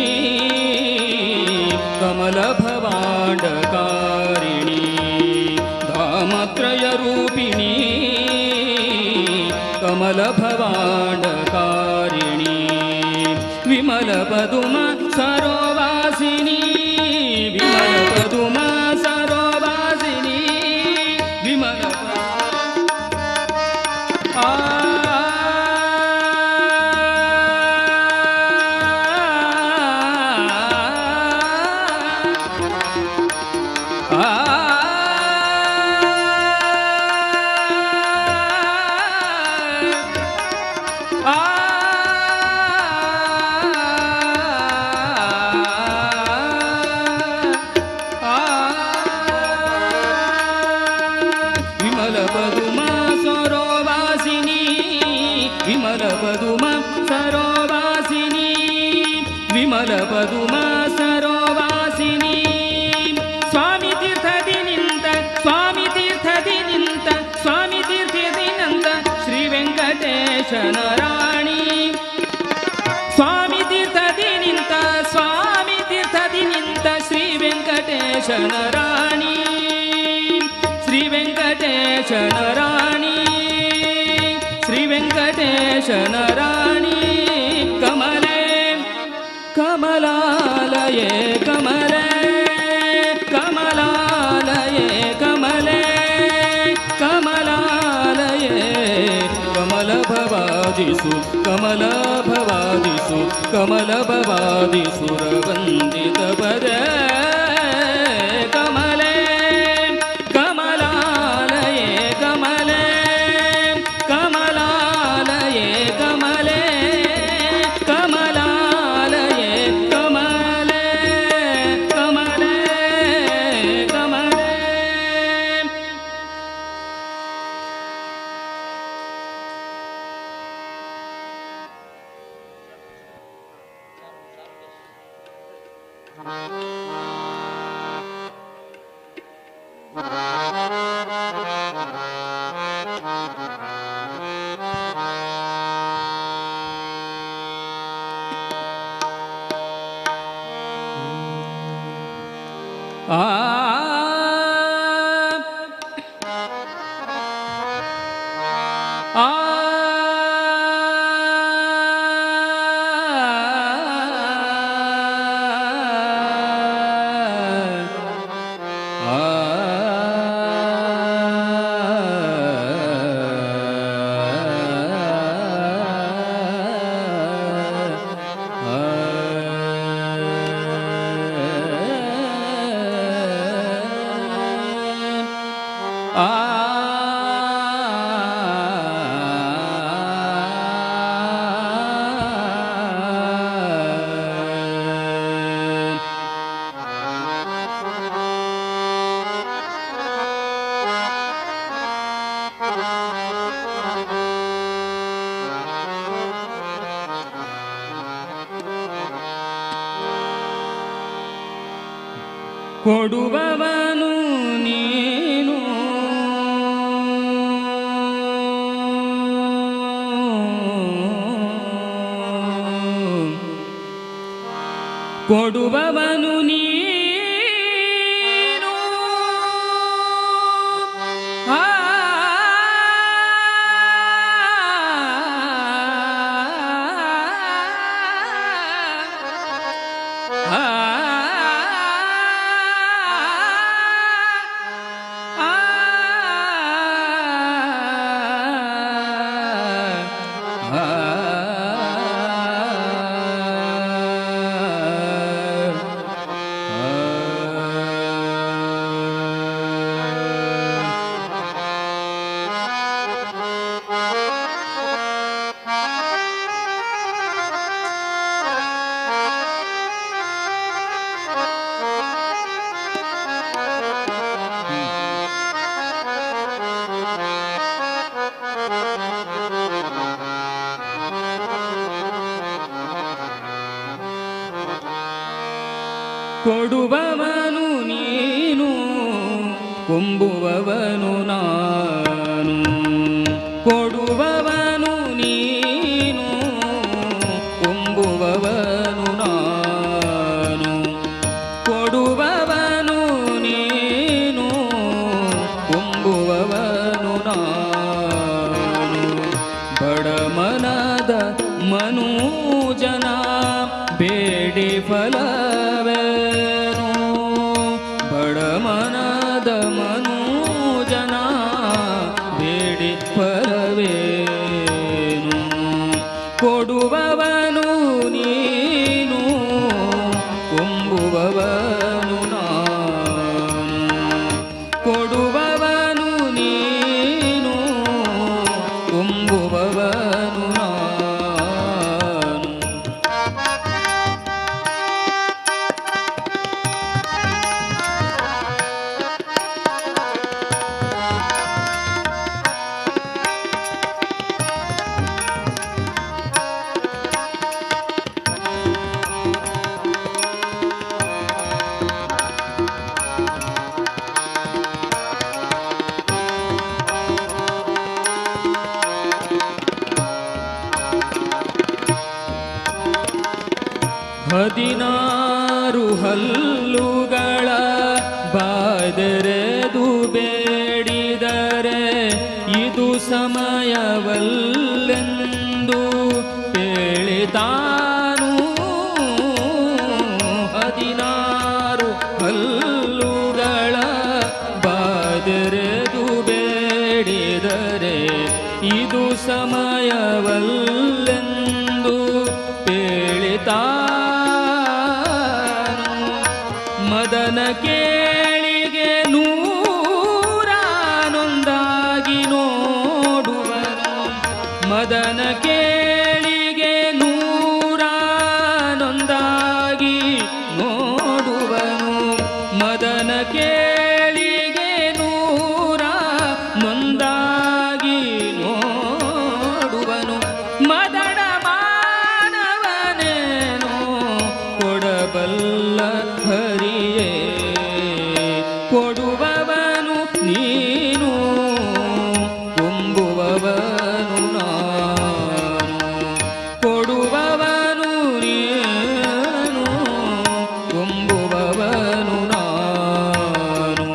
कमलभवाण्डकारिणी धामत्रयरूपिणी कमलभवाण्डकारिणी विमलपदुम सरोवासिनी विमलपदुम सरोवासिनी विमल आ विमल पदुम सरोवासिनी विमल पदुम सरोवासिनी विमल पदुम सरोवासिनी स्वामी तीर्थदि निंत स्वामी तीर्थदि निंत स्वामी तीर्थदि निंत श्री वेंकटेशನ ರಾಣಿ ಸ್ವಾಮಿ ತೀರ್ಥದಿ ನಿಂತ ಸ್ವಾಮಿ ತೀರ್ಥದಿ ನಿಂತ ಶ್ರೀ ವೆಂಕಟೇಶನ ರಾಣಿ ಶ್ರೀ ವೆಂಕಟೇಶನ ರಾಣಿ. ಗಣೇಶನ ರಾಣಿ ಕಮಲೆ ಕಮಲಾಲಯೇ ಕಮಲೆ ಕಮಲಾಲಯೇ ಕಮಲೆ ಕಮಲಾಲಯೇ ಕಮಲ ಭವಾದಿಸು ಕಮಲ ಭವಾದಿಸು ಕಮಲ ಭವಾದಿಸುರವಂದಿತ ಪದೇ ಕಮಲೆ ಕಮಲಾಲಯೇ ಕಮಲೆ ಕಮಲಾಲಯೇ ಕಮಲೆ ಕಮಲಾಲಯೇ ಕಮಲೆ ಕಮಲೆ ಕಮಲೆ. ಆ ಆ ಕೊಡುವವನು ನೀನು ಕೊಡುವವನು ನೀನು ಆ ಕೊಡುವವನು ನೀನು ಕೊಂಬುವವನು ನಾನು ಕೊಡುವವನು ನೀನು ಕೊಂಬುವವನು ನಾನು ಕೊಡುವವನು ನೀನು ಕೊಂಬುವವನು ನಾನು ಬಡಮನದ ಮನೂಜನ ಬೇಡಿ ಫಲವೇನು ಬಡಮನದ ಮನೂಜನ ಬೇಡಿ ಫಲವೇನು ಕೊಡುವವನು ನೀನು ಕೊಂಬುವವನು ನಾನು ಕೊಡುವವನು ನೀನು ಕೊಂಬುವವನು ನಾನು. ಹದಿನಾರು ಹಲ್ಲುಗಳ ಬಾದರೆದು ಬೇಡಿದರೆ ಇದು ಸಮಯವಲ್ಲೆಂದು ಪೇಳಿತಾನು 16 ಹಲ್ಲುಗಳ ಬಾದರೆದು ಬೇಡಿದರೆ ಇದು ಸಮಯವಲ್ಲೆಂದು ಪೇಳಿತಾನು ಮದನ ಕೇಳಿಗೆ ನೂರಾನೊಂದಾಗಿ ನೋಡುವನು ಮದನ ಕೇಳಿಗೆ ನೂರಾನೊಂದಾಗಿ ನೋಡುವನು ಮದನ ಕೇಳಿಗೆ ನೂರಾನೊಂದಾಗಿ ನೋಡುವನು ಮದನ ಮಾನವನೇನೋ ಕೊಡಬಲ್ಲ ಹರಿಯೇ ಕೊಡುವವನು ನೀನು ಕೊಂಬುವವನು ನಾನು ಕೊಡುವವನು ನೀನು ಕೊಂಬುವವನು ನಾನು.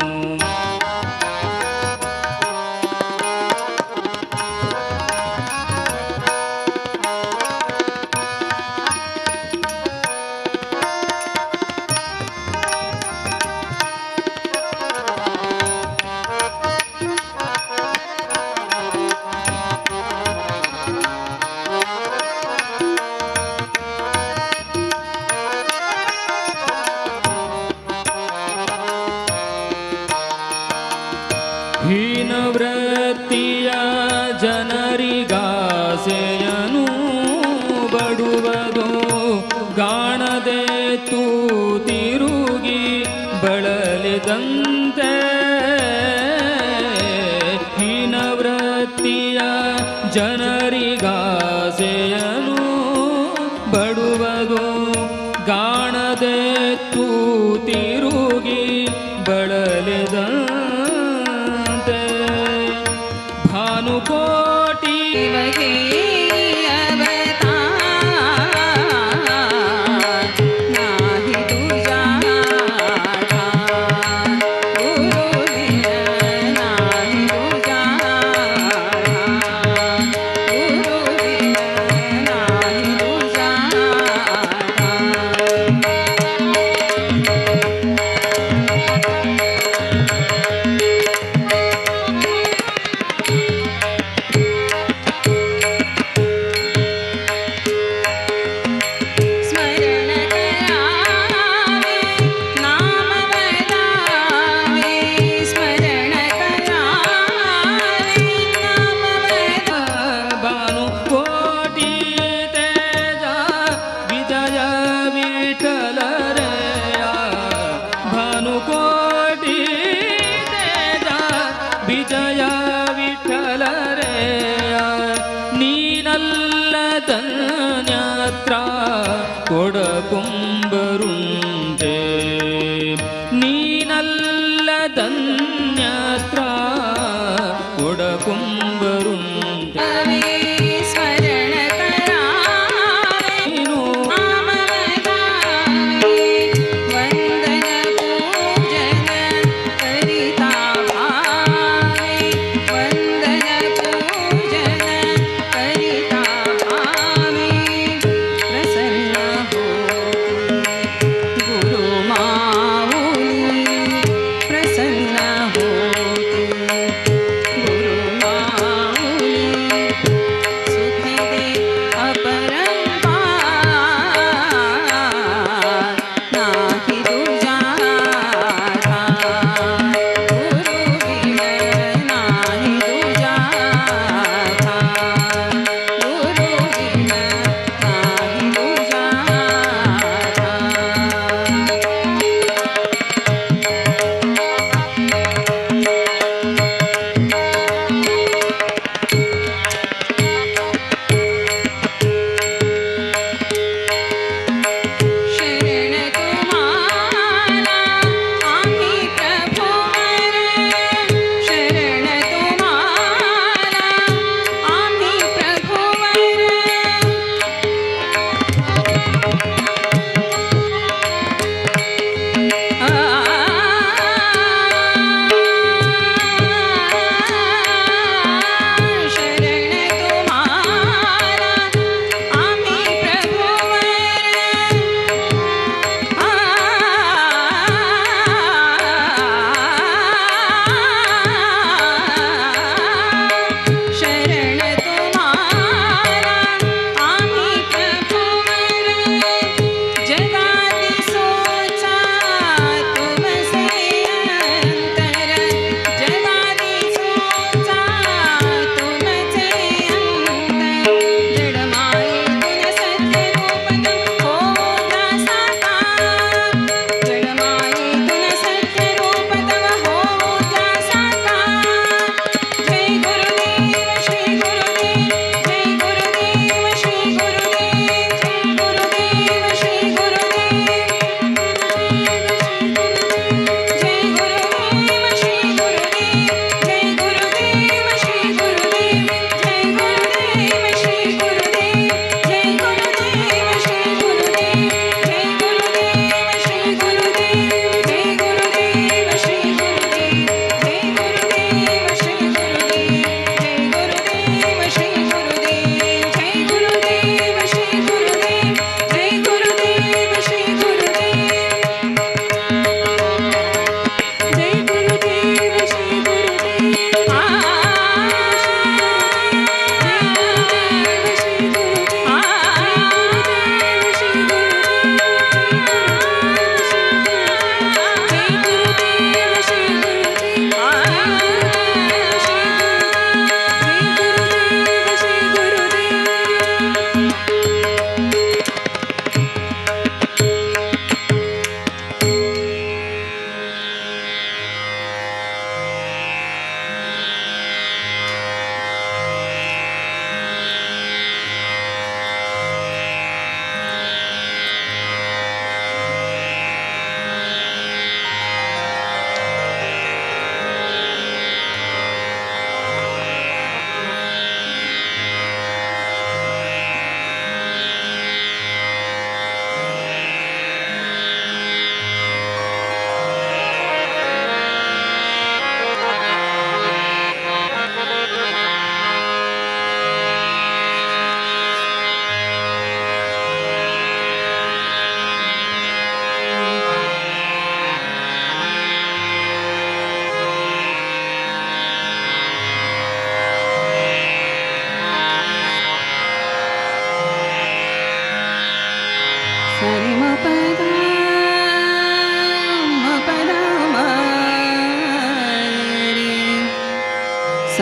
ಹೀನವೃತ್ತಿಯ ಜನರಿಗಾಸೆಯನು ಬಡುವುದು ಗಾಣದೆ ತೂತಿರುಗಿ ಬಳಲಿದಂತೆ ಹೀನವೃತ್ತಿಯ ಜನರಿಗಾಸೆಯನು ಬಡುವುದು ಗಾಣದೆ ತೂತಿರುಗಿ ಬಳಲಿದಂತೆ ಭಾನುಕೋಟಿ नाही तुझा गुरु नाही तुझा गुरु नाही तुझा. स्मरण करावे नाम वदावे स्मरण करावे नाम वदावे. ಭಾನುಕೋಟಿ ತೇಜ ವಿಜಯ ವಿಠಲರೆಯ ಭಾನುಕೋಟಿ ತೇಜ ವಿಜಯ ವಿಠಲರೆಯ ನೀನಲ್ಲ ಧನ್ಯತ್ರ ಕೊಡಕುಂಬರುಂಟೆ ನೀನಲ್ಲ ಧನ್ಯತ್ರ ಕೊಡಕುಂಬರುಂಟೆ स्मरण करावे ನೀನು नाम वदावे वंदन पूजन करिता भावे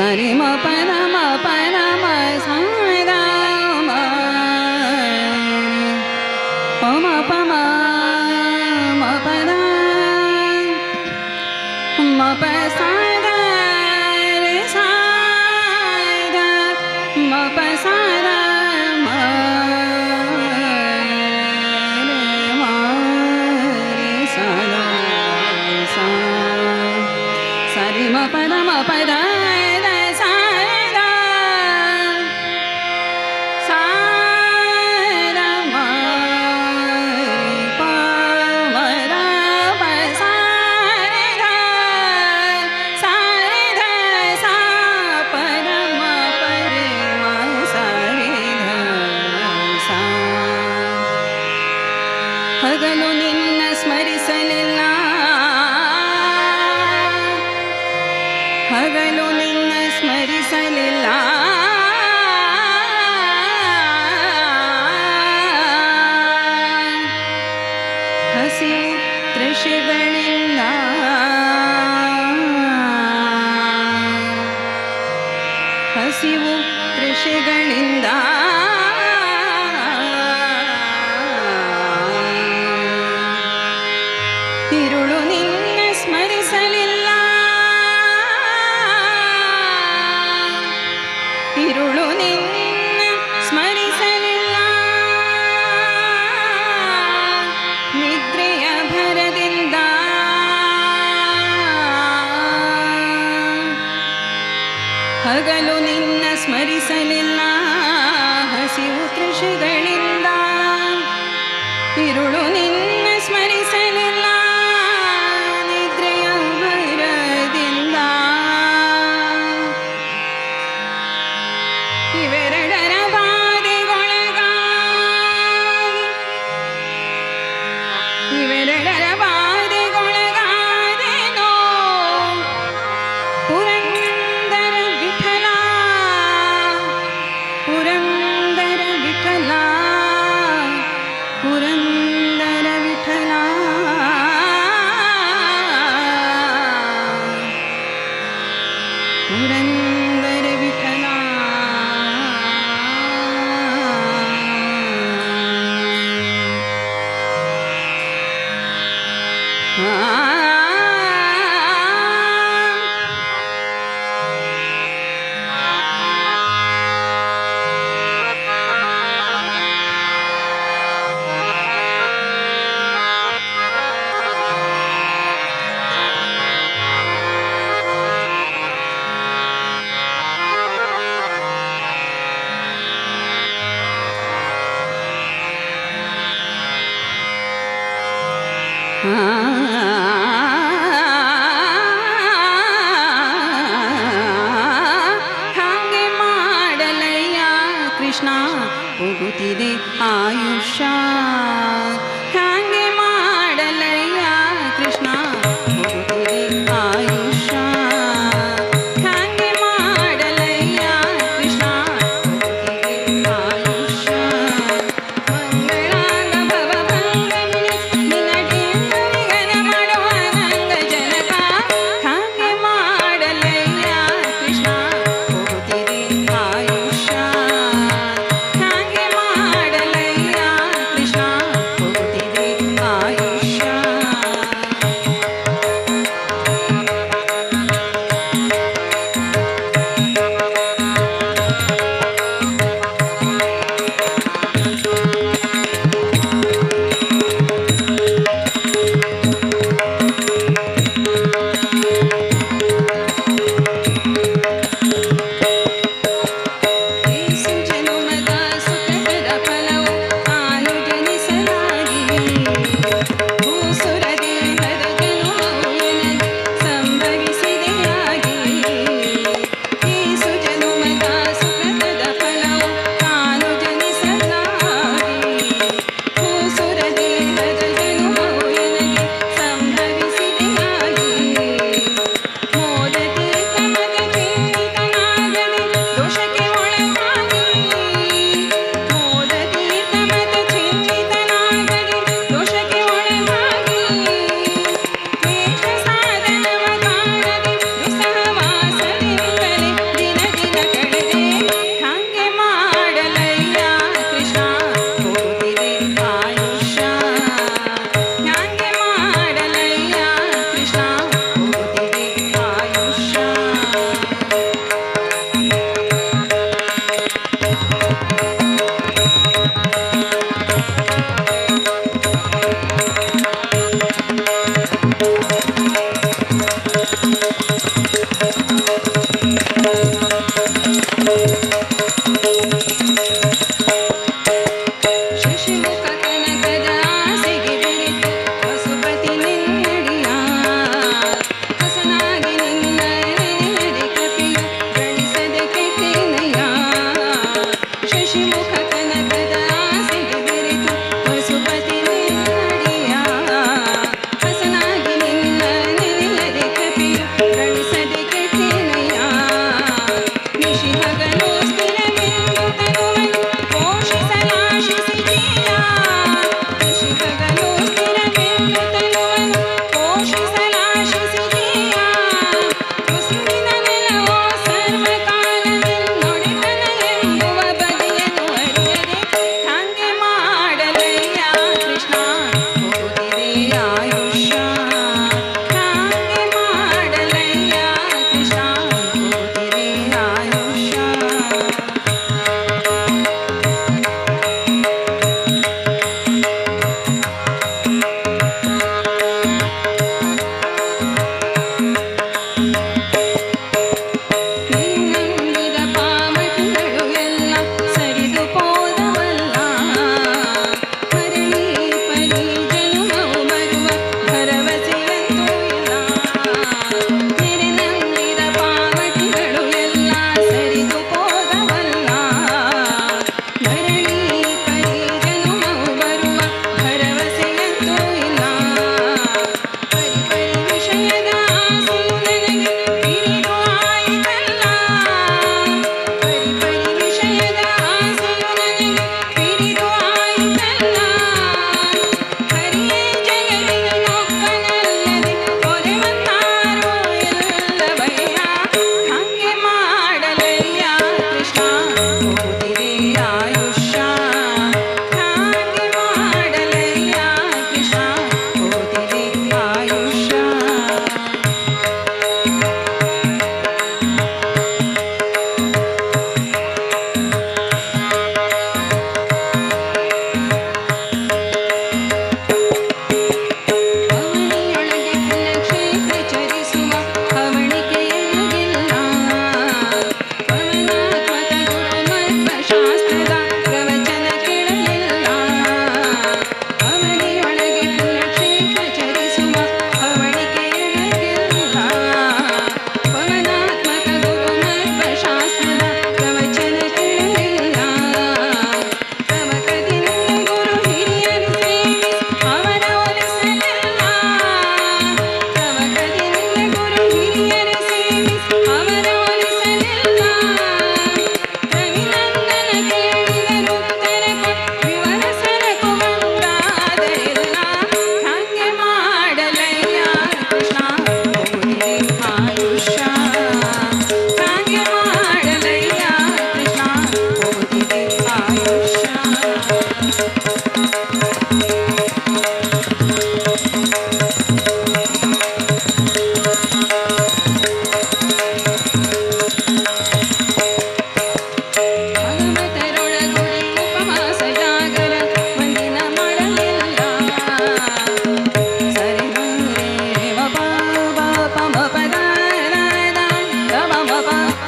ಸರಿ ಮ ಪ ಮ ಪ ಮ ಸ the ಮ ಪ ಮ ಪ ಮ ಮ ಪ the ಮ ಪ ಸ the ರೆ ಸ the ಮ ಪ ಸ the ಮ ರೆ ಮ ರೆ ಸ the ಸ ಸರಿ ಮ ಪ the ಮ ಪ the the ಸ the ಸ the ಮ ರೆ ಪ ಮ the ಪ ಸ ರೆ ಧ ಸ ರೆ ಧ ಸ ಪ ದ ಮ ಪ ರೆ ಮ ಸ ರೆ ಧ ಸ. ಹಗಲು ನಿನ್ನ ಸ್ಮರಿಸಲಿಲ್ಲ, ಹಗಲು ನಿನ್ನ ಸ್ಮರಿಸಲಿಲ್ಲ, ಹಸಿವು ತೃಷೆಗಳಿಂದ, ಹಸಿವು ತೃಷೆಗಳಿಂದ, ತಿರುಳು ನಿನ್ನ ಸ್ಮರಿಸಲಿಲ್ಲ, ತಿರುಳು ನಿನ್ನ ಸ್ಮರಿಸಲಿಲ್ಲ, ನಿದ್ರೆಯ ಭರದಿಂದ, ಹಗಲು ನಿನ್ನ ಸ್ಮರಿಸಲಿಲ್ಲ, ಹಸಿವು ತೃಷೆಗಳಿಂದ, ತಿರುಳು ನಿನ್ನ ಸ್ಮರಿಸಲಿಲ್ಲ, ನಿದ್ರೆಯ ಭರದಿಂದ. ಇವೆರಡರ ಬಾಧೆಗೊಳಗಾಗಿ, ಇವೆರಡರ ಬಾಧೆಗೊಳಗಾದೆನೋ ಪುರಂದರ ವಿಠಲ, ಪುರಂದರ ವಿಠಲ, ಪುರಂದರ ವಿಠಲ. ಪುರಂದರ ವಿಠಲ. ಹಾಗೆ ಮಾಡಲಯ್ಯ ಕೃಷ್ಣ, ಹೋಗುತ್ತಿದೆ ಆಯುಷ್ಯ. ಹಾಗೆ ಮಾಡಲಯ್ಯ ಕೃಷ್ಣ, ಹೋಗುತ್ತಿದೆ ಆಯುಷ್ಯ. ಹಾಗೆ ಮಾಡಲಯ್ಯ ಕೃಷ್ಣ, ಹೋಗುತ್ತಿದೆ ಆಯುಷ್ಯ. ಮಂಗಳಾಂಗ ಭವ ಭಂಗವಿನಿಸ್ ನಿನಗೆ ಪರಿಗಣ ಮಾಡುವ ನಂಗ ಜನಕ. ಹಾಗೆ ಮಾಡಲಯ್ಯ ಕೃಷ್ಣ, ಹೋಗುತ್ತಿದೆ ಆಯುಷ್ಯ. ಹಾಗೆ ಮಾಡಲಯ್ಯ ಕೃಷ್ಣ, ಹೋಗುತ್ತಿದೆ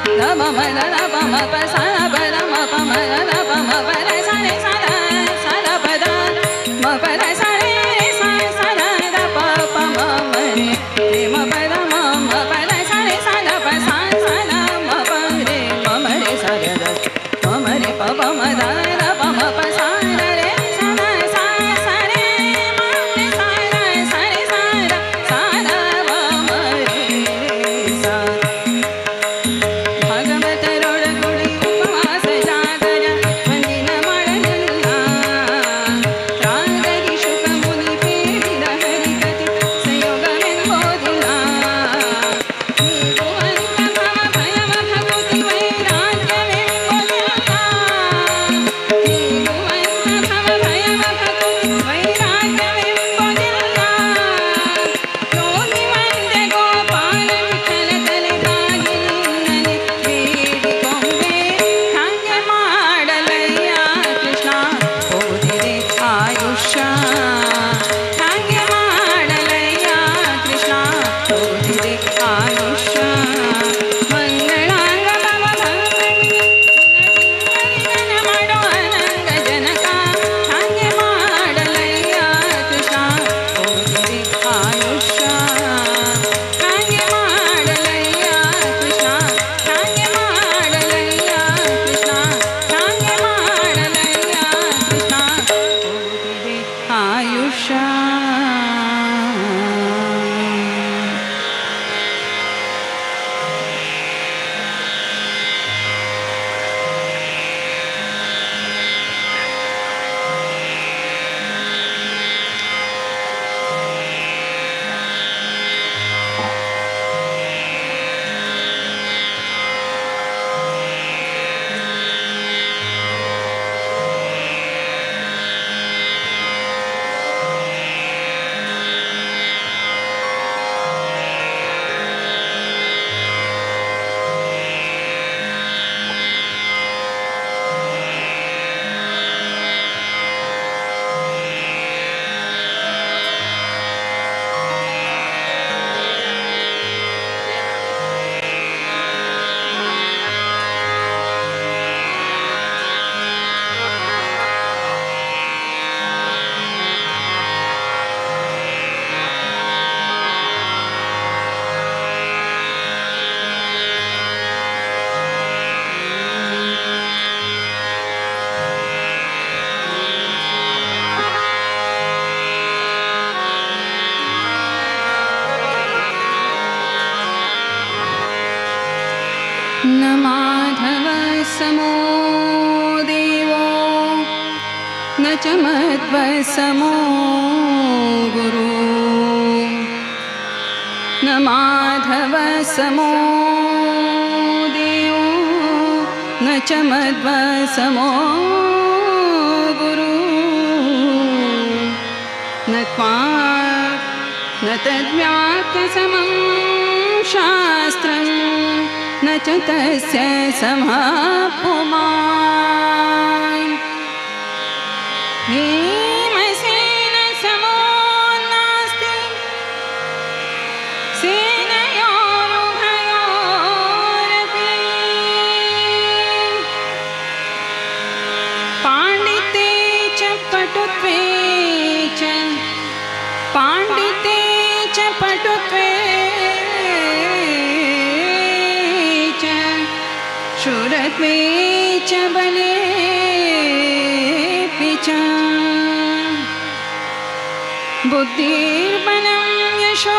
ध म म ध ध प म प सा ध प ध म प म ध ध प म प रे सा रे सा ध सा ध प ध म प रे सा रे सा सा ध ध प प म म रे रे म प ध म म प रे सा रे सा ध प सा सा ध म प रे म म रे सा रे ध म म रे प प म ध ध प म प सा ध रे सा ध सा सा रे म रे सा ध सा रे सा ध सा ध म म रे रे सा. ಭಾಗವತರೊಳಗುಡಿ ಉಪವಾಸ ಜಾಗರ ಒಂದಿನ ಮಾಡಲಿಲ್ಲ. ತ್ರಾಗದಿ ಶುಕ ಮುನಿ ಪೇಡಿದ ಹರಿಕತೆ ಸಂಯೋಗವೆಂಬುದಿಲ್ಲ. ನೀಗುವಂತ ಭವ ಭಯವ ಭಕುತಿ ವೈರಾಗ್ಯವೆಂಬುದಿಲ್ಲ. ನೀಗುವಂತ ಭವ ಭಯವ ಭಕುತಿ ವೈರಾಗ್ಯವೆಂಬುದಿಲ್ಲ. ಯೋಗಿ ವಂದ್ಯ ಗೋಪಾಲ ವಿಠಲ ತಲೆ ಬಾಗಿ ನಿನ್ನನೆ ಬೇಡಿಕೊಂಬೆ. ಹಾಗೆ ಮಾಡಲಯ್ಯ ಕೃಷ್ಣ ಹೋದಿದೆ ಆಯುಷ್ಯ. ಹಾಗೆ ಮಾಡಲಯ್ಯ ಕೃಷ್ಣ ಹೋದಿದೆ ಆಯುಷ್ಯ. ಮಂಗಳಾಂಗ ಭವ ಭಂಗನಿ ಮಾಡೋ ಅನಂಗ ಜನಕ. ಹಾಗೆ ಮಾಡಲಯ್ಯ ಕೃಷ್ಣ ಹೋದಿದೆ ಆಯುಷ್ಯ. ಹಾಗೆ ಮಾಡಲಯ್ಯ ಕೃಷ್ಣ ಹಾಗೆ ಮಾಡಲಯ್ಯ ಕೃಷ್ಣ ಹಾಗೆ ಮಾಡಲಯ್ಯ ಕೃಷ್ಣ ಹೋದಿದೆ ಆಯುಷ್ಯ. न माधव समो देवो न च मध्वसमो गुरु. न माधव समो देवो न च मध्वसमो गुरु. न त्वा न तद्व्याप्तसमं शास्त्रं न च तस्य समः पुमान्. भीमसेन समो नास्ति सेनयोरुभयोरपि. पाण्डिते च पटुत्वे च पाण्डिते च पटुत्वे च शूरत्वे च बलेऽपि च. बुद्धिर्बलं यशोधैर्यं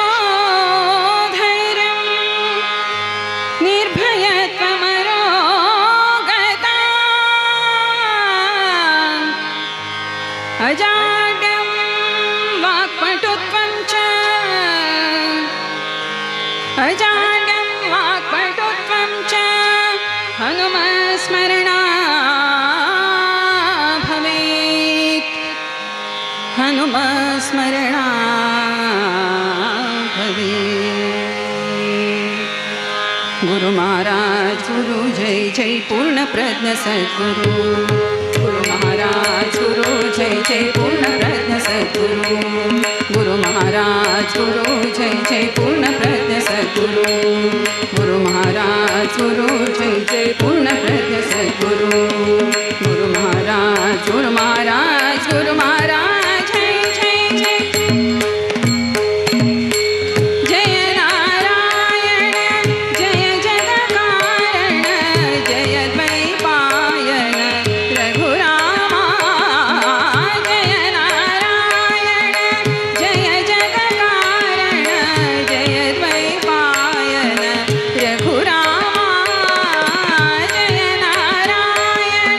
निर्भयत्वमरोगता. अजाड्यं वाक्पटुत्वं च अजाड्यं वाक्पटुत्वं च हनुमस्मरणा भवेत्. हनुमस्मरणा भवेत्. गुरु महाराज गुरु जय जय पूर्ण प्रज्ञ सद्गुरु. गुरु महाराज गुरु जय जय पूर्ण प्रज्ञ सद्गुरु. गुरु महाराज गुरु जय जय पूर्ण प्रज्ञ सद्गुरु. सद्गुरु गुरु महाराज गुरु जय जय पूर्णप्रज्ञ सद्गुरु गुरु महाराज गुरु महाराज गुरु महाराज जय जय जय जय नारायण जय जगकारण जय द्वैपायन रघुरामा जय नारायण जय जगकारण जय द्वैपायन रघुरामा जय नारायण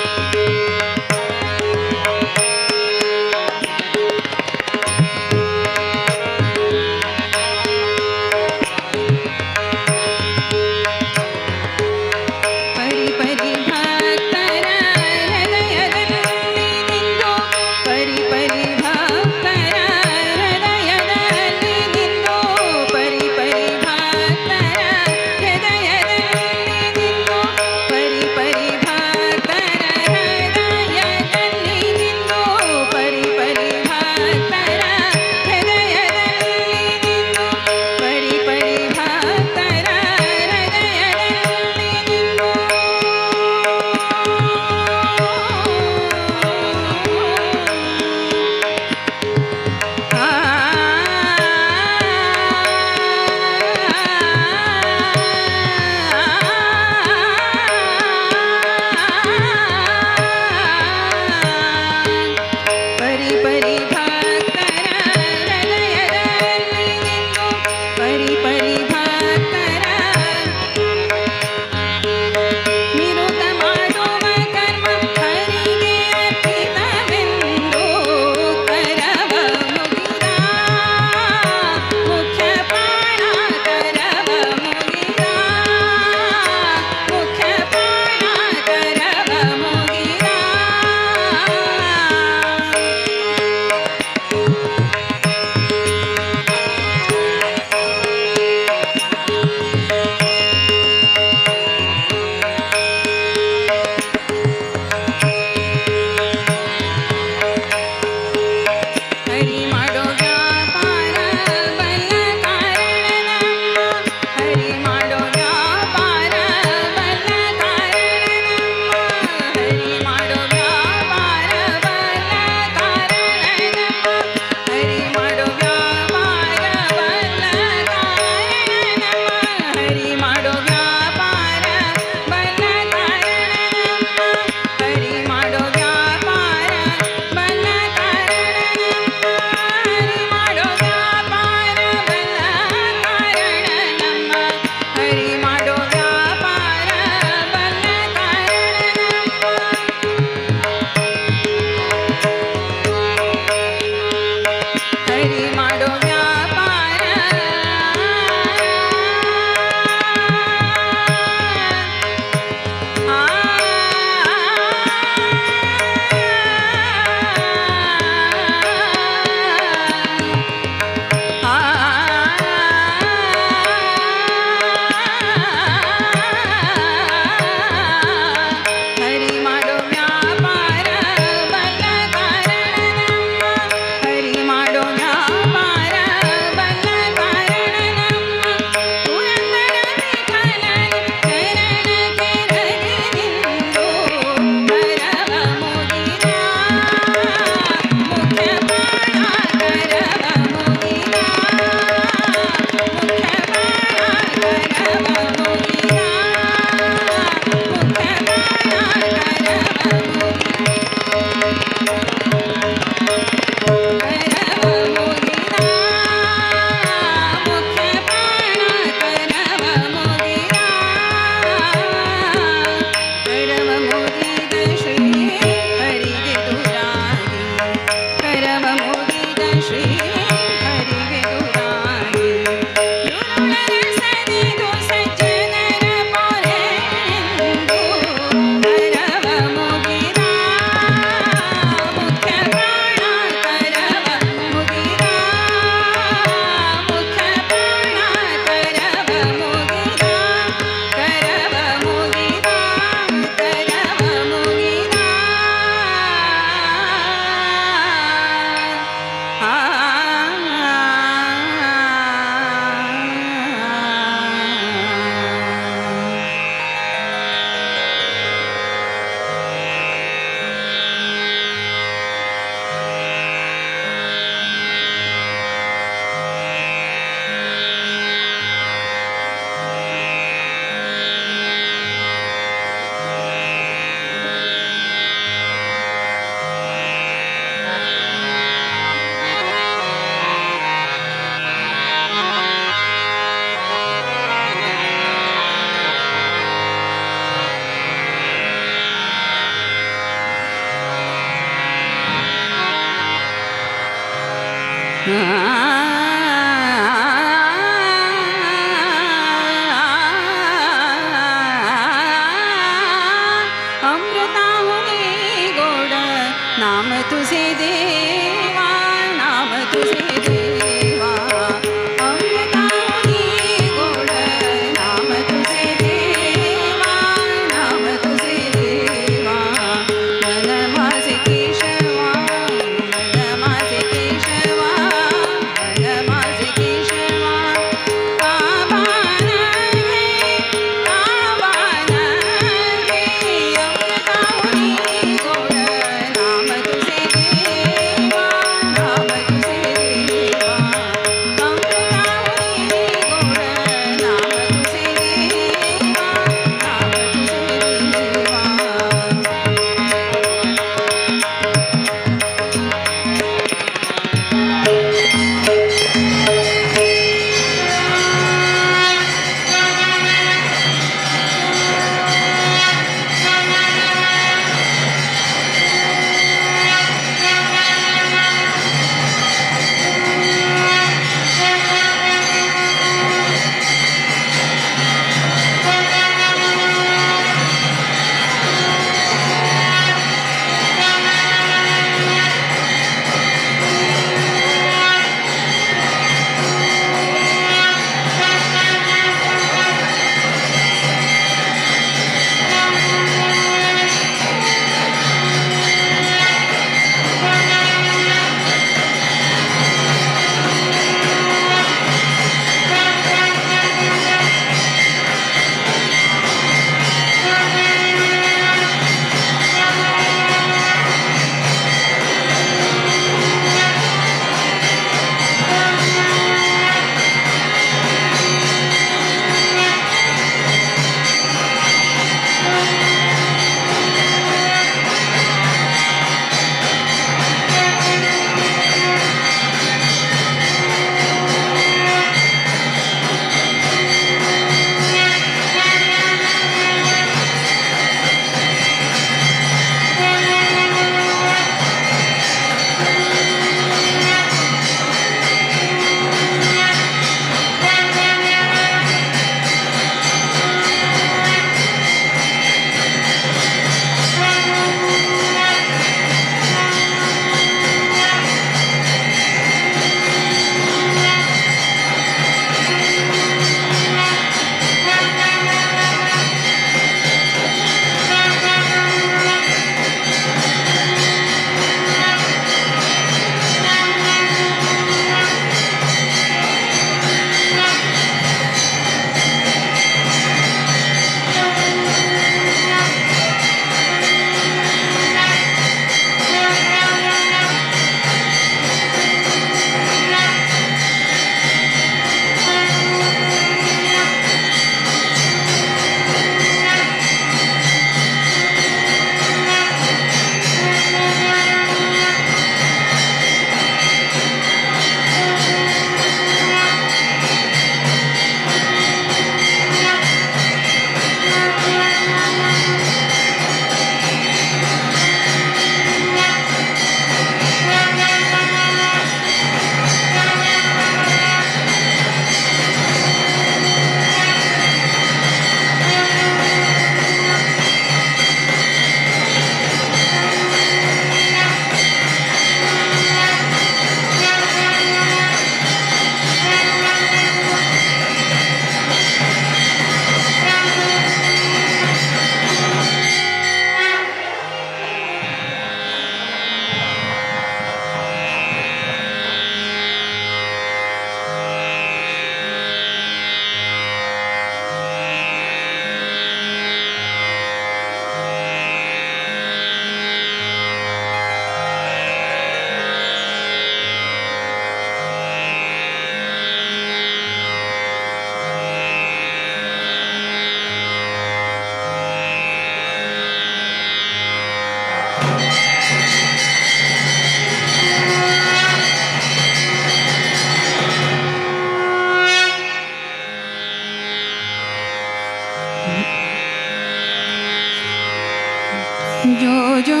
जो जो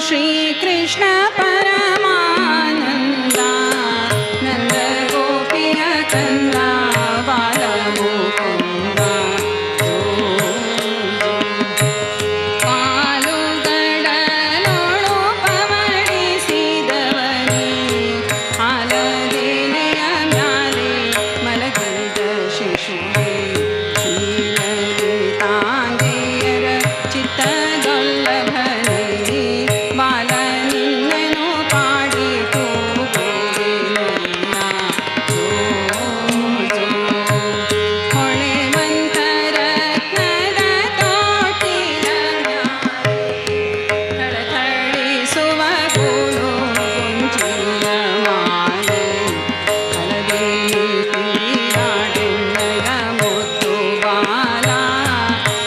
श्री कृष्ण परमानंदा नंद गोपिय कंदा बाल मुकुंदा ಕಾಲುಗಡಲೊಳು ಪವಡಿಸಿದವನೇ ಹಾಲದಿನೆಯ ಮ್ಯಾಲೆ ಮಲಗಿದ ಶಿಶುವೇ ಶ್ರೀಲಲಿತಾಂಗೆಯರ ಚಿತ್ತದೊಲ್ಲಭನೇ ಬಾಲ ನಿನ್ನನು ಪಾಡಿತು ಹೊಳೆವಂತ ರತ್ನದ ತೋಟಿಲ ಥಳಥಳಿಸುವ ಕೂನು ಗೊಂಚಿನ ಮಾಲೆ ಹಳದಿ ತೀರಾಡೆನ್ನಯ ಮುತ್ತು ಬಾಲ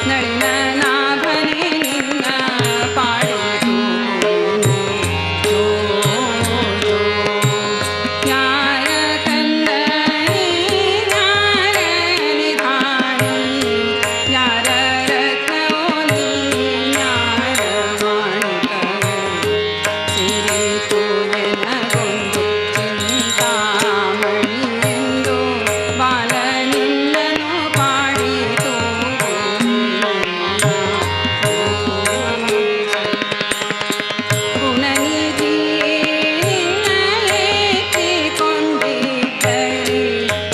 ನಳಿನ ನಾಭನೆ ನಿನ್ನ ಪಾಡಿತು ಜೋ ಜೋ ಯಾರ ಕಂದನಿ ಯಾರ ನಿಧಾನಿ ಯಾರ ರತ್ನವೋ ನೀ ಯಾರ ಮಾಣಿಕವೋ ಸಿರಿತು ಎನಗೊಂದು ಚಿಂತಾಮಣಿಯೆಂದು ಬಾಲ ನಿನ್ನನು ಪಾಡಿತು ಗುಣನಿಧಿಯೇ ನಿನ್ನ ಎತ್ತಿಕೊಂಡಿದ್ದರೆ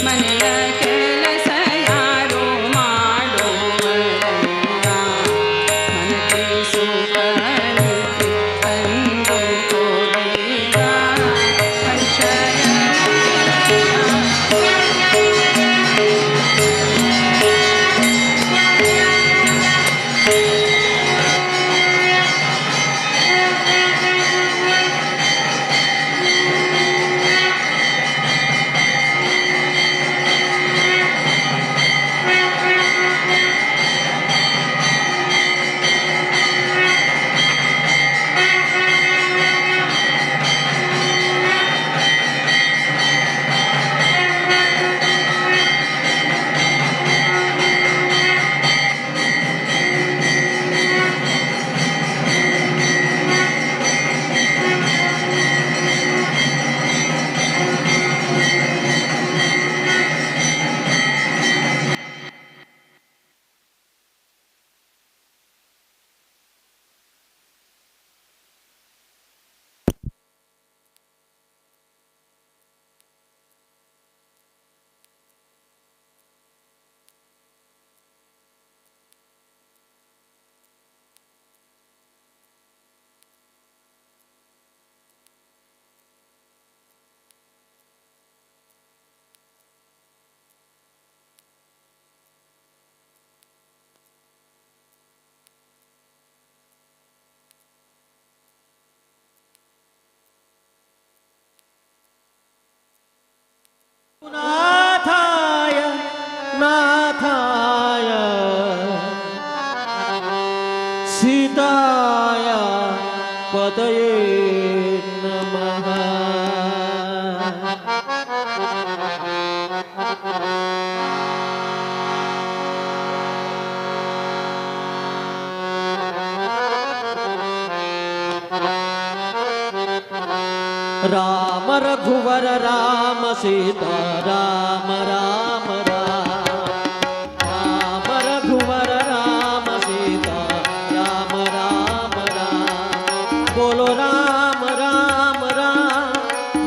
ಮನೆಯ ಕೆಲಸ ಯಾರು ಮಾಡುವರಯ್ಯ ಮನಕ್ಕೆ ಸುಖ ನಿದ್ರೆ ತಂದು ಕೊಡಯ್ಯ नाथाय नाथाय सीताय पतये नमः। राम रघुवर राम सीता राम राम राम राम रघुवर राम सीता राम राम राम बोलो राम राम राम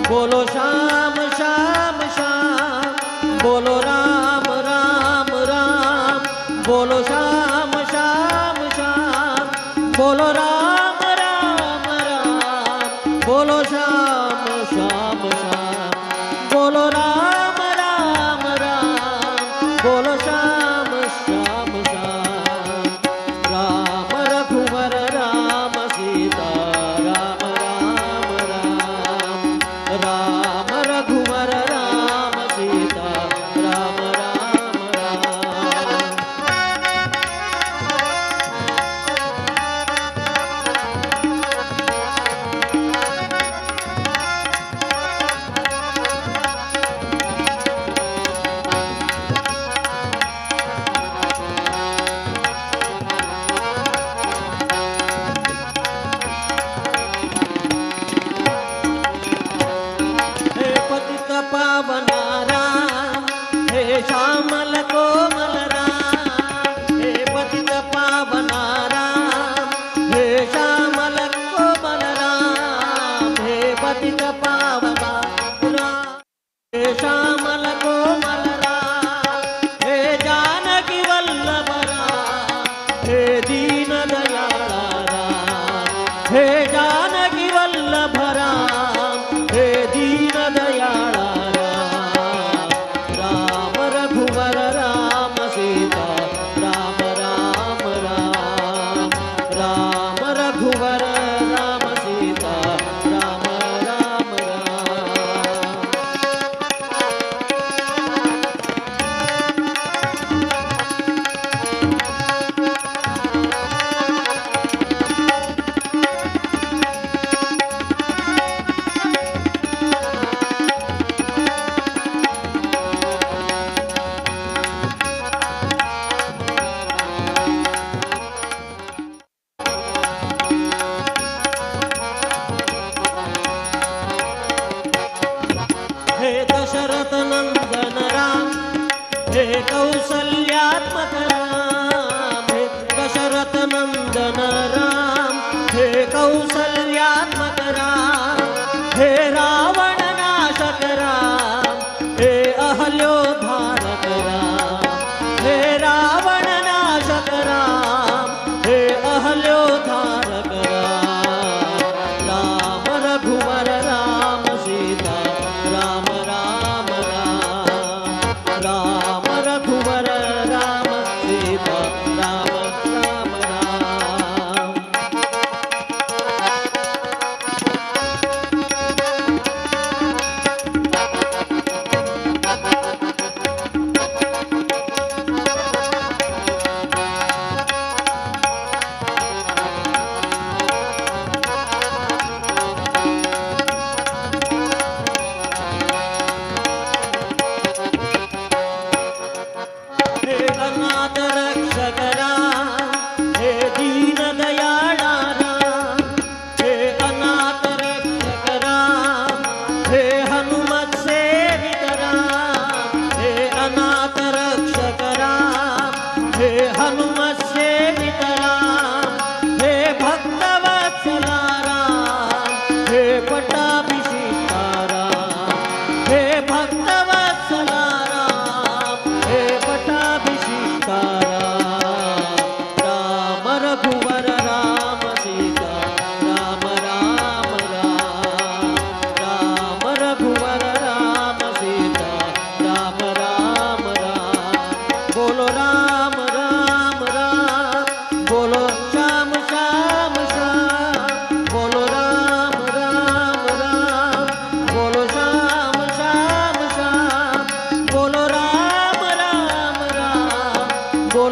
बोलो श्याम श्याम श्याम बोलो राम राम राम बोलो श्याम श्याम श्याम बोलो राम राम राम बोलो श्याम श्याम श्याम बोलो राम राम राम बोलो श्याम श्याम श्याम राम रघुवर राम सीता राम राम राम राम रघुवर राम सीता राम राम राम।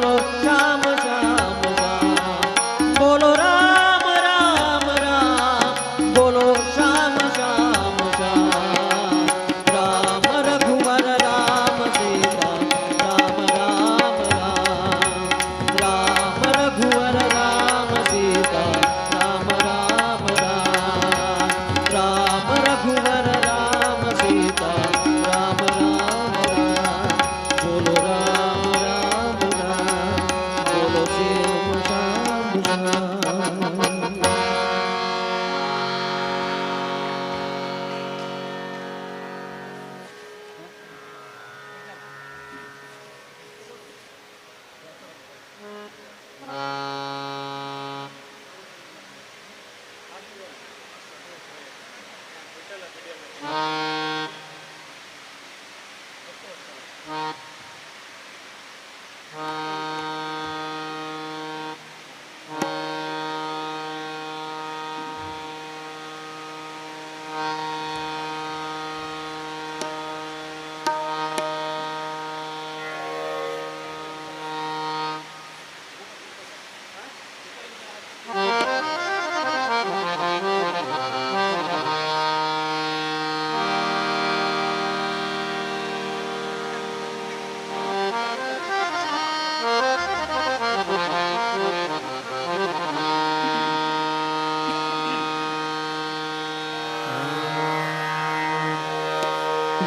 बोलो श्याम श्याम श्याम, बोलो राम राम राम, बोलो श्याम श्याम श्याम। राम रघुवर राम सीता राम राम राम, राम रघुवर राम सीता राम राम राम, राम रघुवर राम सीता राम राम राम, बोलो राम राम राम, बोलो श्याम श्याम श्याम।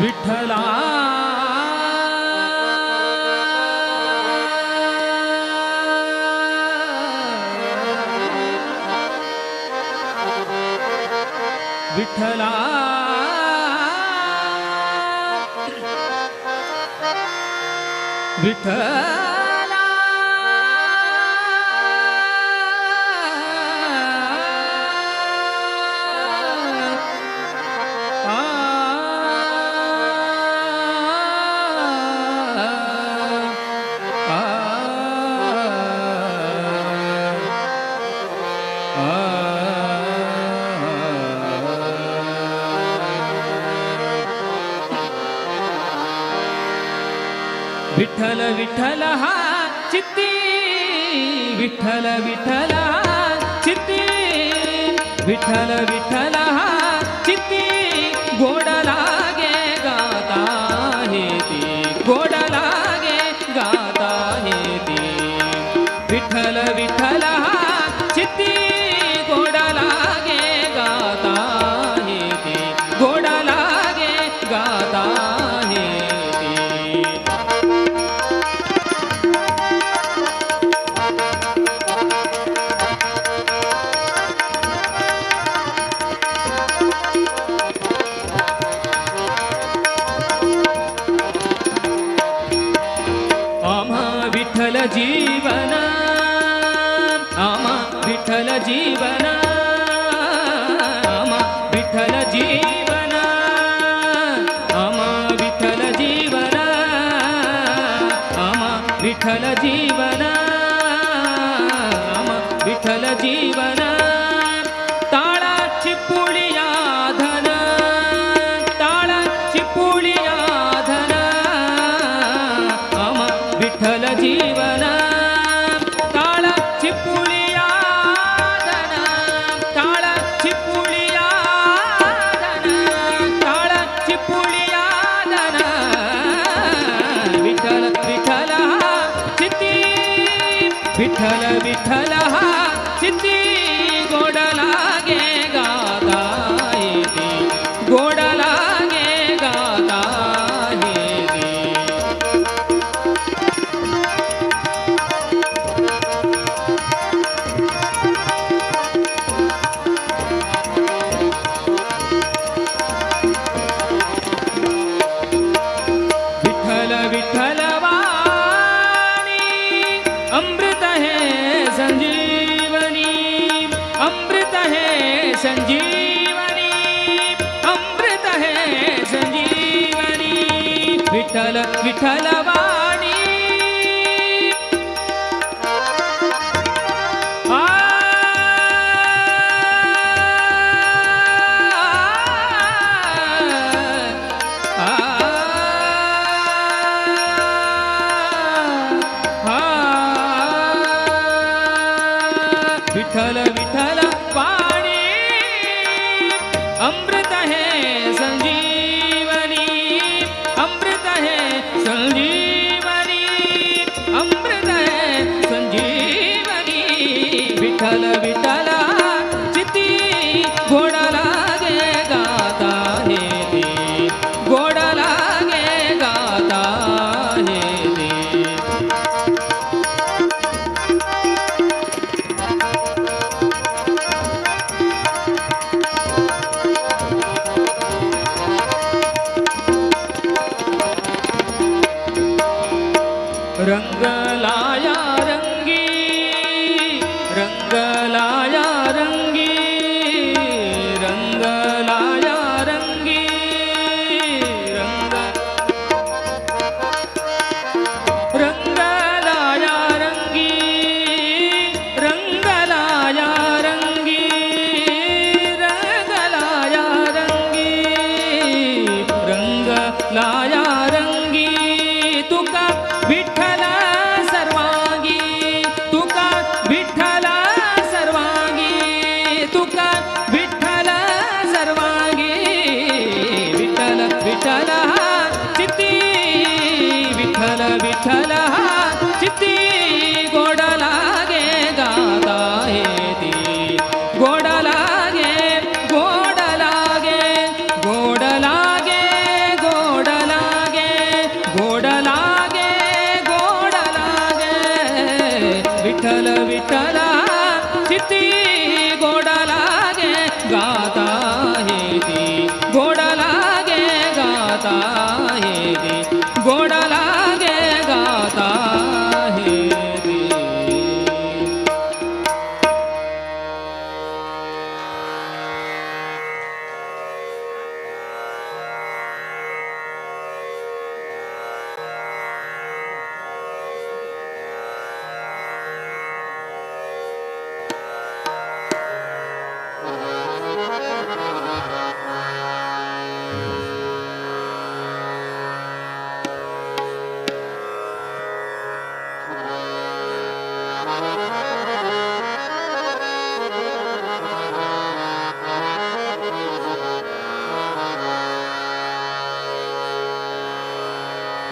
विठ्ठला विठ्ठला विठ्ठला विठ्ठल विठ्ठल हा चित्ती, विठ्ठल विठ्ठल हा चित्ती, विठ्ठल विठ्ठल हा चित्ती, गोड लागे गाता हे ती, गोड लागे गाता हे ती। विठ्ठल विठ्ठल हा चित्ती, गोड लागे गाता हे ती, गोड लागे गाता हे ती। आम्हा विठ्ठल जीवन, आम्हा विठ्ठल जीवन, आम्हा विठ्ठल जीवन, आम्हा विठ्ठल जीवन, आम्हा विठ्ठल जीवन, आम्हा विठ्ठल जीवन। ताळाची पुळिया धन, ताळाची पुळिया धन, आम्हा विठ्ठल जीवन। ताळाची पुळिया धन, ताळाची पुळिया धन, ताळाची पुळिया धन। विठ्ठल विठ्ठल हा चित्ती, विठ्ठल विठ्ठल हा चित्ती, गोड लागे गाता येते, गोड लागे गाता येते। विठ्ठल विठ्ठल वाणी अमृत है संजीवनी, अमृत है संजीवनी, अमृत है संजीवनी। विठ्ठल विठ्ठल वाणी आ आ आ विठ्ठल विठ्ठल वाणी अमृत हे संजीवनी अमृत हे संजीवनी अमृत हे संजीवनी विठ्ठल विठ्ठल चिती गोड लागे गाता हे ते गोड लागे गाता हे ते। रंगलाया रंगी रंगलाया रंगी रंगलाया रंगी रंग रंगलाया रंगी रंगलाया रंगी रंगलाया रंगी रंगलाया रंगी तुका विठ्ठल सर्वांगी तुका विठ्ठल सर्वांगी तुका विठ्ठल सर्वांगी विठ्ठल विठ्ठल चित्ती विठ्ठल विठ्ठल चित्ती गोड लागे गाता हे ती गोड लागे गोड लागे गोड लागे गोड लागे गोड लागे गोड लागे विठ्ठल विठ्ठल चित्ती गोड लागे गाता हे ती गोड लागे गाता हे ती गोड लागे गाता हे ती।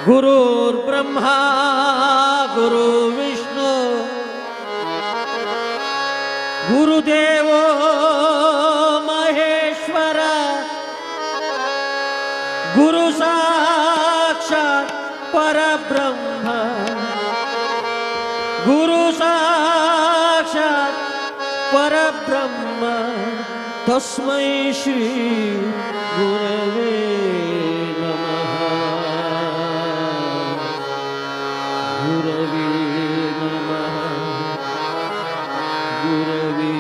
गुरुर्ब्रह्मा गुरुर्विष्णु गुरुदेवो महेश्वर गुरु साक्षात परब्रह्म गुरु साक्षात परब्रह्म तस्मै श्री गुरवे नमः। गुरवे नमः। गुरवे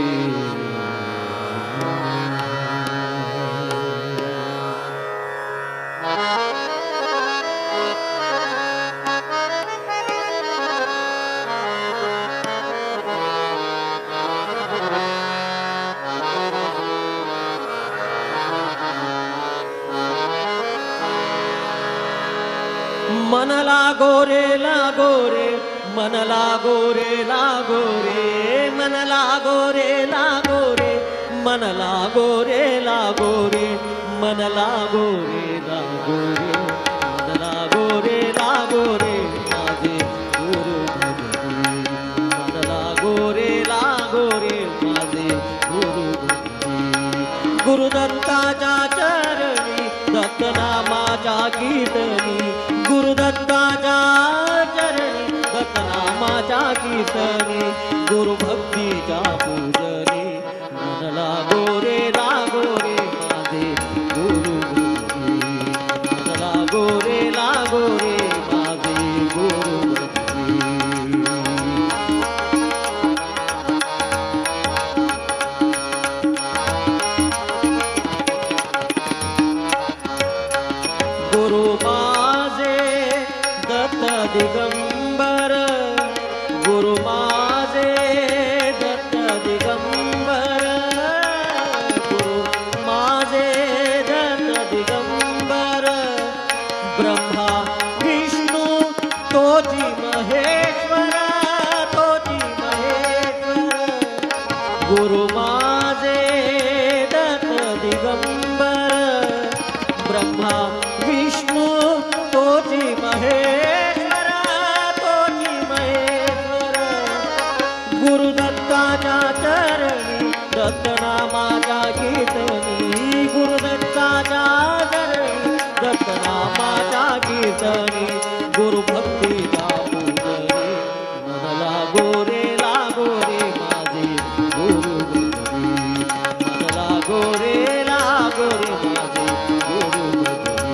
मन लागो रे लागो रे मन लागो रे लागो रे मन लागो रे लागो रे मन लागो रे लागो रे मन लागो रे लागो रे मन लागो रे लागो रे माझे गुरु भगवती मन लागो रे लागो रे माझे गुरु भगवती गुरुदत्ताच्या चरणी दत्तनामाच्या कीर्तनी गुरुदत्ताच्या चरणी दत्तनामाच्या कीर्तनी गुरुभक्तीच्या पूजनी मन लागो रे लागो रे माझे गुरु भक्ती मन लागो रे लागो रे माझे गुरु भक्ती। गुरु माझे दत्त दिगंबर गुरु माझे दत्त दिगंबर गुरु गुरु माझे दत्त दिगंबर ब्रह्मा विष्णू तोची महेश्वर तोची महेश्वर गुरुदत्ताच्या चरणी दत्तनामाच्या कीर्तनी गुरुदत्ताच्या चरणी दत्तनामाच्या कीर्तनी गुरुभक्तीच्या पूजनी मन लागो रे लागो रे माझे गुरु भजनी मन लागो रे लागो रे माझे गुरु भजनी।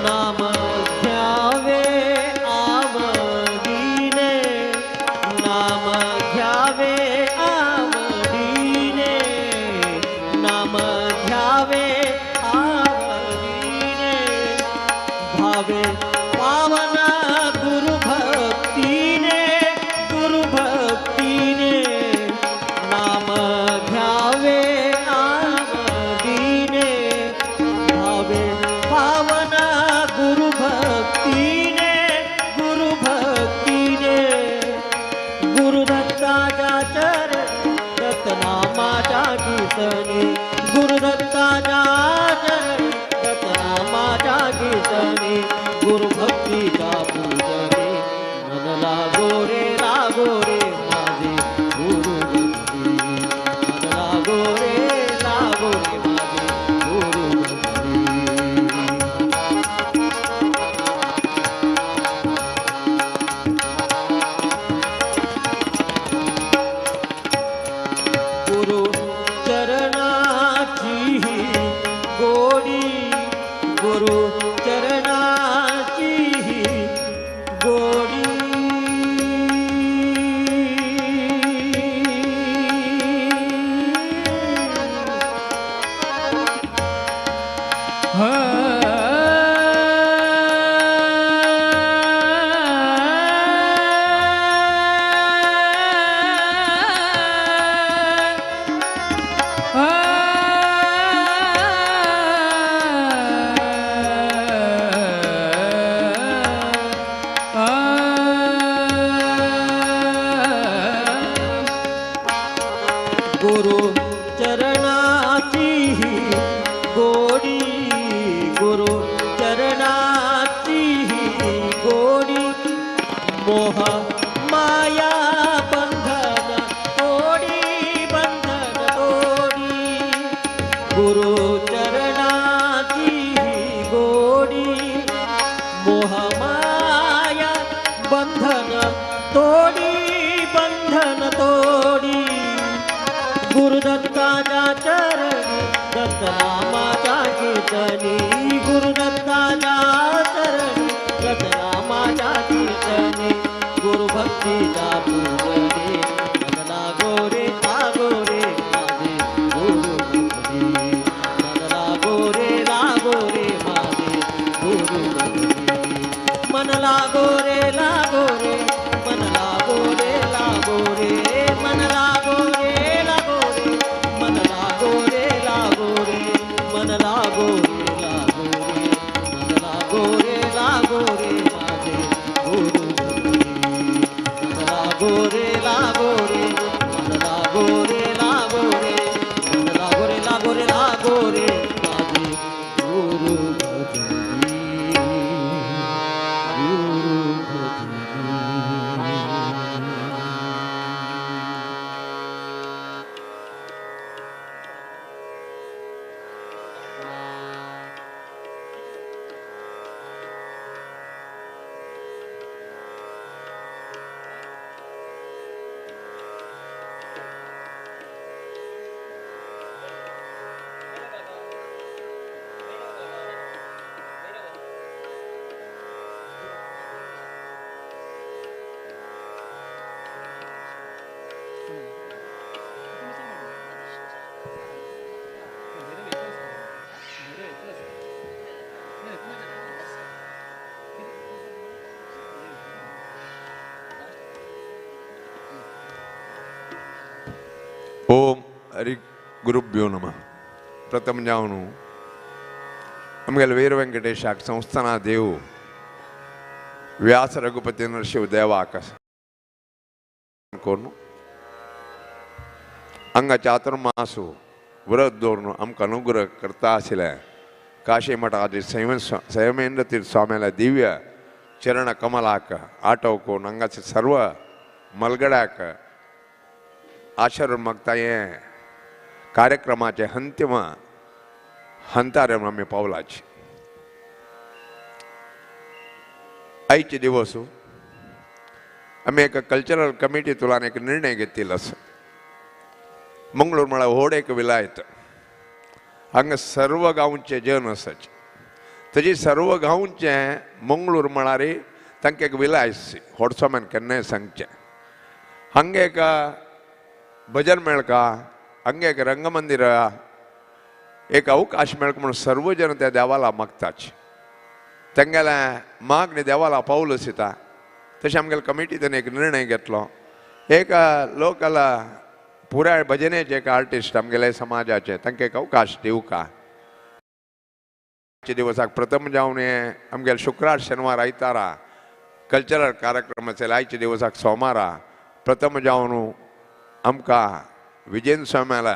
नाम घ्यावे आवडीने नाम घ्यावे आवडीने नाम घ्यावे आवडीने भावे पावन गुरु भक्तीने गुरु भक्तीने नाम घ्यावे आवडीने भावे पावन गुरु भक्तीने गुरु भक्तीने गुरुदत्ताच्या चरणी दत्तनामाच्या कीर्तनी गुरुदत्ताच्या चरणी दत्तनामाच्या कीर्तनी गुरुभक्तीच्या पूजनी मन लागो रे लागो रे माझे गुरु भजनी मन लागो रे लागो रे माझे गुरु भजनी। गुरु चरणाची गोडी गुरु चरणाची गोडी गुरु चरणाची गोडी गुरु चरणाची गोडी मोह माया बंधन तोडी बंधन तोडी गुरु चरणाची गोडी मोह माया बंधन तोडी बंधन तोडी गुरुदत्ताच्या चरणी दत्तनामाच्या कीर्तनी गुरुदत्ताच्या चरणी दत्तनामाच्या कीर्तनी गुरुभक्तीच्या पूजनी मन लागो रे लागो रे माझे गुरु भजनी मन लागो रे लागो रे माझे गुरु भजनी मन लागो रे लागो रे मन लागो रे लागो रे मन लागो रे लागो रे मन लागो रे लागो रे मन लागो रे लागो रे मन लागो रे लागो रे माझे गुरु भजनी मन लागो रे लागो रे मन लागो रे लागो रे मन लागो रे लागो रे लागो रे माझे गुरु भजनी गुरु भजनी। ओम हरि गुरुभ्यो नमः. प्रथम जावन आमगेले वीर वेंकटेशाक संस्थाना देव व्यास रघुपती नरशिव देवाक करून हांगा चातुर्मासू व्रत दवरून आमकां अनुग्रह करता आशिल्लें काशी मठाचे संयमेंद्र तीर्थ स्वाम्याल्या दिव्य चरण कमलाक आटव करून हांगाचे सर्व मलगड्याक आशीर्वाद मागता. हे कार्यक्रमाचे अंतिम हंतार आमी पावलाची. आयचे दिवस आमी एका कल्चरल कमिटींतल्यान एक निर्णय घेतिल्लो आसा. मंगळूर म्हळ्यार व्हड एक विलायत, हांगा सर्व गांवचे जन आसाचे, तशी सर्व गांवचे मंगळूर म्हळ्यार तांकां एक विलायत व्हडसोम्यान केन्नाय सांगचें. हांगा एक भजन मेळका, हांगा एक रंगमंदिर, एक अवकाश मेळका म्हणून सर्व जन त्या देवाला मागताच, तेंगेले मागणी देवाला पावल आसता. तशें आमगेले कमिटींतल्यान एक निर्णय घेतलो, एक लोकल पुराय भजनेचे एक आर्टिस्ट आमगेले समाजाचे तांकां एक अवकाश दिवका. दिवसाक प्रथम जावन हे आमगेले शुक्रार शेनवार आयतारा कल्चरल कार्यक्रम आसले. आयच्या दिवसाक सोमारा प्रथम जावन आमकां विजयेंद्र स्वाम्याला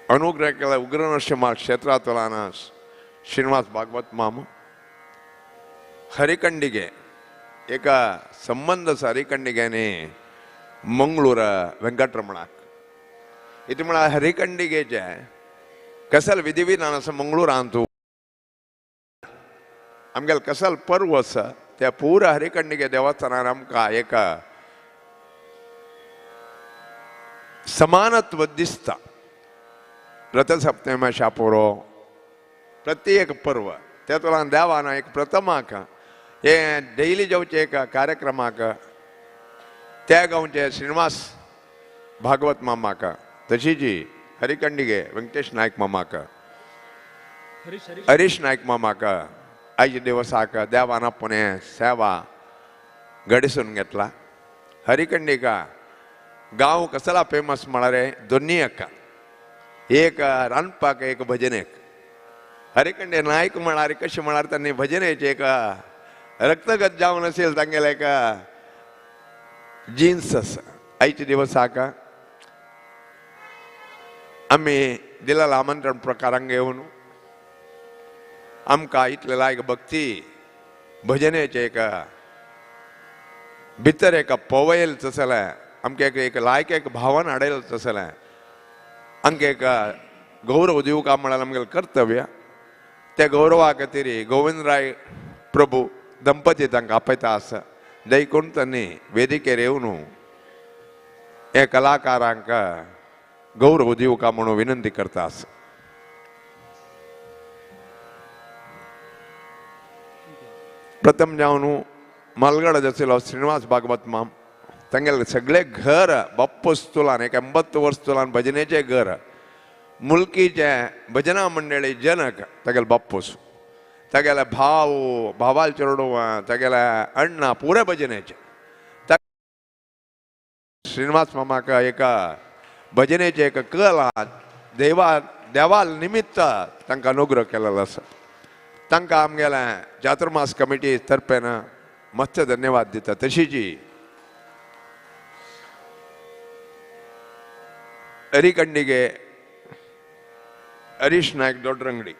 अनुग्रह केला उग्र नरसिंह क्षेत्रांतल्यान श्रीनिवास भागवत माम हरिकंडिगे एका संबंद आसा हरिकंडिग्यानी मंगळूर वेंकटरमणाक. इतू म्हळ्यार हरिकंडिगेचे कसल विधिविधान आसा मंगळूरांत आमगेले कसल पर्व आसा त्या पुरा हरिकंडिगे देवस्थानार आमकां एक समानत्व दिसता. रथसप्तमी शापोरो प्रत्येक पर्व तेतूंतल्यान देवान एक प्रथमाक हे डेली जावचे एक कार्यक्रमाक त्या गांवचे श्रीनिवास भागवत मामाक, तशीच हरिकंडिगे वेंकटेश नायक मामाक, हरीश नायक मामाक आयच्या दिवसाक देवान आपूण सेवा घडिसून घेतला. हरिकंडिका गांव कसला फेमस म्हळ्यार दोन्ही एका, एक रांदपाक एक भजनेक. हरिकंडे नायक म्हळ्यार कशें म्हळ्यार तांणी भजनेचे एक रक्तगत जावन असेल तांगेले एक जिन्स आसा. आयच्या दिवसाक आमी दिलेल्या आमंत्रण प्रकारांक येवन आमकां इतले लायक भक्ती भजनेचे एक भितर एक पवयल तसलें आमकां एक लायक एक भावन हाडयल तसलें आमकां एक गौरव दिवका म्हळ्यार आमगेलें कर्तव्य. त्या गौरवा खातीर गोविंदराय प्रभू दंपती तांकां आपयता आसा. देखून तांणी वेदिकेर येवन हे कलाकारांक गौरव दिवका म्हणून विनंती करता आसा. प्रथम जावन मालगड आशिल्लो श्रीनिवास भागवत माम तांगेले सगळे घर बाप्पस तुलान एक 80 वर्स तुलान भजनेचें घर, मुलकीचें भजना मंडळी जनक तागेले बाप्पूस, तागेले भाव भावाल चेडू तागेले अण्णा पुरे भजनेचे. श्रीनिवास मामाक एका भजनेचे एक कला देवा देवाल निमित्त तांकां अनुग्रह केलेलो आसा. तांकां आमगेले चातुर्मास कमिटी तर्फेन मस्त धन्यवाद दिता. तशीच हरिकंडिगे हरीश नायक दोडरंगडी,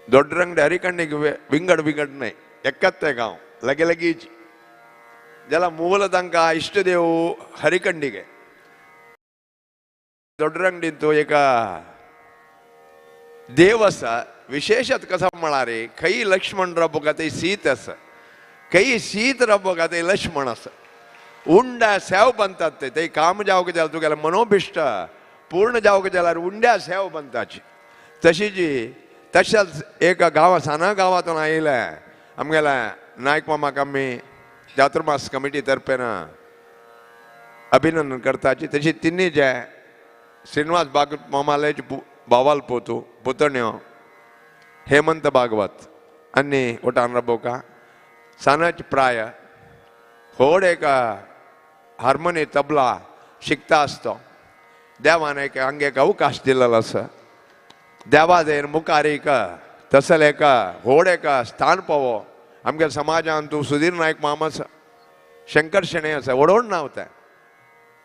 दोडरंगडी हरिकंडिगे विंगड विंगड न्हय, एकच ते गांव लगे लगीच जाल्यार मूल तांकां इश्टदेव हरिकंडिगे. दोडरंगडींत एका देव आसा विशेषत कसो म्हळ्यार खंय लक्ष्मण राबोका थंय सीत आसा, खंय सीत राबोका थंय लक्ष्मण आसा. उंडा सेव बांदतात ते थंय काम जावंक जाल्यार तुगेलें मनोभिश्ट पूर्ण जावंक जाल्यार उंड्या सेव बांदताची. तशीच तशेंच एक गांवा साना गांवांतून आयिल्लें आमगेल्या नायक मामाक आमी चातुर्मास कमिटी तर्फेन अभिनंदन करताची. तशी तिन्ही जे श्रीनिवास भागवत मामाले बावाल पोतू पुतण्यो हेमंत भागवत आनी वटान रबोका सानाच प्राय होड एक हार्मोनी तबला शिकता आसतो देवान एक हांगा एक अवकाश दिलेलो आसा देवा मुखार एक तसले एक व्हड एक स्थान पावो आमगे समाजान तूं सुधीर नायक मामा आसा शंकर शेणै आसा व्हड व्हड नांव तें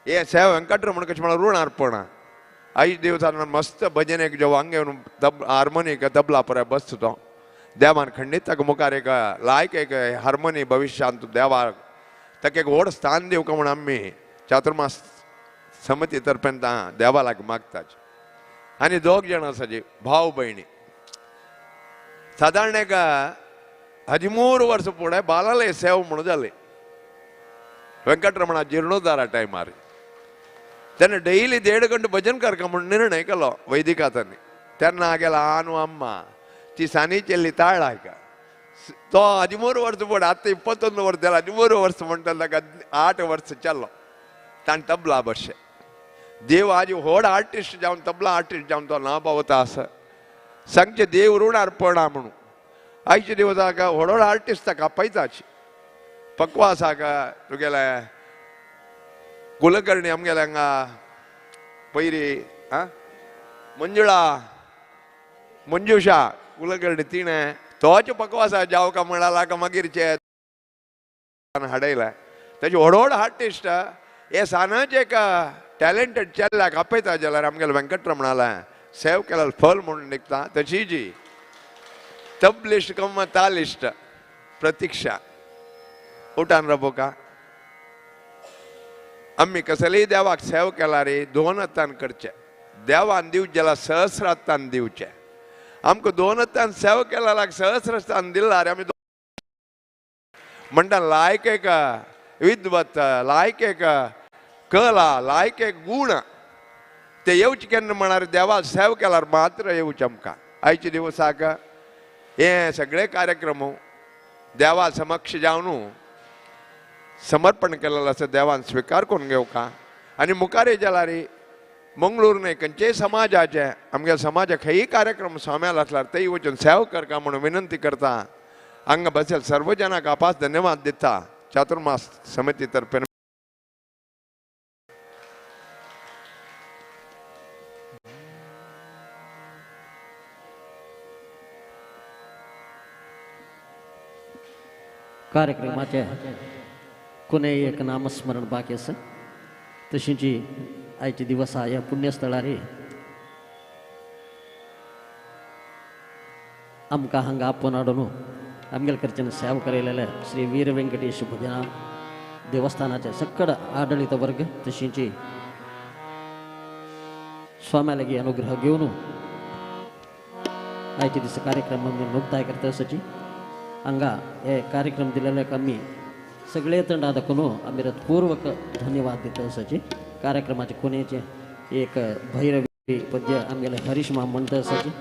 हे सेव वेंकटरमण कशें म्हळ्यार ऋण अर्पण आयज दिवसान मस्त भजनेक जो हांगा येवन हार्मोनीक तबला पराय बसता तो देवान खंडीत ताका मुखार एक लायक एक हार्मोनी भविश्यांत देवाक ताका एक व्हड स्थान दिवंक म्हूण आमी चातुर्मास समिती तर्फेन देवा लागीं मागताच. आनी दोग जाण आसा जी भाव भयणी सादारण एक 13 वर्स फुडें बालालय सेव म्हणून जाले वेंकटरमणा जिर्णोद्धारा टायमार तेन्ना डेली 1.5 गंटो भजन करका म्हूण निर्णय केलो वैदिकातांनी. तेन्ना गेला आनु अम्मा ती सानी चेल्ली ताळाक तो 13 वर्स फुडें आतां 21 वर्स जाला 13 वर्स म्हणटा ताका 8 वर्स चल्लो ताणें तबला बशे देव आज व्हड आर्टिस्ट जावन तबला आर्टिस्ट जावन तो नांव पावता आसा सांगचें देव ऋण अर्पणा म्हणून आयच्या दिवसाक व्हड व्हड आर्टिस्ट ताका आपयताच पक्वासाक तुगेले कुलकर्णी आमगेले हांगा पयरी आं मंजुळा मंजुषा कुलकर्णी तिणें तोच पक्वासा जावका म्हणाला का मागीर हाडयला ताचे व्हड व्हड आर्टिस्ट हे सानाचे एक टॅलेंटेड चेल्ल्याक आपयता जाल्यार आमगेले वेंकटरमणाला सेव केल्यार फल म्हणून निघता. तशी जी तबलिस्ट कम तालिस्ट प्रतीक्षा उठान रबोका आमी कसलेय देवाक सेव केला रे 2 हातान करचे देवान दिवचे जाल्यार 1,000 हातान दिवचे आमकां 2 हातान सेव केला 1,000 हातान दिला रे आमी म्हणटा लायक एक विद्वत लायक एक कला लायक एक गूण ते येवचे केन्ना म्हळ्यार देवा सेव केल्यार मात्र येवचें आमकां. आयच्या दिवसाक हे सगळे कार्यक्रम देवा समक्ष जावन समर्पण केलेलं आसा देवान स्विकार करून घेवका. आनी मुखार जाल्यार मंगळूर न्हय खंयचेय समाजाचे आमगे समाजाक खंयी कार्यक्रम स्वाम्याल आसल्यार तेय वचून सेव करका म्हणून विनंती करता. हांगा बसेल सर्व जनाक आपास धन्यवाद दिता चातुर्मास समिती तर्फे. कार्यक्रमाचे कोणे एक नामस्मरण बाकी आसा तशींची आयचे दिवस ह्या पुण्यस्थळार आमकां हांगा आपोवन हाडून आमगेले कडच्यान सेवा केलेले श्री वीर वेंकटेश भजना देवस्थानाचे सक्कड आडळीत वर्ग तशींची स्वाम्या लागीं अनुग्रह घेवन आयचे दिसा कार्यक्रम आमी मुक्ताय करता आसाची. हांगा हे कार्यक्रम दिलेले आमी सगळे तंडा दाखोवन आमी पूर्वक धन्यवाद दिता आसाची. कार्यक्रमाचे कोनेचे एक भैरवी पद्य आमगेले हरीश माम म्हणटा आसाची.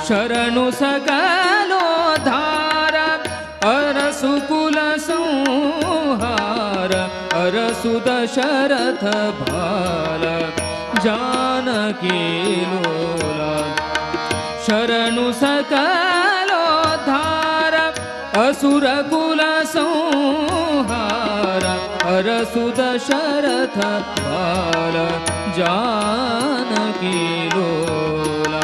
शरणु सकलोद्धार अरसुकुल ಹರಸು ದಶರಥ ಬಾಲ ಜಾನಕಿ ಲೋಲ. ಶರಣು ಸಕಲೋದ್ಧಾರ ಅಸುರ ಕುಲ ಸಂಹಾರ ಹರಸು ದಶರಥ ಬಾಲ ಜಾನಕಿ ಲೋಲ.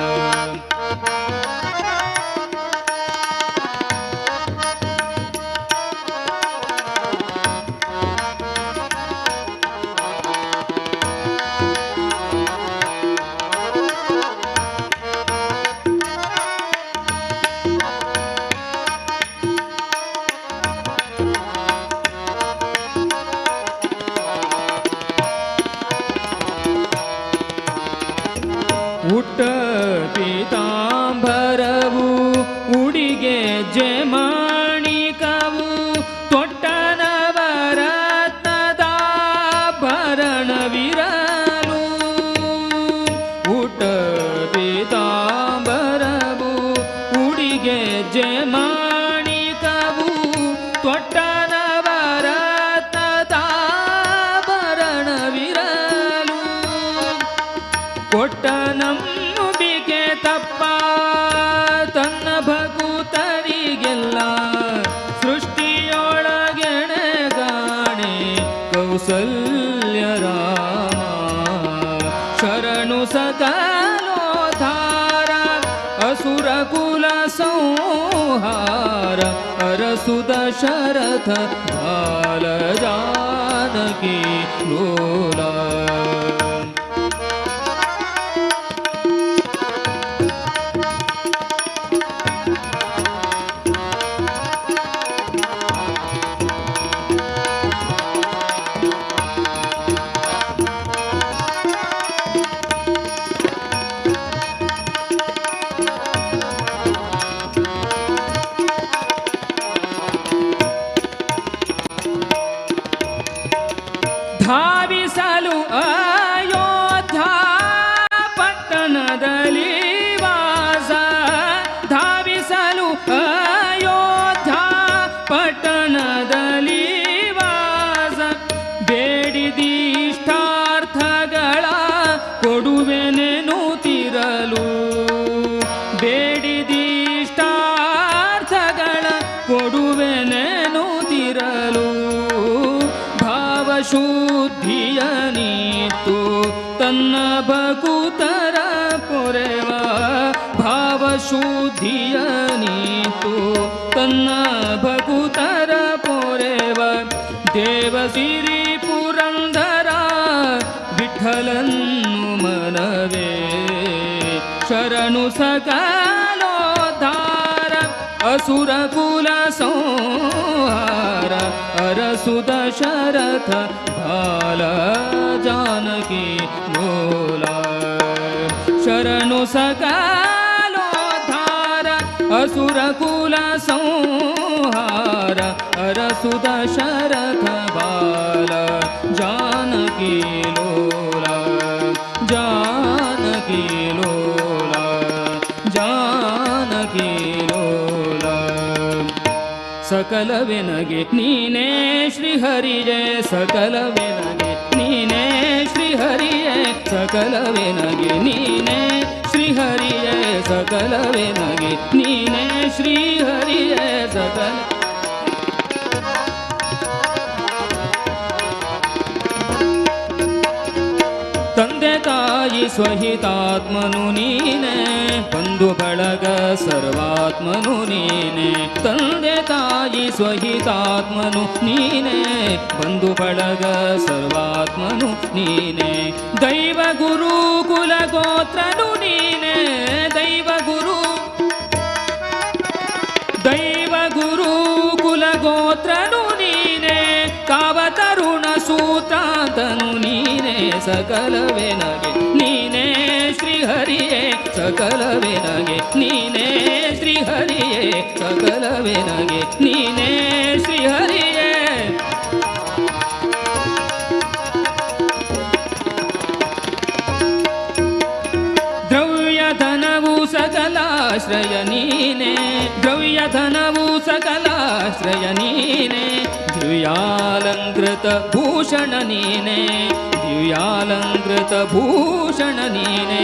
ಉಟ್ಟ ಪೀತಾಂಬರವು ಉಡಿಗೆ ಜಮಾಣಿಕವು ತೊಟ್ಟ ನವರತ್ನದಾಭರಣವಿರಲು. ಉಟ್ಟ ಪೀತಾಂಬರವು ಉಡಿಗೆ ಜಮಾಣಿಕವು ತೊಟ್ಟ ನವರತ್ನದಾಭರಣವಿರಲು. ಕೊಟ್ಟ ನಂಬಿಕೆ ತಪ್ಪ ತನ್ನ ಭಕುತರಿಗೆಲ್ಲ ಸೃಷ್ಟಿಯೊಳಗೆಣೆ ಗಾಣೆ ಕೌಸಲ್ಯ ರಾಮ. ಶರಣು ಸಕಲೋದ್ಧಾರ ಅಸುರ ಕುಲ ಸಂಹಾರ ಅರಸು ದಶರಥ ಬಾಲ ಜಾನಕಿ ಲೋಲ. ಧಾವಿಸಲು ಅಯೋಧ್ಯ ಪಟ್ಟಣದಲ್ಲಿ ವಾಸ. ಧಾವಿಸಲು ಅಯೋಧ್ಯ ಪಟ್ಟಣದಲ್ಲಿ ವಾಸ. ಬೇಡಿದಿಷ್ಟಾರ್ಥಗಳ ಕೊಡುವೆನೆನುತ್ತಿರಲು. ಬೇಡಿದಿಷ್ಟಾರ್ಥಗಳ ಕೊಡುವೆನೆನುತ್ತಿರಲು. ಭಾವಶುದ್ಧಿಯ ನೀತು ತನ್ನ ಭಕುತರ ಪೊರೆವ. ಭಾವಶುದ್ಧಿಯ ನೀತು ತನ್ನ ಭಕುತರ ಪೊರೆವ. ದೇವಸಿರಿ ಪುರಂದರ ವಿಠಲನ್ನು ಮನವೇ. ಶರಣು ಸಕಲೋದ್ಧಾರ ಅಸುರ ಕುಲ ಸಂಹಾರ ಅರಸು ದಶರಥ ಬಾಲ ಜಾನಕಿ ಲೋಲ. ಶರಣು ಸಕಲೋದ್ಧಾರ ಅಸುರ ಕುಲ ಸಂಹಾರ ಅರಸು ದಶರಥ ಬಾಲ ಜಾನಕಿ ಲೋಲ. ಜಾನಕಿ ಲೋಲ ಜಾನಕಿ ಲೋಲ. ಸಕಲವೆನಗೆ ನೀನೇ ಶ್ರೀಹರಿಯೇ. ಸಕಲವೆನಗೆ ನೀನೇ ಶ್ರೀಹರಿಯೇ. ಸಕಲವೆನಗೆ ನೀನೇ ಶ್ರೀಹರಿಯೇ. ಸಕಲವೆನಗೆ ನೀನೇ ಶ್ರೀಹರಿಯೇ. ಸಕಲ ತಂದೆ ತಾಯಿ ಸ್ವಹಿತಾತ್ಮನು ನೀನೆ, ಬಂಧು ಬಳಗ ಸರ್ವಾತ್ಮನು ನೀನೆ. ತಂದೆ ತಾಯಿ ಸ್ವಹಿತಾತ್ಮನು ನೀನೆ, ಬಂಧು ಬಳಗ ಸರ್ವಾತ್ಮನು ನೀನೆ. ದೈವ ಗುರು ಕುಲ ಗೋತ್ರನು ನೀನೆ. ದೈವ ಗುರು ದೈವ ಗುರು ಕುಲ ಗೋತ್ರನು ನೀನೆ. ಕಾವ ತರುಣ ಸೂತ್ರಾಂತನು ನೀನೆ. ಸಕಲವೆನಗೆ ನೀನೇ ಶ್ರೀಹರಿಯೇ. ಸಕಲವೆನಗೆ ನೀನೇ ಶ್ರೀಹರಿಯೇ. ಸಕಲವೆನಗೆ ನೀನೇ ಶ್ರೀಹರಿಯೇ. ದ್ರವ್ಯ ಧನವು ಸಕಲ ಸಕಲಾಶ್ರಯ ನೀನೆ ದ್ರವ್ಯಧನವು ಸಕಲಾಶ್ರಯ ನೀನೆ ದಿವ್ಯಾಲಂಕೃತ ಭೂಷಣ ನೀನೆ ದಿವ್ಯಾಲಂಕೃತ ಭೂಷಣ ನೀನೆ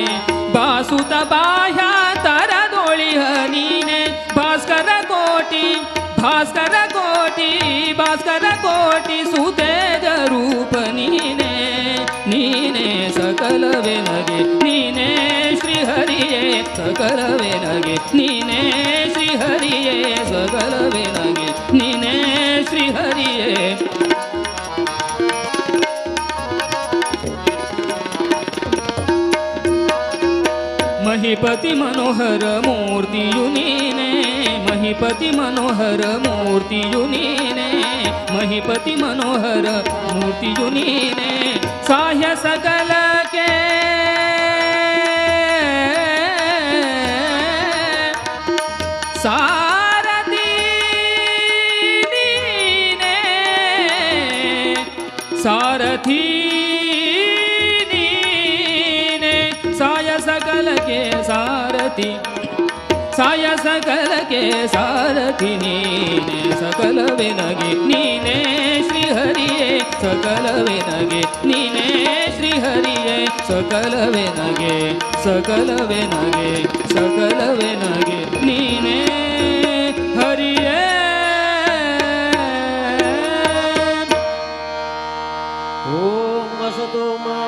ಬಾಸುತ ಬಾಹ್ಯ ತರದೊಳಿಹ ನೀನೆ ಭಾಸ್ಕರ ಕೋಟಿ ಭಾಸ್ಕರ ಕೋಟಿ ಭಾಸ್ಕರ ಕೋಟಿ ಸುತೇಜ ರೂಪ ನೀನೆ ನೀನೆ ಸಕಲವೆನಗೆ ನೀನೆ ಶ್ರೀಹರಿಯೇ ಸಕಲವೆನಗೆ ನೀನೆ ಶ್ರೀಹರಿಯೇ ಸಕಲವೆನಗೆ ನೀನೆ ಶ್ರೀಹರಿಯೇ. ಮಹಿಪತಿ ಮನೋಹರ ಮೂರ್ತಿಯು ನೀನೆ ಮಹಿಪತಿ ಮನೋಹರ ಮೂರ್ತಿಯು ನೀನೆ ಮಹಿಪತಿ ಮನೋಹರ ಮೂರ್ತಿಯು ನೀನೆ ಸಾಹ್ಯ ಸಕಲಕ್ಕೆ ಸಾರಥಿ ನೀನೆ ಸಾರಥಿ ನೀನೆ ಸಾಯ ಸಕಲಕ್ಕೆ ಸಾರಥಿ ಸಾಯ ಸಕಲಕ್ಕೆ ಸಾರಥಿ ನೀನೆ ಸಕಲವೆನಗೆ ನೀನೆ ಶ್ರೀಹರಿಯೇ ಸಕಲವೆನಗೆ ನೀನೆ ಶ್ರೀಹರಿಯೇ ಸಕಲವೆನಗೆ ಸಕಲವೆನಗೆ ಸಕಲವೆನಗೆ ನೀನೆ ಹರಿಯೇ. ಓಂ ಅಸತೋ ಮಾ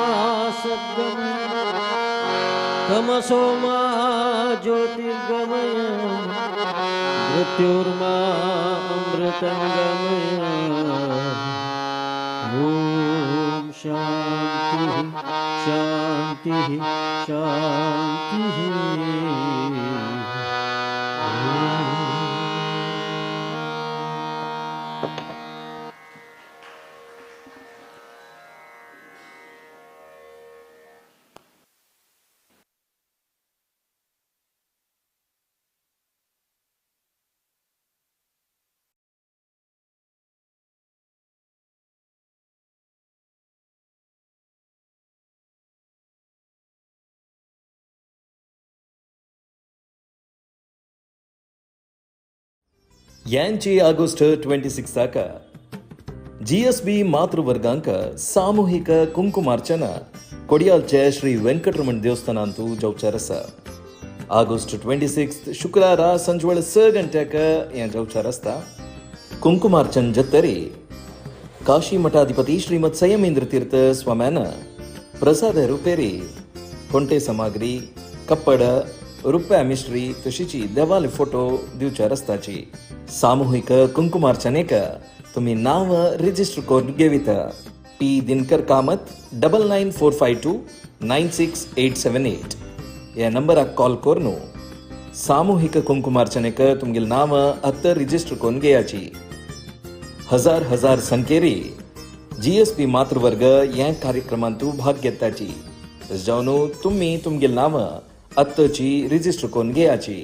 ಸದ್ಗಮಯ ತಮಸೋ ಮಾ ಜ್ಯೋತಿರ್ಗಮಯ ಮೃತ್ಯುರ್ಮಾ ಅಮೃತಂಗಮಯ. ಓಂ ಶಾಂತಿ ಶಾಂತಿ ಶಾಂತಿ. ಯಾಂಚಿ ಆಗಸ್ಟ್ 26 ಜಿಎಸ್ಬಿ ಮಾತೃವರ್ಗಾಂಕ ಸಾಮೂಹಿಕ ಕುಂಕುಮಾರ್ಚನ ಕೊಡಿಯಾಲ್ಚೆ ಶ್ರೀ ವೆಂಕಟರಮಣ ದೇವಸ್ಥಾನ ಅಂತೂ ಜೌಚಾರಸ. ಆಗಸ್ಟ್ 26 ಶುಕ್ರವಾರ ಸಂಜೆ 6 ಗಂಟೆಕ ಜೌಚಾರಸ್ತ ಕುಂಕುಮಾರ್ಚನ್ ಜತ್ತರಿ ಕಾಶಿ ಮಠಾಧಿಪತಿ ಶ್ರೀಮತ್ ಸಂಯಮೇಂದ್ರ ತೀರ್ಥ ಸ್ವಾಮ್ಯಾನ ಪ್ರಸಾದ ರೂಪೇರಿ ಕೊಂಟೆ ಸಾಮಗ್ರಿ ಕಪ್ಪಡ रुपया मिश्री तशीची देवाले फोटो दिवच्या रस्ताची. सामूहिक कुंकुमार्चनेक तुम्ही नाव रजिस्टर करून घेवित. P Dinakar Kamat 99452 96878 या नंबराक कॉल करून सामूहिक कुंकुमार्चनेक तुमगेल नाव आत्तां रजिस्टर करून घेयाची. हजार हजार संख्येरी GSP मातृवर्ग ह्या कार्यक्रमांतू भाग घेताची. जावन तुम्ही तुमगेल नाव आत्ताची रजिस्टर करून घेयाची.